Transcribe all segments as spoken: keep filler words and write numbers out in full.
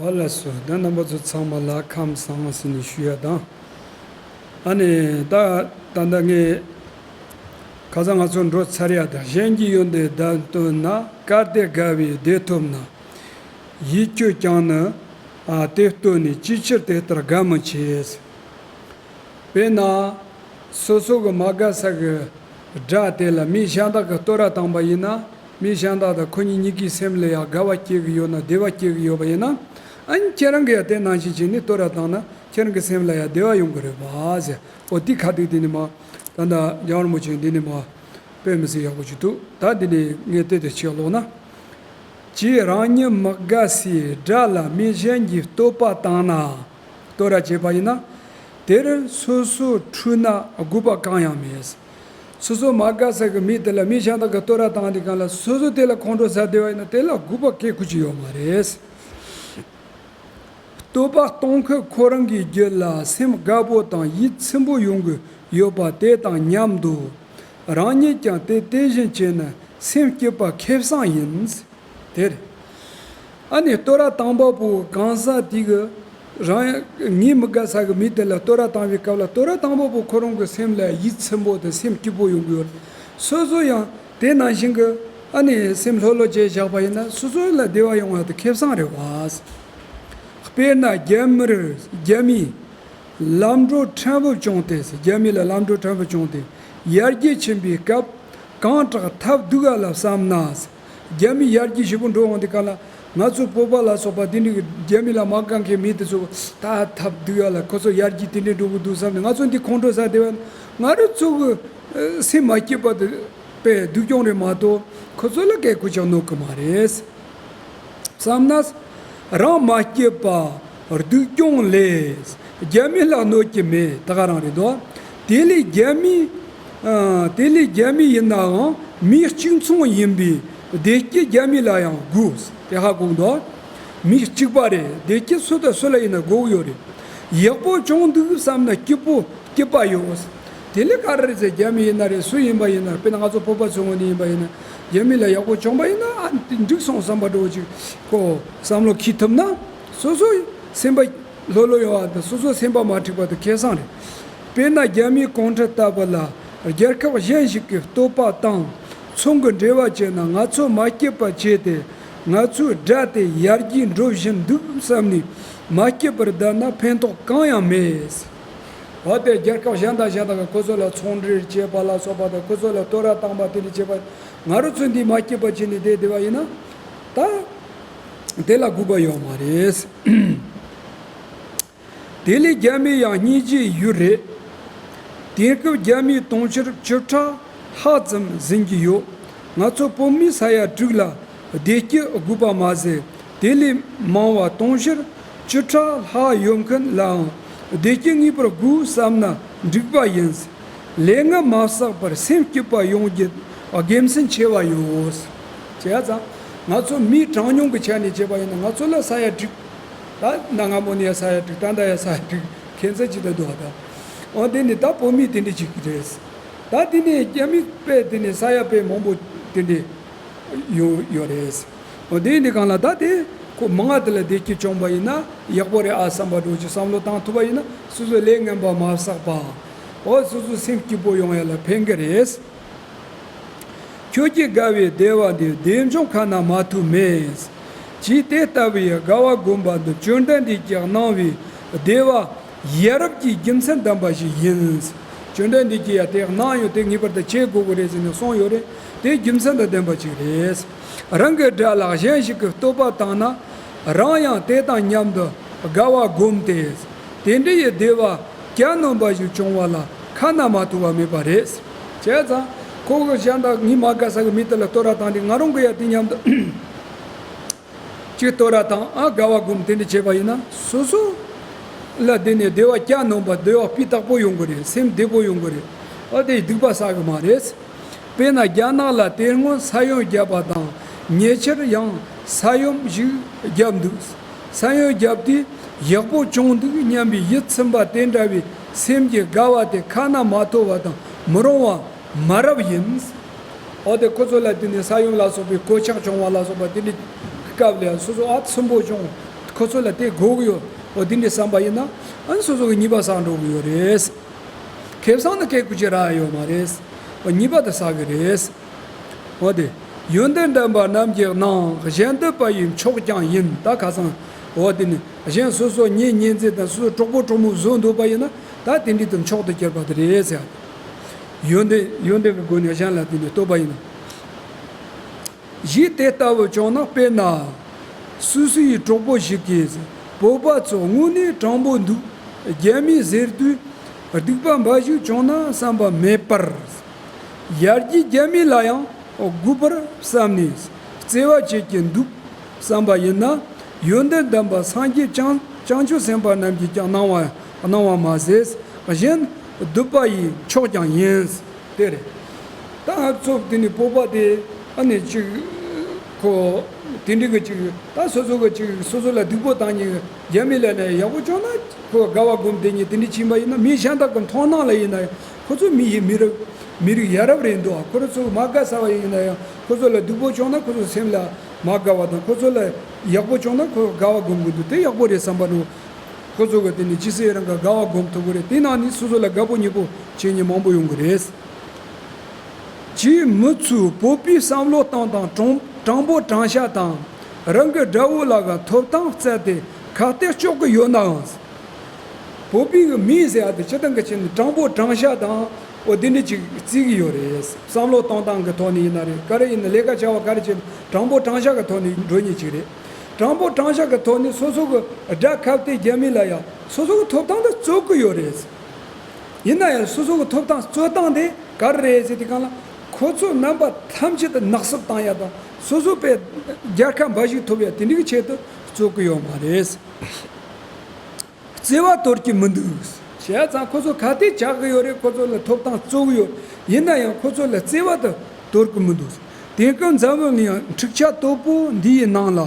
ཨོ་ལགས་སོ། ད་རྣམ་པ་ཚོ་ཚང་མ་ལ་ཁམས་བཟང་ཟེར་ནས་ཞུ་ཡ་དང་། ཨ་ནི་ད་ད་ལྟ་ངས་ཁ་སང་ང་ཚོ་འགྲོ་ཚར་ཡ་དང་། གཞན་གྱི་ཡོན་ཏན་བདག་བསྟོད་ན། གལ་ཏེ་དགའ་བའི་བདེ་ཐོབ་ན། ཡིད་སྐྱོ་ཀྱང་ནི་ཨ་དེ་བསྟོད་ནས། ཅིའི་ཕྱིར་དེ་ལྟར་དགའ་མི་བྱེད། དཔེར་ན། སོ་སོ་གི་མ་དགའ་ས་གི་དགྲ་དེ་ལ་མི་གཞན་དག་གིས་བསྟོད་ར་བཏང་པ་ཡིན་ན། མི་གཞན་དག་དང་ཁོ་གཉིས་གཉིས་ཀའི་སེམས་ལ་ཡང་དགའ་བ་སྐྱེ་གི་ཡོད་ན། བདེ་བ་སྐྱེ་གི་ཡོད་པ་ཡིན་ན། ཨ་ནི་ཁྱེད་རང་གིས་ཡང་དེ་ནང་བཞིན་བྱས་ནས་བསྟོད་ར་བཏང་ན། ཁྱེད་རང་གི་སེམས་ལ་ཡང་བདེ་བ་ཡོང་གི་རེད་པ་ཟེར། འོ་དེ་ཁ་ཐུག་དེ་ནི་མ། ད་ལྟ་རྒྱལ་བ་རིན་པོ་ཆེས་འདི་ནི་མ། དཔེ་མི་སྲིད་ཡག་པོ་ཞིག་འདུག་ད་འདི་ནས་ངས་དེ་དེ་ཕྱིར་ཀློག་ན། ཅེས་རང་ཉིད་མི་དགའ་སའི་དགྲ་ལ་མི་གཞན་གྱིས་བསྟོད་པ་བཏང་ན། བསྟོད་ར་བྱས་པ་ཡིན་ན། དེར་སོ་སོ་འཁྲུལ་ན་དགོས་པ་གང་ཡང་མེད། སོ་སོ་མ་དགའ་ས་གི་མི་དེ་ལ་མི་གཞན་དག་གིས་བསྟོད་ར་བཏང་དུས་སྒང་ལ། སོ་སོ་དེ་ལ་ཁོང་ཁྲོ་ཟ་བསྡད་པ་ཡིན་ན། དེ་ལ་དགོས་པ་གང་ཡང་ཅི་ཡང་ཡོད་མ་རེད། བསྟོད་པ་གཏོང་མཁན་ཁོ་རང་གི་རྒྱུད་ལ་སེམས་དགའ་པོ་དང་ཡིད་ཚིམ་པོ་ཡོང་གི་ཡོད་པ་དེ་དང་མཉམ་དུ། རང་ཉིད་ཀྱང་དེ་དེ་བཞིན་བྱས་ན་སེམས་སྐྱིད་པ་ཁེ་བཟང་ཡིན། དེར། ཨ་ནི་བསྟོད་ར་བཏང་བ་པོ་གང་ཟག་དེ་གིས་རང་ངས་མི་དགའ་ས་གི་མི་དེ་ལ་བསྟོད་ར་བཏང་བའི་སྐབས་ལ། བསྟོད་ར་བཏང་བ་པོ་ཁོ་རང་གི་སེམས་ལ་ཡིད་ཚིམ་པོ་དང་སེམས་སྐྱིད་པོ་ཡོང་གི་ཡོད། སོ་སོ་ཡང་དེ་ནང་བཞིན་གྱི་ཨ་ནི་སེམས་ལྷོད་ལྷོད་བྱས་བཞག་པ་ཡིན་ན། སོ་སོ་ལ་བདེ་བ་ཡོང་བ་དེ་ཁེ་བཟང་རེད་པ། དཔེར་ན་རྒྱ་མིར་རྒྱ་མིས་ལམ་འགྲོ་ཕྲན་བུ་བྱུང་སྟེ། རྒྱ་མི་ལ་ལམ་འགྲོ་ཕྲན་བུ་བྱུང་སྟེ་ཡར་རྒྱས་ཕྱིན་པའི་སྐབས། གངས་བྲག་ཐབས་སྡུག་ཡ་ལ་བསམ་ན། རྒྱ་མི་ཡར་རྒྱས་ཞེ་པོ་འགྲོ་འོང་དུས་སྒང་ལ། ང་ཚོ་བོད་པ་ལ་སོགས་པ་དེ་འདྲའི་རྒྱ་མི་ལ་མ་དགའ་མཁན་མི་དེ་ཚོ། ད་ཐབས་སྡུག་ཡ་ལ་ཁོ་ཚོ་ཡར་རྒྱས་དེ་འདྲའི་འགྲོ་གི་འདུག་བསམ་ནས། ང་ཚོ་འདི་ཁོང་ཁྲོ་ཟ་བསྡད་པ། ང་རང་ཚོ་གི་ཨ་སེམས་མ་སྐྱིད་པ་དེ་དཔེ་སྡུག་གྱོང་རེད་མ་གཏོགས། ཁོ་ཚོ་ལ་གལ་ཁུར་ཅང་གནོད་གི་མ་རེད། བསམ་ན། རང་མ་སྐྱིད་པ་སྡུག་གྱོང་ལས་རྒྱ་མི་ལ་གནོད་ཀྱི་མེད། ད་ག་རང་རེད་དོ། དེ་ལས་རྒྱ་མི། ཨ། དེ་ལས་རྒྱ་མི་ཡིན་ནའང་མི་གཅིག་མཚུངས་ཡིན་པས་བདེ་སྐྱིད་རྒྱ་མི་ལ་ཡང་དགོས། དེ་ཧ་གོ་འདུག་མི་གཅིག་པ་རེད། བདེ་སྐྱིད་སུ་དང་སུ་ལ་ཡིན་ན་དགོས་ཀྱི་ཡོད་རེད། ཡག་པོ་བྱུང་འདུག་བསམ་ན་སྐྱིད་པོ། སྐྱིད་པ་ཡོད། དེ་ལས་ག་རེ་རེད་ཟེར། རྒྱ་མི་ཡིན་ན་རེད། སུ་ཡིན་པ་ཡིན་ན། དཔེར་ན་ང་ཚོ་བོད་པ་ཚོའི་ངོས་ནས་ཡིན་པ་ཡིན་ན། རྒྱ་མི་ལ་ཡག་པོ་བྱུང་པ་ཡིན་ན། ཨ་འདི་འགྲིག་སོང་བསམ་པ་འདྲ་བོ་ཅིག་ཁོ་བསམ་བློ་འཁྱེར་ཐུབ་ན། སོ་སོ་སེམས་པ་ལྷོད་ལྷོད་ཡོང་བ་དང་། སོ་སོ་སེམས་པ་མ་འཁྲུགས་པ་དེ་ཁེ་བཟང་རེད། དཔེར་ན་རྒྱ་མིའི་གོང་ཁྲི་ལྟ་བུ་ལ་རྒྱལ་ཁབ་གཞན་ཞིག་གིས་བསྟོད་པ་དང་ཚོང་གི་འབྲེལ་བ་བྱས་ན། ང་ཚོ་མ་སྐྱིད་པ་བྱས་ཏེ། ང་ཚོའི་དགྲ་དེ་ཡར་རྒྱས་འགྲོ་བཞིན་འདུག་བསམ་ནས་མ་སྐྱིད་པར་བསྡད་ན་ཕན་ཐོགས་གང་ཡང་མེད། འོ་དེ་རྒྱལ་ཁབ་གཞན་དང་གཞན་དག་གིས་ཁོ་ཚོ་ལ་ཚོང་འབྲེལ་བྱས་པ་ལ་སོགས་པ་དང་། ཁོ་ཚོ་ལ་བསྟོད་ར་བཏང་པ་དེ་འདྲ་བྱས་པ། ང་རང་ཚོ་འདི་མ་སྐྱིད་པ་བྱས་ནས་བསྡད་བསྡད་པ་ཡིན་ན། ད་དེ་ལ་དགོས་པ་ཡོད་མ་རེད། དེ་ལས་རྒྱ་མི་ཡང་སྙིང་རྗེའི་ཡུལ་རེད། དེང་སྐབས་རྒྱ་མིའི་དུང་ཕྱུར་བཅུ་ཕྲག་ལྷག་ཙམ་ཟིན་གྱི་ཡོད། ང་ཚོ་བོད་མི་ས་ཡ་དྲུག་ལ་བདེ་སྐྱིད་དགོས་པ་མ་ཟད། དེ་ལས་མང་བ་དུང་ཕྱུར་བཅུ་ཕྲག་ལྷག་ཡོད་མཁན་ལའང་བདེ་སྐྱིད་ངེས་པར་དགོས་བསམ་ན་འགྲིག་པ་ཡིན། ལས་ངན་མ་བསགས་པར་སེམས་སྐྱིད་པ་ཡོང་རྒྱུ་དགེ་མཚན་ཆེ་བ་ཡོད། བྱས་ཙང་ང་ཚོ་མིའི་གྲངས་ཉུང་གི་ཆ་ནས་བྱས་པ་ཡིན་ན། ང་ཚོ་ལ་ས་ཡ་དྲུག་ད་གནའ་སྔ་མོ་ནས་ཡ་ས་ཡ་དྲུག་ད་ལྟ་ཡ་ས་ཡ་དྲུག་ཁྱད་མཚར་ཅིག་ད་འདུག་ད། འོ་དེ་ནི་ད་བོད་མི་དེ་འདྲ་ཅིག་རེད། ད་དེ་ནས་རྒྱ་མི་དཔེ་དེ་ནས་ས་ཡ་དཔེ་མང་པོ་དེ་འདྲ་ཡོད་ཡོད་རེད། འོ་དེ་ནི་གང་ལ་ད་དེ་ཁོ་མང་ང་དེ་ལ་བདེ་སྐྱིད་བྱུང་པ་ཡིན་ན་ཡག་པོ་རེད་ཨ་བསམ་པ་འདྲ་ཅིག་བསམ་བློ་བཏང་ཐུབ་པ་ཡིན་ན། སོ་སོས་ལས་ངན་པ་མ་བསགས་པ། འོ་སོ་སོ་སེམས་སྐྱིད་པོ་ཡོང་ཡ་ལ་ཕན་གི་རེད། ཁྱོད་ཀྱི་དགའ་བའི་བདེ་བ་འདི། བདེ་འབྱུང་ཁ་ན་མ་ཐོ་མེད། ཅེས་དེ་ལྟ་བུའི་དགའ་བ་བསྒོམ་པ་འདི་བཅོམ་ལྡན་འདས་ཀྱིས་གནང་བའི་བདེ་བ་ཡ་རབས་ཀྱི་རྒྱུ་མཚན་ལྡན་པ་ཞིག་ཡིན། བཅོམ་ལྡན་འདས་ཀྱིས་ཡ་དེ་གནང་ཡོད། དེ་ངེས་པར་དུ་བྱེད་དགོས་ཀྱི་རེད་ཟེར་ནས་གསུངས་ཡོད་རེད། དེ་རྒྱུ་མཚན་དང་ལྡན་པ་ཅིག་རེད། རང་གི་དགྲ་ལ་གཞན་ཞིག་གིས་བསྟོད་པ་བཏང་ན། རང་ཡང་དེ་དང་མཉམ་དུ་དགའ་བ་བསྒོམས་ཏེ། དེ་འདྲ་ཡི་བདེ་བ་གྱ་ནོམ་པ་ཞིག་བྱུང་བ་ལ་ཁ་ན་མ་ཐོ་བ་མེད་པ་རེད། བྱས་ཙང་ཁོ་གིས་གཞན་དག་ངས་མ་དགའ་ས་གི་མི་དེ་ལ་བསྟོད་ར་བཏང་དུས། ང་རང་གིས་ཡང་དེ་མཉམ་དུ་ཅིག་བསྟོད་ར་བཏང་ཨ་དགའ་བ་བསྒོམས། དེ་འདྲ་བྱས་པ་ཡིན་ན་སོ་སོ་ལ་དེ་ནས་བདེ་བ་གྱ་ནོམ་པ། བདེ་བ་སྤུས་དག་པོ་ཡོང་གི་རེད། སེམས་བདེ་པོ་ཡོང་གི་རེད། ཨ་དེ་སྡིག་པ་བསགས་གི་མ་རེད། དཔེར་ན་རྒྱ་ནག་ལ་དེ་སྔོན་ས་ཡོམ་བརྒྱབ་པ་དང་། ཉེ་ཆར་ཡང་ས་ཡོམ་ཞིག་བརྒྱབ་འདུག་ས་ཡོམ་བརྒྱབ་དུས་ཡག་པོ་བྱུང་འདུག་སྙམ་པའི་ཡིད་ཚིམ་པ་དེ་འདྲ་བའི་སེམས་ཀྱི་དགའ་བ་དེ་ཁ་ན་མ་ཐོ་བ་དང་མི་རུང་བ་མ་རབས་ཡིན། འོ་དེ་ཁོ་ཚོ་ལ་དེ་ནས་ས་ཡོམ་ལ་སོགས་པའི་གོད་ཆག་བྱུང་བ་ལ་སོགས་པ་དེ་འདྲའི་སྐབས་ལ་སོ་སོ་ཨ་ཚིམ་པོ་བྱུང་། ཁོ་ཚོ་ལ་དེ་དགོས་ཀྱི་ཡོད། འོ་དེ་འདྲའི་བསམ་པ་ཡིན་ན་ཨ་ནི་སོ་སོ་གི་ཉེས་པ་བསགས་འགྲོ་གི་ཡོད་རེད། ཁེ་བཟང་ནི་ཁེ་ཁུ་ཅི་རག་ཡོད་མ་རེད། འོ་ཉེས་པ་དེ་བསགས་གི་རེད། འོ་དེ། ཡོན་ཏན་ལྡན་པ་རྣམས་ཀྱི་སྣང་། གཞན་སྡུག་པ་ཡི་མཆོག་ཀྱང་ཡིན། ད་ཁ་སང་། འོ་དེ་ནི་གཞན་སོ་སོ་གཉེན་ཉེ་ཚན་དང་སོ་སོ་གྲོགས་པོ་གྲོགས་མོ་བཟོ་འདོད་པ་ཡིན་ན་ད་དེ་འདྲའི་དུ་མཆོག་ཏུ་གྱུར་པ་དེ་རེད་ཟེར། ཡོན་ཏན་ཡོན་ཏན་གྱི་སྒོ་ནས་གཞན་ལ་དེ་འདྲའི་བསྟོད་པ་ཡིན་ན། གཞི་དེ་ལྟ་བུ་བྱུང་ན། དཔེར་ན། སོ་སོའི་གྲོགས་པོ་ཞིག་གིས་བོད་པ་ཚོ་དངོས་གནས་དྲང་པོ་འདུག་རྒྱ་མི་ཟེར་དུས་སྡིག་པ་འབའ་ཞིག་བྱུང་ན་བསམ་པ་མེད་པར། ཡར་རྒྱས་རྒྱ་མི་ལ་ཡང་དགོས་པར་བསམ་ནས་བརྩེ་བ་བྱེད་ཀྱི་འདུག་བསམ་པ་ཡིན་ན། ཡོན་ཏན་ལྡན་པ་སངས་རྒྱས་བྱང་བྱང་ཆུབ་སེམས་དཔའ་རྣམས་ཀྱིས་ཀྱང་གནང་བ་གནང་བ་མ་ཟད། གཞན་སྡུག་པ་ཡི་མཆོག་ཀྱང་ཡིན། དེ་རེད། ད་ང་ཚོ་དེ་ནི་བོད་པ་དེ་ཨ་ནི་ཅིག་ཁོ་དེ་འདྲི་གི་ཅིག་ད་སོ་སོ་གི་ཅིག་སོ་སོ་ལ་སྡུག་པོ་བཏང་ཉེ་རྒྱ་མི་ལ་ནས་ཡག་པོ་བྱུང་ན་ཁོ་དགའ་བ་སྒོམ་བསྡད་ཉེ་དེ་འདྲི་ཕྱིན་པ་ཡིན་ན། མི་གཞན་དག་གི་མཐོང་སྣང་ལ་ཡིན་ན་ཡང་ཁོ་ཚོ་མི་ཡི་མི་རབས་མི་རིགས་ཡ་རབས་རེད་འདུག་ཁོ་རང་ཚོ་མ་དགའ་ས་བ་ཡིན་ན་ཡང་ཁོ་ཚོ་ལ་སྡུག་པོ་བྱུང་ན་ཁོ་ཚོ་སེམས་ལ་མ་དགའ་བ་དང་། ཁོ་ཚོ་ལ་ཡག་པོ་བྱུང་ན་ཁོ་དགའ་བ་སྒོམ་གི་འདུག་དེ་ཡག་པོ་རེད་བསམ་པ་འདུག་ཁོ་ཚོ་གི་དེ་ནི་ཇི་སྲིད་རང་གི་དགའ་བ་སྒོམ་ཐུབ་གི་རེད། དེ་ནང་ནི་སོ་སོ་ལ་དགའ་པོ་ཉེ་པོ་བྱེད་ཉེ་མང་པོ་ཡོང་གི་རེད། ཅིའི་མི་ཚོས་བོད་པའི་བསམ་བློ་གཏོང་སྟངས་དྲང་དྲང་པོ་དྲང་བཞག་དང་། རང་གི་དགྲ་བོ་ལ་ག་ཐོབ་ཐང་བཙལ་ཏེ་ཁ་གཏད་གཅོག་གི་ཡོད་ནའང་། བོད་པའི་གི་མི་ཟེར་ཡ་དེ་སྤྱི་བཏང་གི་ཆེད་ནས་དྲང་པོ་དྲང་བཞག་དང་འོ་དེ་འདྲ་ཅིག་བརྩི་གི་ཡོད་རེད། བསམ་བློ་གཏོང་སྟངས་ཀྱི་ཐོག་ནས་ཡིན་ན་རེད། ག་རེ་ཡིན་ན་ལས་ཀ་བྱ་བ་ག་རེ་བྱེད་ན་དྲང་པོ་དྲང་བཞག་གི་ཐོག་ནས་འགྲོ་ཉེ་ཅིག་རེད། དྲང་པོ་དྲང་བཞག་གི་ཐོག་ནས་སོ་སོ་གི་དགྲ་ཁ་གཏད་རྒྱ་མི་ལ་ཡ་སོ་སོ་གི་ཐོབ་ཐང་དེ་རྩོད་གི་ཡོད་རེད། ཡིན་ན་ཡང་སོ་སོ་གི་ཐོབ་ཐང་རྩོད་སྟངས་དེ་ག་རེ་རེད་ཟེར་དུས་སྒང་ལ། ཁོ་ཚོ་རྣམ་པ་ཐམས་ཅད་དུ་ནག་སུབ་བཏང་ཡ་དང་སོ་སོ་པའི་རྒྱལ་ཁ་འབའ་ཞིག་ཐོབ་ཡ་དེ་འདྲའི་གི་ཆེད་དུ་རྩོད་གི་ཡོད་མ་རེད། བརྩེ་བ་དོར་གྱི་མི་འདུག་བྱས་ཙང་ཁོ་ཚོ་ཁ་གཏད་བཅག་གི་ཡོད་རེད། ཁོ་ཚོ་ལ་ཐོབ་ཐང་རྩོད་གི་ཡོད། ཡིན་ན་ཡང་ཁོ་ཚོ་ལ་བརྩེ་བ་དེ་དོར་གི་མི་འདུག་དེང་སྐབས་འཛམ་བུ་གླིང་འཁྲུག་ཆ་དོད་པོ་འདིའི་ནང་ལ་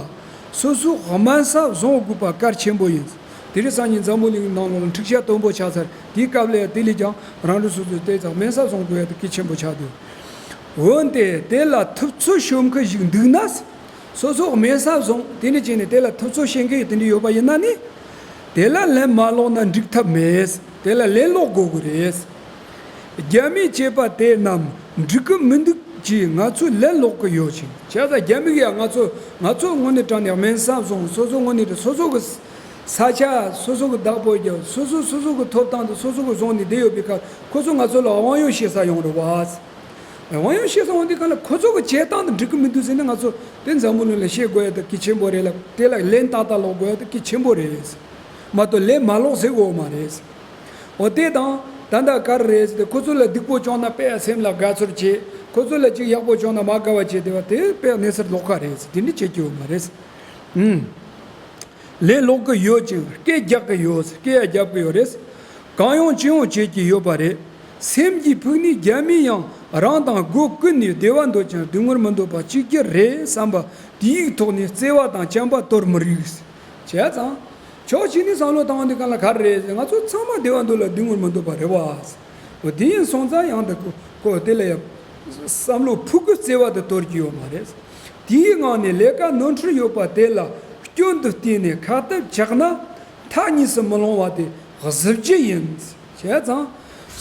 སོ་སོ་དམན་ས་བཟུང་དགོས་པ་གལ་ཆེན་པོ་ཡིན། དེ་རིང་སང་ཉིན་འཛམ་བུ་གླིང་ནང་ལོགས་ལ་འཁྲུག་ཆ་དོད་པོ་ཆགས་ཚར། དེའི་སྐབས་ལ་དེ་ལས་ཀྱང་རང་རེ་སོ་སོའི་ལྟས་ཙང་དམན་ས་བཟུང་དགོས་ཡ་དེ་གལ་ཆེན་པོ་ཆགས་འདུག་འོན་ཏེ་དེ་ལ་ཐུབ་ཚོད་ཤོད་མཁན་ཞིག་འདུག་ན། སོ་སོ་དམན་ས་བཟུང་དེ་འདྲ་བྱས་ནས་དེ་ལ་ཐུབ་ཚོད་བྱེད་མཁན་དེ་འདྲ་ཡོད་པ་ཡིན་ན་ནི། དེ་ལ་ལན་མ་སློག་ན་འགྲིག་ཐབས་མེད། དེ་ལ་ལན་སློག་དགོས་ཀྱི་རེད། རྒྱ་མིས་བྱས་པ་དེ་རྣམས་འགྲིག་གི་མི་འདུག་ཅེས་ང་ཚོས་ལན་སློག་གི་ཡོད་ཅིང་། བྱས་ཙང་རྒྱ་མི་གིས་ཡང་ང་ཚོ་ང་ཚོ་དངོས་གནས་དྲང་གནས་དམན་ས་བཟུང་། སོ་སོ་དངོས་གནས་དྲང་སོ་སོ་གི་ས་ཆ་སོ་སོ་གི་བདག་པོ་རྒྱབ། སོ་སོ་སོ་སོ་གི་ཐོབ་ཐང་དེ་སོ་སོ་གི་བཟུང་ནས་བསྡད་ཡོད་པའི་ཁར་ཁོ་ཚོ་ང་ཚོ་ལ་དབང་ཡོད་བཤད་ས་ཡོང་རེད་བ། དབང་ཡོད་བཤད་ས་འོང་དུས་སྒང་ལ་ཁོ་ཚོ་གི་བྱེད་སྟངས་དེ་འགྲིག་གི་མི་འདུག་ཟེར་ནས་ང་ཚོ་དེ་འཛམ་བུ་གླིང་ལ་བཤད་དགོས་ཡ་དེ་གལ་ཆེན་པོ་རེད་ལ། དེ་ལ་ལན་ཏག་ཏག་སློག་དགོས་ཡ་དེ་གལ་ཆེན་པོ་རེད། མ་གཏོགས་ལན་མ་སློག་ཟེར་དགོས་མ་རེད། འོ་དེ་དང་ད་ལྟ་ག་རེ་རེད་ཟེར་ཏེ་ཁོ་ཚོ་ལ་སྡུག་པོ་བྱུང་ན་དཔེ་སེམས་ལ་དགའ་ཚོར་བྱེད། ཁོ་ཚོ་ལ་ཅིག་ཡག་པོ་བྱུང་ན་མ་དགའ་བ་བྱེད་བསྡད་པ་དེ་དཔེ་གནས་ཚུལ་ལོགས་ཀ་རེད། དེ་འདྲ་བྱེད་ཀྱི་ཡོད་མ་རེད། ཨུམ། ལན་སློག་གི་ཡོད་ཅིང་སྐད་རྒྱག་གི་ཡོད། སྐད་ཡང་རྒྱབ་གི་ཡོད་རེད། གང་ཡོང་ཅི་ཡོང་བྱེད་ཀྱི་ཡོད་པ་རེད། སེམས་ཀྱི་ཕུགས་ནས་རྒྱ་མི་ཡང་རང་དང་སྒོ་ཀུན་ནས་བདེ་བ་འདོད་ཅིང་སྡུག་བསྔལ་མི་འདོད་པ་གཅིག་གྱུར་རེད་བསམ་པ་དེའི་ཐོག་ནས་བརྩེ་བ་དང་བྱམས་པ་དོར་མི་རིགས། བྱས་ཙང་། ཕྱོགས་གཅིག་ནས་བསམ་བློ་བཏང་དུས་སྒང་ལ་ག་རེ་རེད། ང་ཚོ་ཚང་མ་བདེ་བ་འདོད་ལ་སྡུག་བསྔལ་མི་འདོད་པ་རེད་བ། འོ་དེ་ཡིན་སོང་ཙང་ཡང་དུ་ཁོ་དེ་ལ་ཡང་བསམ་བློ་ཕུགས་ཀྱི་བརྩེ་བ་དེ་དོར་གྱི་ཡོད་མ་རེད། དེའི་ངང་ནས་ལས་ཀ་ནོར་འཁྲུལ་ཡོད་པ་དེ་ལ་སྐྱོན་དུ་བལྟས་ནས་ཁ་གཏད་བཅག་ན་མཐའ་གཉིས་སུ་མི་ལོང་བ་དེ་གཟི་བརྗིད་ཡིན། བྱས་ཙང་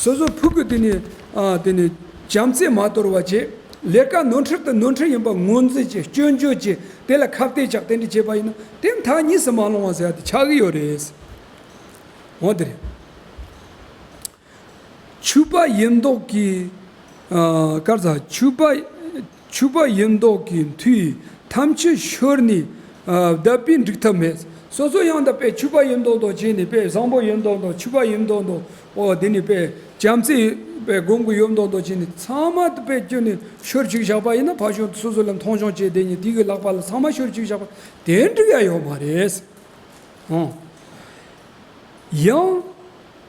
སོ་སོ་ཕུགས་ཀྱི་དེ་ནས་ཨ་དེ་ནས་བྱམས་བརྩེ་མ་དོར་བ་བྱས། ལས་ཀ་ནོར་འཁྲུལ་དེ་ནོར་འཁྲུལ་ཡིན་པ་ངོས་འཛིན་བྱས། སྐྱོན་བརྗོད་བྱས། དེ་ལ་ཁ་གཏད་བཅག་དེ་འདྲ་བྱས་པ་ཡིན་ན་དེ་མཐའ་གཉིས་སུ་མ་ལོང་བ་ཟེར་ཡ་དེ་ཆགས་ཀྱི་ཡོད་རེད། འོ་དེ་རེད། ཕྱུ་པ་ཡིན་མདོག་གི། ཨ། ག་རེ་ཟ། ཕྱུ་པ། ཕྱུ་པ་ཡིན་མདོག་གི་མཐུས་ཐམས་ཅད་ཤོར་ནས། ཨ། བསྡད་པས་འགྲིག་ཐབས་མེད། སོ་སོ་ཡང་དག་པའི་ཕྱུ་པ་ཡིན་མདོག་མདོག་བྱས་ནས་དཔེ་བཟང་པོ་ཡིན་མདོག་མདོག་ཕྱུ་པ་ཡིན་མདོག་མདོག་འོ་དེ་ནས་དཔེ་བྱམས་བརྩེ་དཔེ་སྒོམ་གྱི་ཡོད་མདོག་མདོག་བྱས་ནས་ཚང་མ་དཔེ་བསྐྱུར་ནས་ཤོར་ཅིག་བཞག་པ་ཡིན་ན། ཕར་ཕྱོགས་སོ་སོ་ལ་མཐོང་ཆུང་བྱས་བསྡད་ནས་དེ་གི་ལག་པ་ལ་ཚང་མ་ཤོར་ཅིག་བཞག་པ་དེ་འགྲིག་ཡ་ཡོད་མ་རེད། ཨང་། ཡང་།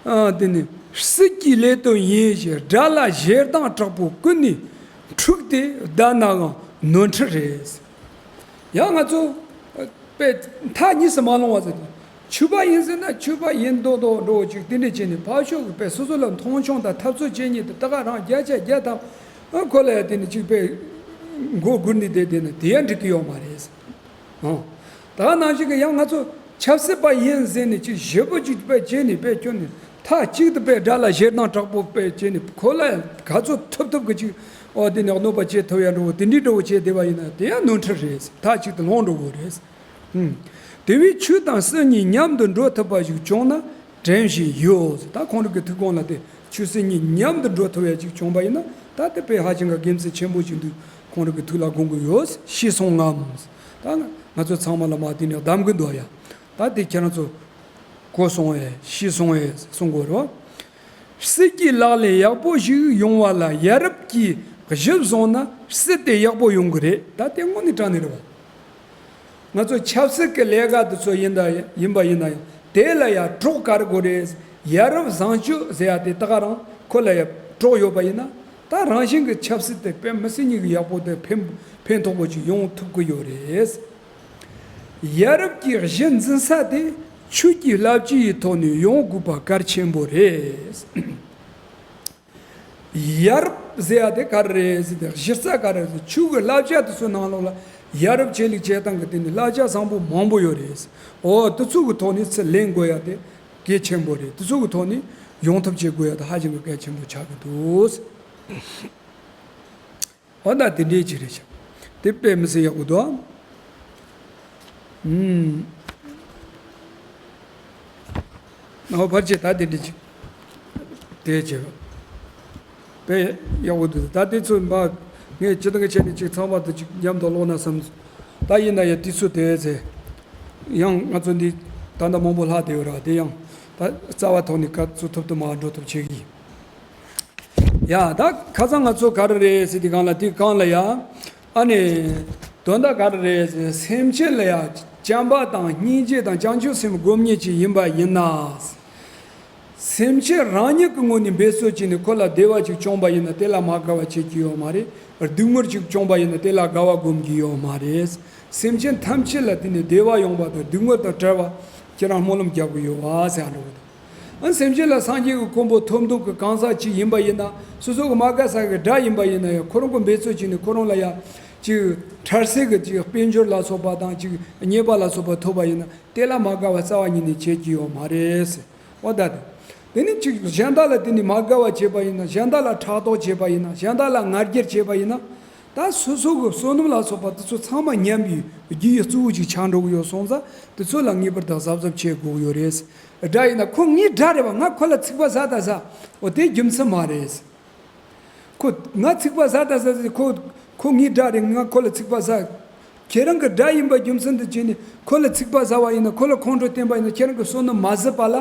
ཨ། དེ་ནི་སྲིད་ཀྱི་ལས་དོན་ཡིན་ཞེས། དགྲ་ལ་ཞེ་སྡང་དྲག་པོ་ཀུན་ནས་འཁྲུགས་ཏེ་བསྡད་ནའང་ནོར་འཁྲུལ་རེད། ཡང་ང་ཚོ་དཔེ་མཐའ་གཉིས་སུ་མ་ལོང་བ་ཟེར་ཏེ། ཕྱུ་པ་ཡིན་ཟེར་ན་ཕྱུ་པ་ཡིན་མདོག་མདོག་འདྲ་བོ་ཅིག་དེ་འདྲ་བྱས་ནས་ཕར་ཕྱོགས་ཀྱི་དཔེ་སོ་སོ་ལ་མཐོང་ཆུང་དང་འཐབ་རྩོད་བྱེད་ཉིད་དུ་ད་ག་རང་བརྒྱ་ཆ་བརྒྱ་ཐམ་ཁོ་ལ་ཡ་དེ་ནི་ཅིག་དཔེ་མགོ་སྒུར་ནས་བསྡད་བསྡད་ན་དེ་ཡང་འགྲིག་གི་ཡོད་མ་རེད། ཨང་། ད་ནང་བཞིན་གྱི་ཡང་ང་ཚོ་ ཆབ་སྲིད་པ་ཡིན་ཟེར་ནས་ཅིག་ཞེ་པོ་ཅིག་དཔེ་བྱས་ནས་དཔེ་ཁྱོན་ནས་མཐའ་གཅིག་ཏུ་དཔེ་དགྲ་ལ་ཞེ་སྡང་དྲག་པོ་དཔེ་བྱས་ནས་ཁོ་ལ་ག་ཚོད་ཐུབ་ཐུབ་གི་ཅིག་ཨོ་དེ་ནས་གནོད་པ་བྱེད་ཐུབ་ཡ་འགྲོ་བོ་དེ་འདྲའི་འགྲོ་བོ་བྱས་བསྡད་པ་ཡིན་ན་དེ་ཡང་ནོར་འཁྲུལ་རེད། མཐའ་གཅིག་ཏུ་ལྷུང་འགྲོ་བོ་རེད། ཨུམ། དེ་བས་ཆོས་དང་སྲིད་གཉིས་མཉམ་དུ་འགྲོ་ཐུབ་པ་ཞིག་བྱུང་ན་དྲན་བཞིན་ཡོད། ད་ཁོང་རང་གི་ཐུགས་དགོངས་ལ་དེ་ཆོས་སྲིད་གཉིས་མཉམ་དུ་འགྲོ་ཐུབ་ཡ་ཅིག་བྱུང་པ་ཡིན་ན་ད་དེ་དཔེ་ཧ་ཅང་གི་དགེ་མཚན་ཆེན་པོ་ཅིག་འདུག་ཁོང་རང་གི་ཐུགས་ལ་དགོངས་ཀྱི་ཡོད། ཤེས་སོང་ངམ། ད་ང་ཚོ་ཚང་མ་ལ་མ་དེ་ནས་གདམ་གི་འདུག་ཡ། ད་དེ་ཁྱེད་རང་ཚོ་གོ་སོང་ཨེ་ཤེས་སོང་ཨེ་གསུང་དགོས་རེད་བ། སྲིད་ཀྱི་ལག་ལེན་ཡག་པོ་ཞིག་ཡོང་བ་ལ་ཡ་རབས་ཀྱི་གཞི་བཟུང་ན་སྲིད་དེ་ཡག་པོ་ཡོང་གི་རེད། ད་དེ་དངོས་གནས་དྲང་གནས་རེད་བ། ང་ཚོ་ཆབ་སྲིད་ཀྱི་ལས་ཀ་དེ་ཚོ་ཡིན་ད་ཡིན་པ་ཡིན་ན་ཡང་དེ་ལ་ཡང་གྲོགས་ག་རེ་དགོས་རེད། ཡ་རབས་བཟང་སྤྱོད་ཟེར་ཡ་དེ་ད་ག་རང་ཁོ་ལ་ཡང་གྲོགས་ཡོད་པ་ཡིན་ན་ད་རང་བཞིན་གྱི་ཆབ་སྲིད་དེ་དཔེ་མི་སྲིད་ཉིད་ཀྱི་ཡག་པོ་དེ་ཕན་ཕན་ཐོགས་པོ་ཅིག་ཡོང་ཐུབ་ཀྱི་ཡོད་རེད། ཡ་རབས་ཀྱི་གཞི་འཛིན་ས་དེ་ཆོས་ཀྱི་བསླབ་བྱ་ཡི་ཐོག་ནས་ཡོང་དགོས་པ་གལ་ཆེན་པོ་རེད། ཡ་རབས་ཟེར་ཡ་དེ་ག་རེ་རེད་ཟེར་ཏེ་གཞི་རྩ་ག་རེ་རེད་ཟེར་ཆོས་ཀྱི་བསླབ་བྱ་དེ་ཚོའི་ནང་ལོགས་ལ་ཡ་རབས་ཆོས་ལུགས་བྱེད་སྟངས་ཀྱི་སྟེང་ནས་བསླབ་བྱ་བཟང་པོ་མང་པོ་ཡོད་རེད། འོ་དེ་ཚོ་གི་ཐོག་ནས་ཚུར་ལེན་དགོས་ཡ་དེ་གལ་ཆེན་པོ་རེད། དེ་ཚོ་གི་ཐོག་ནས་ཡོང་ཐབས་བྱེད་དགོས་ཡ་དེ་ཧ་ཅང་གི་གལ་ཆེན་པོ་ཆགས་ཀྱི་འདུག་འོ་ན་དེ་འདྲའི་ཅིག་རེད་ཤག་དེ་དཔེ་མི་སྲིད་ཡག་པོ་འདུག་ཨང་། ཨོ་ཕར་ཆེ་ད་དེ་འདྲ་ཅིག་དེ་བྱེད་དཔེ་ཡག་པོ་འདུག་ད་དེ་ཚོ་མ་ངས་སྤྱི་བཏང་གི་ཆེད་ནས་ཅིག་ཚང་མ་དུ་ཅིག་མཉམ་དུ་ཀློག་ན་བསམ། ད་ཡིན་ན་ཡང་དུས་ཚོད་དེ་ཚེ་ཡང་ང་ཚོ་འདི་ད་ལྟ་མང་པོ་ལྷག་བསྡད་ཡོད་ར། དེ་ཡང་ད་རྩ་བ་ཐོག་ནས་ག་ཚོད་ཐུབ་ཐུབ་མ་འགྲོ་ཐུབ་བྱེད་ཀྱི་ཡིན། ཡ་ད་ཁ་སང་ང་ཚོ་ག་རེ་རེད་ཟེར་དུས་སྒང་ལ་དེ་སྒང་ལ་ཡ། ཨ་ནི། དོན་དག་ག་རེ་རེད་ཟེར་སེམས་ཅན་ལ་ཡ་བྱམས་པ་དང་སྙིང་རྗེ་དང་བྱང་ཆུབ་སེམས་སྒོམ་མཁན་ཅིག་ཡིན་པ་ཡིན་ན། སེམས་ཅན་རང་ཉིད་ཀྱི་ངོས་ནས་འབད་རྩོལ་བྱས་ནས་ཁོ་ལ་བདེ་བ་ཅིག་བྱུང་པ་ཡིན་ན་དེ་ལ་མ་དགའ་བ་བྱེད་ཀྱི་ཡོད་མ་རེད། སྡུག་བསྔལ་ཅིག་བྱུང་པ་ཡིན་ན་དེ་ལ་དགའ་བ་སྒོམ་གྱི་ཡོད་མ་རེད། སེམས་ཅན་ཐམས་ཅད་ལ་དེ་ནས་བདེ་བ་ཡོང་བ་དང་སྡུག་བསྔལ་དང་བྲལ་བ་ཁྱེད་རང་སྨོན་ལམ་རྒྱག་གི་ཡོད་བ་ཟེར་ཡ་འདྲ་བོ་དང་། ཨ་སེམས་ཅན་ལ་སངས་རྒྱས་ཀྱི་གོ་འཕང་ཐོབ་འདོད་ཀྱི་གང་ཟག་ཅིག་ཡིན་པ་ཡིན་ན་སོ་སོ་གི་མ་དགའ་ས་གི་དགྲ་ཡིན་པ་ཡིན་ན་ཡང་ཁོ་རང་གི་འབད་རྩོལ་བྱས་ནས་ཁོ་རང་ལ་ཡང་ཅིག་འཕྲལ་སེལ་གྱི་ཅིག་དཔལ་འབྱོར་ལ་སོགས་པ་དང་ཅིག་རྙེད་པ་ལ་སོགས་པ་ཐོབ་པ་ཡིན་ན་དེ་ལ་མ་དགའ་བ་རྩ་བ་ཉིད་ནས་བྱེད་ཀྱི་ཡོད་མ་རེད་ཟེར། འོ་ད་དེ་དེ་ནི་ཅིག་གཞན་དག་ལ་དེ་ནི་མ་དགའ་བ་བྱེད་པ་ཡིན་ན་གཞན་དག་ལ་ཕྲག་དོག་བྱེད་པ་ཡིན་ན་གཞན་དག་ལ་ང་རྒྱལ་བྱེད་པ་ཡིན་ན། ད་སོ་སོ་གི་བསོད་ནམས་ལ་སོགས་པ་དེ་ཚོ་ཚང་མ་ཉམས་པའི་རྒྱུ་ཡི་གཙོ་བོ་ཅིག་ཆགས་འགྲོ་གི་ཡོད་སོང་ཙང་དེ་ཚོ་ལ་ངེས་པར་དུ་གཟབ་གཟབ་བྱེད་དགོས་ཀྱི་ཡོད་རེད། དགྲ་ཡིན་ན་ཁོ་ངའི་དགྲ་རེད་བ། ང་ཁོ་ལ་ཚིག་པ་ཟ་ད་ཟ། འོ་དེ་རྒྱུ་མཚན་མ་རེད། ཁོ་ང་ཚིག་པ་ཟ་ད་ཟ་ཟེར། ཁོ་ཁོ་ངའི་དགྲ་རེད། ང་ཁོ་ལ་ཚིག་པ་ཟ། ཁྱེད་རང་གི་དགྲ་ཡིན་པ་རྒྱུ་མཚན་དུ་བྱས་ནས་ཁོ་ལ་ཚིག་པ་ཟ་བ་ཡིན་ན་ཁོ་ལ་ཁོང་ཁྲོ་བསྟན་པ་ཡིན་ན་ཁྱེད་རང་གི་བསོད་ནམས་མ་ཟད་པ་ལ་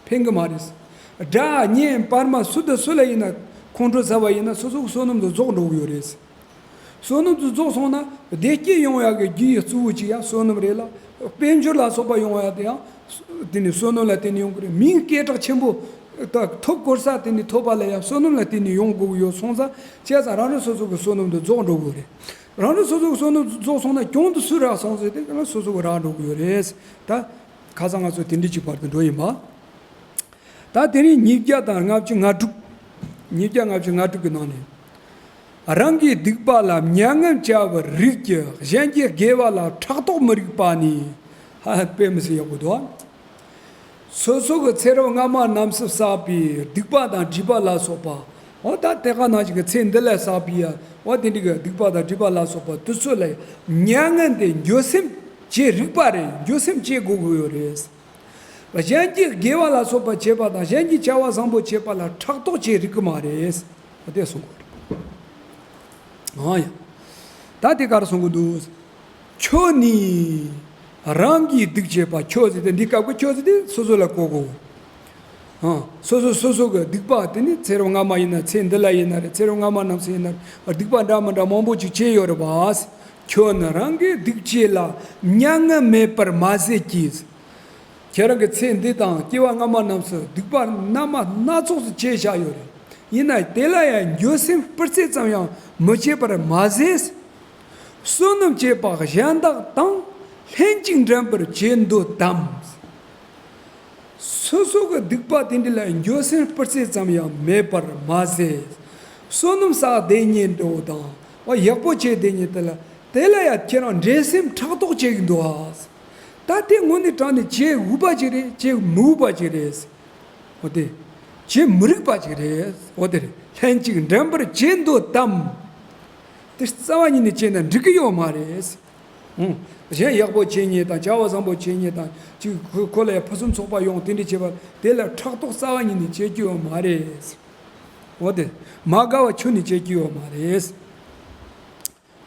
ཕན་གི་མ་རེད། དགྲ་གཉེན་བར་མ་སུ་དང་སུ་ལ་ཡིན་ན་ཁོང་ཁྲོ་ཟ་བ་ཡིན་ན་སོ་སོ་གི་བསོད་ནམས་དེ་རྫོགས་འགྲོ་གི་ཡོད་རེད། བསོད་ནམས་དེ་རྫོགས་སོང་ན་བདེ་སྐྱིད་ཡོང་ཡག་གི་རྒྱུ་ཡི་གཙོ་བོ་གཅིག་ཡང་བསོད་ནམས་རེད་ལ། དཔལ་འབྱོར་ལ་སོགས་པ་ཡོང་ཡག་དེ་ཡང་དེ་ནི་བསོད་ནམས་ལ་བརྟེན་ནས་ཡོང་གི་རེད། མིང་སྐད་གྲགས་ཆེན་པོ་དང་ཐོབ་གོ་ས་དེ་ནི་ཐོབ་པ་ལ་ཡང་བསོད་ནམས་ལ་བརྟེན་ནས་ཡོང་དགོས་ཀྱི་ཡོད་སོང་ཙང་བྱས་ཙང་རང་རང་སོ་སོ་གི་བསོད་ནམས་དེ་རྫོགས་འགྲོ་དགོས་རེད། རང་རང་སོ་སོ་གི་བསོད་ནམས་རྫོགས་སོང་ན་གྱོང་དེ་སུས་རག་སོང་ཟེར་ཏེ་སོ་སོ་གི་རག་འགྲོ་གི་ཡོད་རེད། ད་ཁ་སང་ང་ཚོ་དེ་འདྲི་གཅིག་བར་དུ་འགྲོ་ཡིན་པ། ད་དེ་རིང་ཉིས་བརྒྱ་དང་ལྔ་བཅུ་ང་དྲུག་ཉིས་བརྒྱ་ལྔ་བཅུ་ང་དྲུག་གི་ནང་ནས། རང་གི་སྡིག་པ་ལ་མྱ་ངན་བྱ་བར་རིགས་ཀྱི་གཞན་གྱི་དགེ་བ་ལ་ཕྲག་དོག་མི་རིགས་པ་ནི། ཧ་ཧ་དཔེ་མི་སྲིད་ཡག་པོ་འདུག་སོ་སོ་གི་ཚེ་རབས་སྔ་མ་རྣམས་སུ་བསགས་པའི་སྡིག་པ་དང་སྒྲིབ་པ་ལ་སོགས་པ། འོ་ད་དེ་ག་ནང་བཞིན་གྱི་ཚེ་འདི་ལ་བསགས་པའི་འོ་དེ་འདྲ་གི་སྡིག་པ་དང་སྒྲིབ་པ་ལ་སོགས་པ་དེ་ཚོ་ལ་མྱ་ངན་དེ་འགྱོད་སེམས་བྱེད་རིགས་པ་རེད། འགྱོད་སེམས་བྱེད་དགོས་ཀྱི་ཡོད་རེད། གཞན་གྱི་དགེ་བ་ལ་སོགས་པ་བྱེད་པ་དང་གཞན་གྱི་བྱ་བ་བཟང་པོ་བྱེད་པ་ལ་ཕྲག་དོག་བྱེད་རིགས་ཀྱི་མ་རེད། དེ་གསུང་གི་རེད། ཨང་ཡ། ད་དེ་ག་རེ་གསུང་གི་འདུག་ཁྱོད་ནི་རང་གིས་སྡིག་བྱས་པ། ཁྱོད་ཟེར་ཏེ་འདི་སྐབས་ཀྱི་ཁྱོད་ཟེར་ཏེ་སོ་སོ་ལ་གོ་དགོས། ཨང་། སོ་སོ་སོ་སོ་གི་སྡིག་པ་དེ་ནི་ཚེ་རབས་སྔ་མ་ཡིན་ན་རེད། ཚེ་འདི་ལ་ཡིན་ན་རེད། ཚེ་རབས་སྔ་མ་རྣམས་སུ་ཡིན་ན་རེད། སྡིག་པ་འདྲ་མི་འདྲ་མང་པོ་ཅིག་བྱས་ཡོད་རེད་པ། ཁྱོད་ནི་རང་གི་སྡིག་བྱས་ལ་མྱ་ངན་མེད་པར་མ་ཟད་ཀྱིས། ཁྱེད་རང་གི་ཚེ་འདི་དང་སྐྱེ་བ་སྔ་མ་རྣམས་སུ་སྡིག་པ་རྣམ་པ་སྣ་ཚོགས་སུ་བྱས་བཞག་ཡོད་རེད། ཡིན་ན་དེ་ལ་ཡང་འགྱོད་སེམས་སྤུ་རྩེ་ཙམ་ཡང་མི་བྱེད་པར་མ་ཟད། བསོད་ནམས་བྱས་པ་གཞན་དག་དང་ལྷན་ཅིག་འགྲན་པར་བྱེད་འདོད་དམ། སོ་སོ་གི་སྡིག་པ་དེ་འདྲ་ལ་འགྱོད་སེམས་སྤུ་རྩེ་ཙམ་ཡང་མེད་པར་མ་ཟད། བསོད་ནམས་བསགས་བསྡད་མཁན་འདྲ་བོ་དང་བ་ཡག་པོ་བྱས་བསྡད་མཁན་དེ་ལ་དེ་ལ་ཡང་ཁྱེད་རང་འགྲན་སེམས་ཕྲག་དོག་བྱེད་ཀྱི་འདུག་ཨ། ད་དེ་དངོས་གནས་དྲང་ནས་བྱེད་འོས་པ་ཅིག་རེད། བྱེད་མི་འོས་པ་ཅིག་རེད། འོ་དེ། བྱེད་མི་རིགས་པ་ཅིག་རེད། འོ་དེ་རེད། ལྷན་ཅིག་འགྲན་པར་བྱེད་འདོད་དམ། དེ་རྩ་བ་ཉིད་ནས་བྱས་ན་འགྲིག་གི་ཡོད་མ་རེད། ཨང་། གཞན་ཡག་པོ་བྱེད་མཁན་དང་བྱ་བ་བཟང་པོ་བྱེད་མཁན་དང་ཅིག་ཁོ་ཁོ་ལ་ཡང་ཕུན་སུམ་ཚོགས་པ་ཡོང་དེ་འདྲ་བྱེད་པ་དེ་ལ་ཕྲག་དོག་རྩ་བ་ཉིད་ནས་བྱེད་རྒྱུ་ཡོད་མ་རེད། འོ་དེ། མ་དགའ་བ་ཁྱོན་ནས་བྱེད་རྒྱུ་ཡོད་མ་རེད།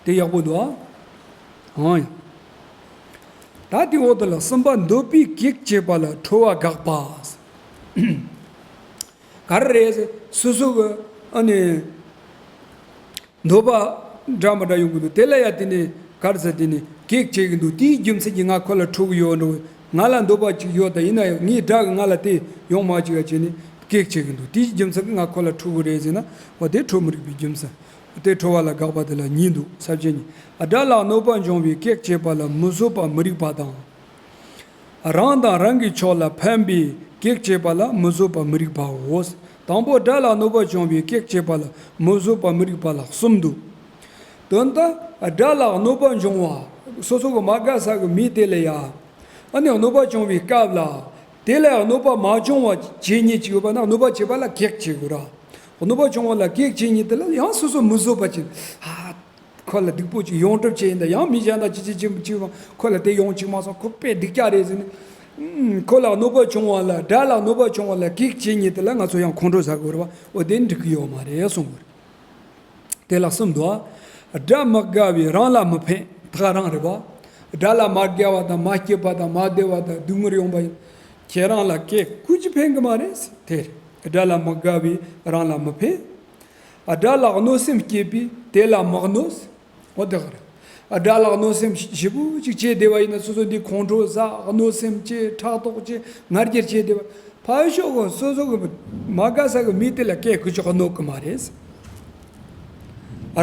དེ་ཡག་པོ་འདུག་ཨ། ཨང་ཡ། ད་དེ་འོག་ཏུ་ལ་གསུམ་པ་འདོད་པས་གེགས་བྱེད་པ་ལ་ཁྲོ་བ་དགག་པ། ག་རེ་རེད། སོ་སོ་གི་ཨ་ནི་འདོད་པ་འདྲ་མི་འདྲ་ཡོང་གི་འདུག་དེ་ལ་ཡ་དེ་ནི་ག་རེ་ཟེར། དེ་ནི་གེགས་བྱེད་ཀྱི་འདུག་དེའི་རྒྱུ་མཚན་གྱིས་ང་ཁོ་ལ་ཁྲོ་གི་ཡོད་འགྲོ། ང་ལ་འདོད་པ་ཅིག་ཡོད་ད་ཡིན་ན་ཡང་ངའི་དགྲ་གིས་ང་ལ་དེ་ཡོང་མ་བཅུག་ཡ་བྱས་ནས་གེགས་བྱེད་ཀྱི་འདུག་དེའི་རྒྱུ་མཚན་གྱིས་ང་ཁོ་ལ་ཁྲོ་གི་རེད་ཟེར་ན་འོ་དེ་ཁྲོ་མི་རིགས་པའི་རྒྱུ་མཚན། དེ་ཁྲོ་བ་ལ་དགག་པ་དེ་ལ་གཉིས་འདུག་ས་བཅད་གཉིས། དགྲ་ལ་གནོད་པ་འབྱུང་བའི་གེགས་བྱེད་པ་ལ་མི་བཟོད་པ་མི་རིགས་པ་དང་། རང་དང་རང་གི་ཕྱོགས་ལ་ཕན་པའི་གེགས་བྱེད་པ་ལ་མི་བཟོད་པ་མི་རིགས་པའོ། དང་པོ་དགྲ་ལ་གནོད་པ་བྱུང་བའི་གེགས་བྱེད་པ་ལ་མི་བཟོད་པ་མི་རིགས་པ་ལ་གསུམ་འདུག་དོན་དག་དགྲ་ལ་གནོད་པ་འབྱུང་བ། སོ་སོ་གི་མ་དགའ་ས་གི་མི་དེ་ལ་ཡ། ཨ་ནི་གནོད་པ་བྱུང་བའི་སྐབས་ལ། དེ་ལ་གནོད་པ་མ་བྱུང་བ་བྱེད་ཉེན་ཅིག་ཡོད་པ་ན་གནོད་པ་བྱེད་པ་ལ་གེགས་བྱེད་དགོས་ར། གནོད་པ་བྱུང་བ་ལ་གེགས་བྱེད་ཉེན་དེ་ལ་ཡང་སོ་སོ་མི་བཟོད་པ་བྱེད། ཧ། ཁོ་ལ་སྡུག་པོ་ཅིག་ཡོང་གྲབས་བྱས་ཡིན་ད་ཡང་མི་གཞན་དག་ཅི་ཅི་ཅི་ཅི་ཁོ་ལ་དེ་ཡོང་ཅིག་མ་སོང་ཁོ་དཔེ་སྡུག་ཅག་རེད་ཟེར་ནས། ཁོ་ལ་གནོད་པ་བྱུང་བ་ལ་དགྲ་ལ་གནོད་པ་བྱུང་བ་ལ་གེགས་བྱེད་ཉེན་དེ་ལ་ང་ཚོ་ཡང་ཁོང་ཁྲོ་ཟ་དགོས་རེད་བ། འོ་དེ་འགྲིག་གི་ཡོད་མ་རེད་གསུང་དགོས་རེད། དེ་ལ་གསུམ་འདུག་དགྲ་མི་དགའ་བས་རང་ལ་མི་ཕན་ད་ག་རང་རེད་བ། དགྲ་ལ་མ་དགའ་བ་དང་མ་སྐྱིད་པ་དང་མ་བདེ་བ་དང་སྡུག་བསྔལ་ཡོང་པ་ཡིན། ཁྱེད་རང་ལ་སྐད་ཀུ་ཅི་ཕན་གི་མ་རེད་དེ་རེད། དགྲ་ལ་མི་དགའ་བས་རང་ལ་མི་ཕན། དགྲ་ལ་གནོད་སེམས་སྐྱེས་པས་དེ་ལ་མི་གནོད། འོ་དེ་ག་རེད། དགྲ་ལ་གནོད་སེམས་ཞེ་པོ་ཅིག་སྐྱེས་བསྡད་པ་ཡིན་ན་སོ་སོ་འདི་ཁོང་ཁྲོ་ཟ་གནོད་སེམས་སྐྱེ་ཕྲག་དོག་སྐྱེ་ང་རྒྱལ་སྐྱེས་བསྡད་པ། ཕར་ཕྱོགས་ཀྱི་སོ་སོ་གི་མ་དགའ་ས་གི་མི་དེ་ལ་སྐད་ཀུ་ཅོག་གནོད་གི་མ་རེད།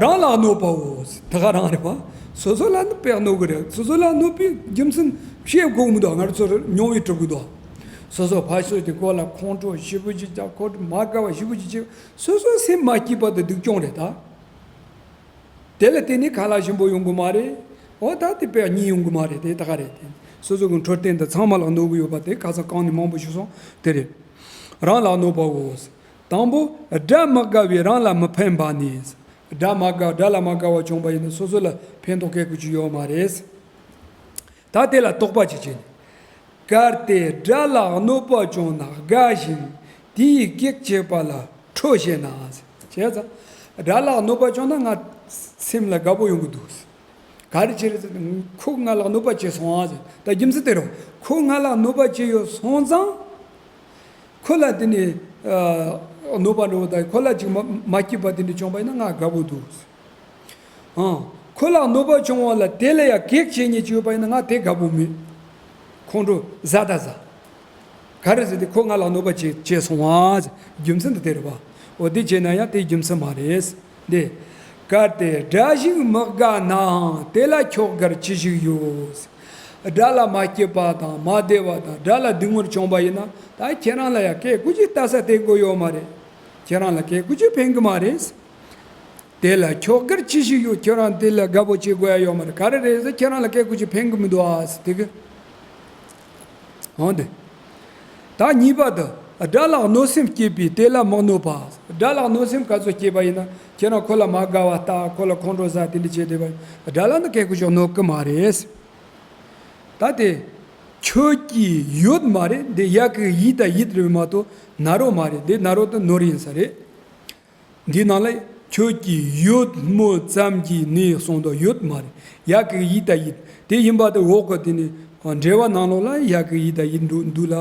རང་ལ་གནོད་པའོ། དེ་ག་རང་རེད་པ། སོ་སོ་ལ་ནི་དཔེ་གནོད་གི་རེད། སོ་སོ་ལ་གནོད་པའི་རྒྱུ་མཚན་བཤད་དགོས་མི་འདུག་ང་ཚོར་མྱོང་བའི་གྲུབ་གི་འདུག་སོ་སོ་ཕར་ཕྱོགས་དེ་ཁོ་ལ་ཁོང་ཁྲོ་ཞེ་པོ་ཅིག་ཀྱང་ཁོ་མ་དགའ་བ་ཞེ་པོ་ཅིག་བྱེད་སོ་སོ་སེམས་མ་སྐྱིད་པ་དང་སྡུག་གྱོང་རེད་ད། དེ་ལ་བརྟེན་ནས་ཁ་ལག་ཞིམ་པོ་ཡོང་གི་མ་རེད། འོ་ད་དེ་དཔེ་གཉིད་ཡོང་གི་མ་རེད་དེ་ད་ག་རེད་དེ། སོ་སོ་གི་འཕྲོད་བསྟེན་དང་ཚང་མ་ལ་གནོད་གི་ཡོད་པ་དེ་ཁ་སང་གང་ནས་མང་པོ་ཞུས་སོང་དེ་རེད། རང་ལ་གནོད་པའོ། དང་པོ་དགྲ་མི་དགའ་བས་རང་ལ་མི་ཕན་པ་ནི། དགྲ་མ་དགའ་དགྲ་ལ་མ་དགའ་བ་བྱུང་པ་ཡིན་ན་སོ་སོ་ལ་ཕན་ཐོགས་སྐད་ཀུ་ཅི་ཡོད་མ་རེད། ད་དེ་ལ་དོགས་པ་ཅིག་བྱས་ནས། གལ་ཏེ་དགྲ་ལ་གནོད་པ་བྱུང་ན་དགའ་ཞིང་དེ་ཡི་གེགས་བྱེད་པ་ལ་ཁྲོ་ཞེ་ན། བྱས་ཙང་། དགྲ་ལ་གནོད་པ་བྱུང་ན་ང་སེམས་ལ་དགའ་པོ་ཡོང་གི་འདུག་ག་རེ་བྱས་རེད་ཟེར་ན་ཁོ་ང་ལ་གནོད་པ་བྱས་སོང་ཨ་ཟེར་ད་རྒྱུ་མཚན་དེ་རེད། ཁོ་ང་ལ་གནོད་པ་བྱས་ཡོད་སོང་ཙང་། ཁོ་ལ་དེ་ནི་གནོད་པ་འགྲོ་བ་དང་ཁོ་ལ་ཅིག་མ་མ་སྐྱིད་པ་དེ་འདྲ་བྱུང་བ་ཡིན་ན་ང་དགའ་པོ་འདུག་ཨང་། ཁོ་ལ་གནོད་པ་བྱུང་བ་ལ་དེ་ལ་ཡང་གེགས་བྱེད་ཉེན་ཅིག་ཡོད་པ་ཡིན་ན་ང་དེ་དགའ་པོ་མེད། ཁོང་ཁྲོ་ཟ་ད་ཟ། ག་རེ་ཟེར་ཏེ་ཁོ་ང་ལ་གནོད་པ་བྱས་བྱས་སོང་བ། རྒྱུ་མཚན་དེ་དེ་རེད་བ། འོ་དེ་བྱས་ན་ཡང་དེ་རྒྱུ་མཚན་མ་རེད། འདི། གལ་ཏེ་དགྲ་ཞིག་མི་དགའ་ནའང་དེ་ལ་ཁྱོ་གར་ཅི་ཞིག་ཡོད། དགྲ་ལ་མ་སྐྱིད་པ་དང་མ་བདེ་བ་དང་དགྲ་ལ་སྡུག་བསྔལ་བྱུང་བ་ཡིན་ན་ད་ཁྱེད་རང་ལ་ཡང་སྐད་ཀུ་ཅི་ལྟ་ས་སྟེར་དགོས་ཡོད་མ་རེད། ཁྱེད་རང་ལ་སྐད་ཀུ་ཅི་ཕན་གི་མ་རེད། དེ་ལ་ཁྱོ་གར་ཅི་ཞིག་ཡོད་ཁྱོད་རང་དེ་ལ་དགའ་པོ་བྱེད་དགོས་ཡ་ཡོད་མ་རེད་ག་རེ་རེད་ཟེར་ཁྱེད་རང་ལ་སྐད་ཀུ་ཅི་ཕན་གི་མི་འདུག་ཨ་ཟེར་དེ་གི། འོང་དེ། ད་གཉིས་པ་དུ། དགྲ་ལ་གནོད་སེམས་སྐྱེས་པས་དེ་ལ་མི་གནོད་པ། དགྲ་ལ་གནོད་སེམས་ག་ཚོད་སྐྱེས་པ་ཡིན་ན་ཁྱེད་རང་ཁོ་ལ་མ་དགའ་བ་ལྟ་ཁོ་ལ་ཁོང་ཁྲོ་ཟ་དེ་འདྲ་བྱས་བསྡད་པ་ཡིན་དགྲ་ལ་ནི་སྐད་ཀུ་ཅི་གནོད་གི་མ་རེད། ད་དེ། ཁྱོད་ཀྱིས་ཡོད་མ་རེད་འདི་ཡ་གི་ཡིད་དང་ཡིད་རེད་མ་གཏོགས་ན་རོ་མ་རེད་འདི་ན་རོ་དང་ནོར་ཡིན་ས་རེད། འདིའི་ནང་ལ་ཁྱོད་ཀྱིས་ཡོད་སྨོས་ཙམ་གྱིས་ནི་གསུངས་འདུག་ཡོད་མ་རེད། ཡ་གི་ཡིད་དང་ཡིད་དེ་ཡིན་པ་དེ་འོག་གི་དེ་ནི་འགྲེལ་པ་ནང་ལོགས་ལ་ཡ་གི་ཡིད་དང་ཡིད་འདུག་འདུག་ལ་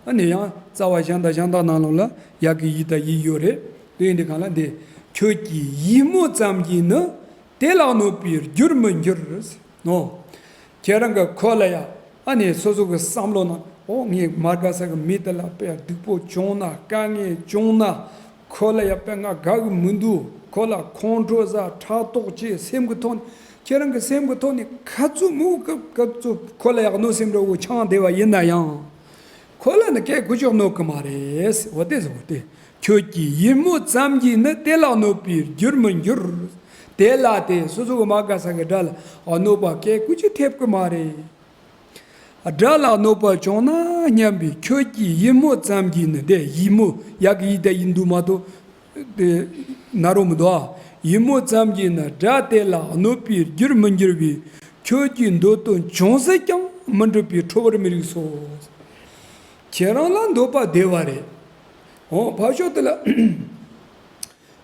ཨ་ནི་ཡང་རྩ་བ་གཞན་དང་གཞན་དག་ནང་ལོགས་ལ་ཡ་གི་ཡིད་དང་ཡིད་ཡོད་རེད། དེ་ཡིན་དུས་གང་ལ་འདི་ཁྱོད་ཀྱིས་ཡིད་སྨོས་ཙམ་གྱིས་ནི་དེ་ལ་གནོད་པའི་རྒྱུར་མི་འགྱུར་ནོ། ཁྱེད་རང་གི་ཁོ་ལ་ཡ་ཨ་ནི་སོ་སོ་གི་བསམ་བློ་ནང་ཨོ་ངས་མ་དགའ་ས་གི་མི་དེ་ལ་དཔེ་སྡུག་པོ་བྱུང་ན་དཀའ་ངལ་བྱུང་ན་ཁོ་ལ་ཡ་དཔེ་ང་དགའ་གི་མི་འདུག་ཁོ་ལ་ཁོང་ཁྲོ་ཟ་ཕྲག་དོག་ཅེས་སེམས་གི་ཐོག་ནས་ཁྱེད་རང་གི་སེམས་གི་ཐོག་ནས་ཁ་ཚུ་མུ་གི་ག་ཚུ་ཁོ་ལ་ཡ་གནོད་སེམས་འདྲ་བོ་འཆང་བསྡད་པ་ཡིན་ན་ཡང་། ཁོ་ལ་ནི་སྐད་ཀུ་ཅོག་གནོད་གི་མ་རེད། འོ་དེ་ཟེར་བ་དེ། ཁྱོད་ཀྱིས་ཡིད་སྨོན་ཙམ་གྱིས་ནི་དེ་ལ་གནོད་པའི་རྒྱུར་མི་འགྱུར། དེ་ལ་དེ་སོ་སོ་གི་མ་དགའ་ས་གི་དགྲ་ལ་གནོད་པ་སྐད་ཀུ་ཅོ་ཐེབས་གི་མ་རེད། དགྲ་ལ་གནོད་པ་བྱུང་ན་སྙམ་པའི་ཁྱོད་ཀྱི་ཡིད་མོ་ཙམ་གྱིས་ནི། དེ་ཡིད་མོ་ཡག་གི་ཡིད་དེ་ཡིན་འདུག་མ་གཏོགས་དེ་ན་རོ་མི་འདུག་ཨ། ཡིད་མོ་ཙམ་གྱིས་ནི་དགྲ་དེ་ལ་གནོད་པའི་རྒྱུར་མི་འགྱུར་བའི་ཁྱོད་ཀྱི་འདོད་དོན་ཅུང་ཟད་ཀྱང་མི་འགྲུབ་པས་ཁྲོ་བར་མི་རིགས་སོ། ཁྱེད་རང་ལ་འདོད་པ་བདེ་བ་རེད། འོ་ཕར་ཕྱོགས་དེ་ལ།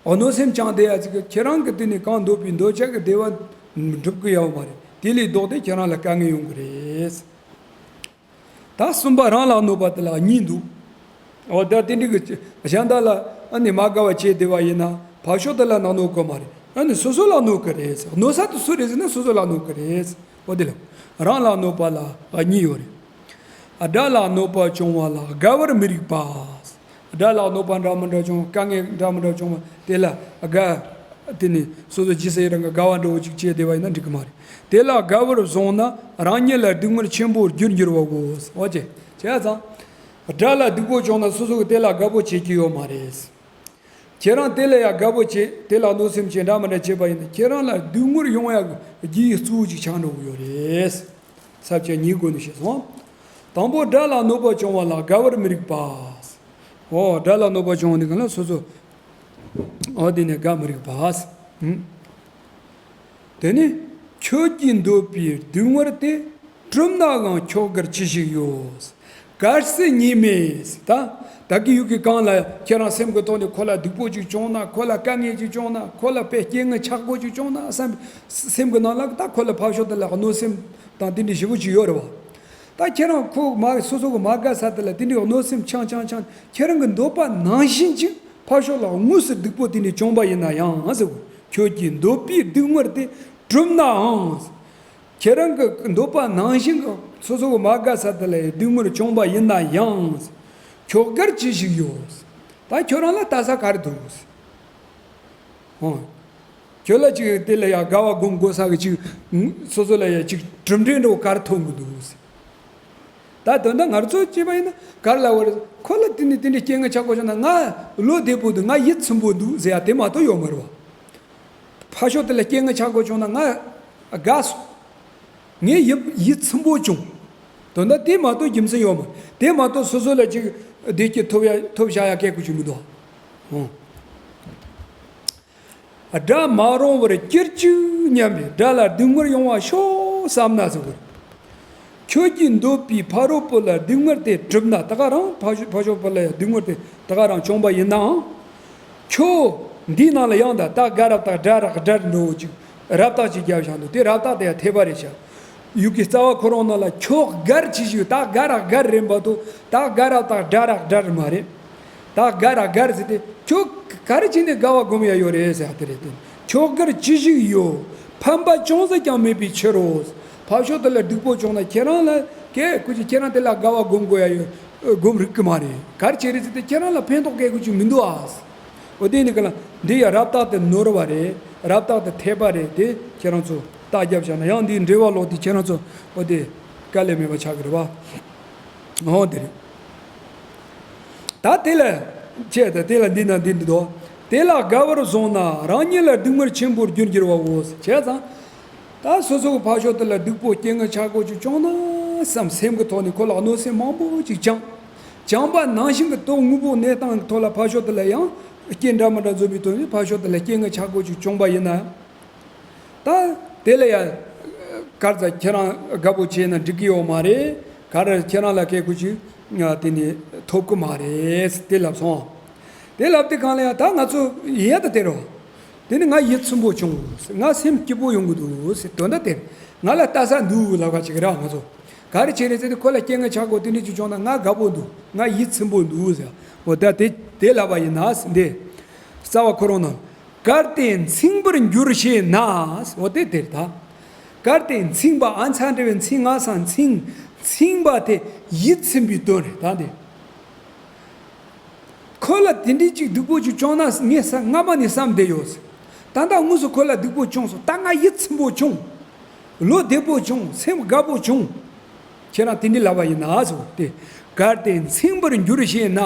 འོ་གནོད་སེམས་བཅངས་བསྡད་ཡ་ཅིག་གི་ཁྱེད་རང་གི་དེ་ནི་གང་འདོད་པའི་འདོད་ཆགས་ཀྱི་བདེ་བ་འགྲུབ་ཀྱི་ཡོད་མ་རེད། དེ་ལས་ལྡོག་སྟེ་ཁྱེད་རང་ལ་དཀའ་ངལ་ཡོང་གི་རེད། ད་གསུམ་པ་རང་ལ་གནོད་པ་དེ་ལ་གཉིས་འདུག་འོ་ད་དེ་འདྲ་གི་གཞན་དག་ལ་ཨ་ནི་མ་དགའ་བ་བྱས་བསྡད་པ་ཡིན་ན་ཕར་ཕྱོགས་དེ་ལ་ནང་གནོད་གི་མ་རེད། ཨ་ནི་སོ་སོ་ལ་གནོད་གི་རེད། གནོད་ས་དེ་སུ་རེད་ཟེར་ན་སོ་སོ་ལ་གནོད་གི་རེད། འོ་དེ་ལ་རང་ལ་གནོད་པ་ལ་གཉིས་ཡོད་རེད། དགྲ་ལ་གནོད་པ་བྱུང་བ་ལ་དགའ་བར་མི་རིགས་པ། དགྲ་ལ་གནོད་པ་འདྲ་མི་འདྲ་བྱུང་དཀའ་ངལ་འདྲ་མི་འདྲ་བྱུང་བ་དེ་ལ་དགའ། དེ་ནི་སོ་སོ་ཇི་སྲིད་རང་གི་དགའ་བ་འདྲ་བོ་ཅིག་བྱས་བསྡད་པ་ཡིན་ན་འགྲིག་གི་མ་རེད། དེ་ལ་དགའ་བར་བཟུང་ན་རང་ཉིད་ལ་སྡུག་བསྔལ་ཆེན་པོར་རྒྱུར་འགྱུར་བའོ། འོ་ཅེ་བྱས་ཙང་། དགྲ་ལ་སྡུག་པོ་བྱུང་ན་སོ་སོ་གི་དེ་ལ་དགའ་པོ་བྱེད་ཀྱི་ཡོད་མ་རེད། ཁྱེད་རང་དེ་ལ་ཡང་དགའ་པོ་བྱེད་དེ་ལ་གནོད་སེམས་བྱེད་འདྲ་མི་འདྲ་བྱེད་པ་ཡིན་ན་ཁྱེད་རང་ལ་སྡུག་བསྔལ་ཡོང་ཡག་གི་རྒྱུ་གཙོ་བོ་ཅིག་ཆགས་འགྲོ་གི་ཡོད་རེད། ས་བཅད་གཉིས་སྒོ་ནས་བཤད་སོང་། དང་པོ་དགྲ་ལ་གནོད་པ་བྱུང་བ་ལ་དགའ་བར་མི་རིགས་པ། འོ་དགྲ་ལ་གནོད་པ་བྱུང་བ་ནི་གང་ལ་སོ་སོ། འོ་དེ་ནས་དགའ་མི་རིགས་པ། ཨུམ། དེ་ནི་ཁྱོད་ཀྱིས་འདོད་པའི་སྡུག་བསྔལ་དེ་གྲུབ་ནའང་ཁྱོད་དགར་ཅི་ཞིག་ཡོད། གལ་སྲིད་ཉིད་མེད་ད། ད་གི་ཡུལ་གྱི་གང་ལ་ཁྱེད་རང་སེམས་ཀྱི་ཐོག་ནས་ཁོ་ལ་སྡུག་པོ་ཅིག་བྱུང་ན་ཁོ་ལ་དཀའ་ངལ་ཅིག་བྱུང་ན་ཁོ་ལ་དཔེ་རྐྱེན་ངན་ཆག་སྒོ་ཅིག་བྱུང་ན་བསམ་སེམས་ཀྱི་ནང་ལ་ད་ཁོ་ལ་ཕར་ཕྱོགས་དེ་ལ་གནོད་སེམས་དང་དེ་འདྲའི་ཞེ་པོ་ཅིག་ཡོད་རེད་བ། ད་ཁྱེད་རང་ཁོ་མ་སོ་སོ་གི་མ་དགའ་ས་དེ་ལ་དེ་འདྲའི་གནོད་སེམས་འཆང་འཆང་འཆང་ཁྱེད་རང་གི་འདོད་པ་ནང་བཞིན་ཅིག་ཕར་ཕྱོགས་ལ་དངོས་སུ་སྡུག་པོ་དེ་འདྲའི་བྱུང་པ་ཡིན་ན་ཡང་ཟེར་གོ་ཁྱོད་ཀྱིས་འདོད་པའི་སྡུག་བསྔལ་དེ་གྲུབ་ནའང་། ཁྱེད་རང་གི་འདོད་པ་ནང་བཞིན་གྱི་སོ་སོ་གི་མ་དགའ་ས་དེ་ལ་སྡུག་བསྔལ་བྱུང་པ་ཡིན་ན་ཡང་། ཁྱོད་དགར་ཅི་ཞིག་ཡོད། ད་ཁྱོད་རང་ལ་ལྟ་ས་ག་རེ་འདུག་ཧོ། ཁྱོད་ལ་ཅིག་དེ་ལ་ཡང་དགའ་བ་སྒོམ་དགོས་ས་གི་ཅིག་སོ་སོ་ལ་ཡང་ཅིག་གྲུབ་འབྲས་འདྲ་བོ་ག་རེ་ཐོན་གི་འདུག་ད་དོན་དག་ང་ཚོ་བྱས་པ་ཡིན་ན་ག་རེ་ལབ་དགོས་རེད། ཁོ་ལ་དེ་ནས་དེ་འདྲའི་རྐྱེན་ངན་ཆགས་དགོས་བྱུང་ན་ང་བློ་བདེ་པོ་འདུག་ང་ཡིད་ཚིམ་པོ་འདུག་ཟེར་ཡ་དེ་མ་གཏོགས་ཡོད་མ་རེད་བ། ཕར་ཕྱོགས་དེ་ལ་རྐྱེན་ངན་ཆགས་དགོས་བྱུང་ན་ང་དགའ་སོང་། ངས་ཡིད་ཡིད་ཚིམ་པོ་བྱུང་། དོན་དག་དེ་མ་གཏོགས་རྒྱུ་མཚན་ཡོད་མ་རེད། དེ་མ་གཏོགས་སོ་སོ་ལ་ཅིག་བདེ་སྐྱིད་ཐོབ་ཡ་ཐོབ་བཞག་ཡ་སྐད་དགོས་ཀྱི་མི་འདུག་ཨང་། དགྲ་མ་རུངས་པར་གྱུར་ཅིག་སྙམ་པའི་དགྲ་ལ་སྡུག་བསྔལ་ཡོང་བ་ཤོག་བསམ་ན་ཟེར་བར། ཁྱོད་ཀྱིས་འདོད་པའི་ཕ་རོལ་པོ་ལ་སྡུག་བསྔལ་དེ་གྲུབ་ན་ད་ག་རང་ཕ་ཕ་ཕྱོགས་པོ་ལ་ཡང་སྡུག་བསྔལ་དེ་ད་ག་རང་བྱུང་པ་ཡིན་ནའང་། ཁྱོད་འདིའི་ནང་ལ་ཡང་ད་ད་དགའ་རབ་དང་དགྲ་རག་དགྲར་འགྲོ་ཅིག་རབ་རྟགས་ཅིག་རྒྱབ་བཞག་འདུག་དེ་རབ་རྟགས་དེ་ཡང་འཐད་པ་རེད་ཤག་ཡུལ་གྱི་རྩ་བ་ཁོ་རང་ནང་ལ་ཁྱོད་དགར་ཅི་ཞིག་ད་དགའ་རག་དགར་རེད་མ་གཏོགས་ད་དགའ་རབ་དང་དགྲ་རག་དགྲར་མ་རེད། ད་དགའ་ར་དགར་ཟེར་ཏེ་ཁྱོད་ག་རེ་བྱས་ནས་དགའ་བ་སྒོམ་ཡ་ཡོད་རེད་ཟེར་ཡ་དེ་རེད་དེ། ཁྱོད་དགར་ཅི་ཞིག་ཡོད། ཕན་པ་ཅུང་ཟད་ཀྱང་མེད་པའི་ཕྱིར་རོ། ཕར་ཕྱོགས་དེ་ལ་སྡུག་པོ་བྱུང་ན་ཁྱེད་རང་ལ་སྐད་ཁུ་ཅི་ཁྱེད་རང་དེ་ལ་དགའ་བ་སྒོམ་དགོས་ཡ་ཡོད་སྒོམ་རིགས་ཀྱི་མ་རེད། ག་རེ་བྱས་རེད་ཟེར་ཏེ་ཁྱེད་རང་ལ་ཕན་ཐོགས་སྐད་ཁུ་ཅི་མི་འདུག་ཨ། འོ་དེ་ནི་ག་ལ་འདི་ཡ་རབ་རྟགས་དེ་ནོར་བ་རེད། རབ་རྟགས་དེ་འཐད་པ་རེད་དེ་ཁྱེད་རང་ཚོ་རྟགས་རྒྱབ་བཞག་ན་ཡང་འདིའི་འགྲེལ་བ་ལོག་དེ་ཁྱེད་རང་ཚོ་འོ་དེ་དཀའ་ལས་མེད་པ་ཆགས་ཀྱི་རེད་བ། འོ་དེ་རེད། ད་དེ་ལ་བྱས་ཏེ་དེ་ལ་འདི་ན་འདི་འདི་དོ། དེ་ལ་དགའ་བར་བཟུང་ན་རང་ཉིད་ལ་སྡུག་བསྔལ་ཆེན་པོར་རྒྱུར་འགྱུར་བའོ། བྱས་ཙང་། ད་སོ་སོ་གི་ཕ་ཕྱོགས་དེ་ལ་སྡུག་པོ་རྐྱེན་ངན་ཆག་སྒོ་ཅིག་བྱུང་ན་བསམ་སེམས་ཀྱི་ཐོག་ནས་ཁོ་ལ་གནོད་སེམས་མང་པོ་ཅིག་བཅངས། བཅངས་པ་ནང་བཞིན་གྱི་དོན་དངོས་པོ་གནས་སྟངས་ཀྱི་ཐོག་ལ་ཕ་ཕྱོགས་དེ་ལ་ཡང་རྐྱེན་འདྲ་མི་འདྲ་འཛོམས་པའི་དོན་ནི་ཕ་ཕྱོགས་དེ་ལ་རྐྱེན་ངན་ཆག་སྒོ་ཅིག་བྱུང་པ་ཡིན་ན། ད་དེ་ལ་ཡང་གར་ཙ་ཁྱེད་རང་དགའ་པོ་བྱས་ན་འགྲིག་གི་ཡོད་མ་རེད། གར་ཁྱེད་རང་ལ་སྐད་ཁུ་ཅིག་དེ་ནི་ཐོབ་ཀི་མ་རེད་དེ་ལབ་སོང་། དེ་ལབ་དེ་གང་ལ་ཡང་ད་ང་ཚོ་ཡས་ད་དེ་རོ། དེ་ནི་ང་ཡིད་ཚིམ་པོ་བྱུང་། ང་སེམས་སྐྱིད་པོ་ཡོང་གི་འདུག་ཟེར་དོན་དག་དེ་ང་ལ་ལྟ་ས་འདུག་ལབ་ག་ཅིག་ར་ང་ཚོ་ག་རེ་བྱས་རེད་ཟེར་ཏེ་ཁོ་ལ་རྐྱེན་ངན་ཆག་སྒོ་དེ་འདྲ་ཅིག་བྱུང་ན་ང་དགའ་པོ་འདུག་ང་ཡིད་ཚིམ་པོ་འདུག་ཟེར་འོ་ད་དེ་དེ་ལབ་པ་ཡིན་ན་འདི་རྩ་བ་ཁོ་རང་ནང་། གལ་ཏེ་མཚིང་པར་འགྱུར་ཞེ་ན། འོ་དེ་དེར་ད། གལ་ཏེ་མཚིང་པ་ཨ་མཚན་འདྲ་བའི་མཚིང་ང་སང་མཚིང་མཚིང་པ་དེ་ཡིད་ཚིམ་པའི་དོན་རེད་ད་དེ། ཁོ་ལ་དེ་འདྲའི་ཅིག་སྡུག་པོ་ཅིག་བྱུང་ན་ངས་ས་སྔ་མ་ནས་བསམ་བསྡད་ཡོད། ད་ལྟ་དངོས་སུ་ཁོ་ལ་སྡུག་པོ་བྱུང་སོང་ད་ང་ཡིད་ཚིམ་པོ་བྱུང་། བློ་བདེ་པོ་བྱུང་སེམས་དགའ་པོ་བྱུང་། ཁྱེད་རང་དེ་འདྲ་ལབ་པ་ཡིན་ན་ཟེར་བ་སྟེ། གལ་ཏེ་མཚིང་པར་འགྱུར་ཞེ་ན།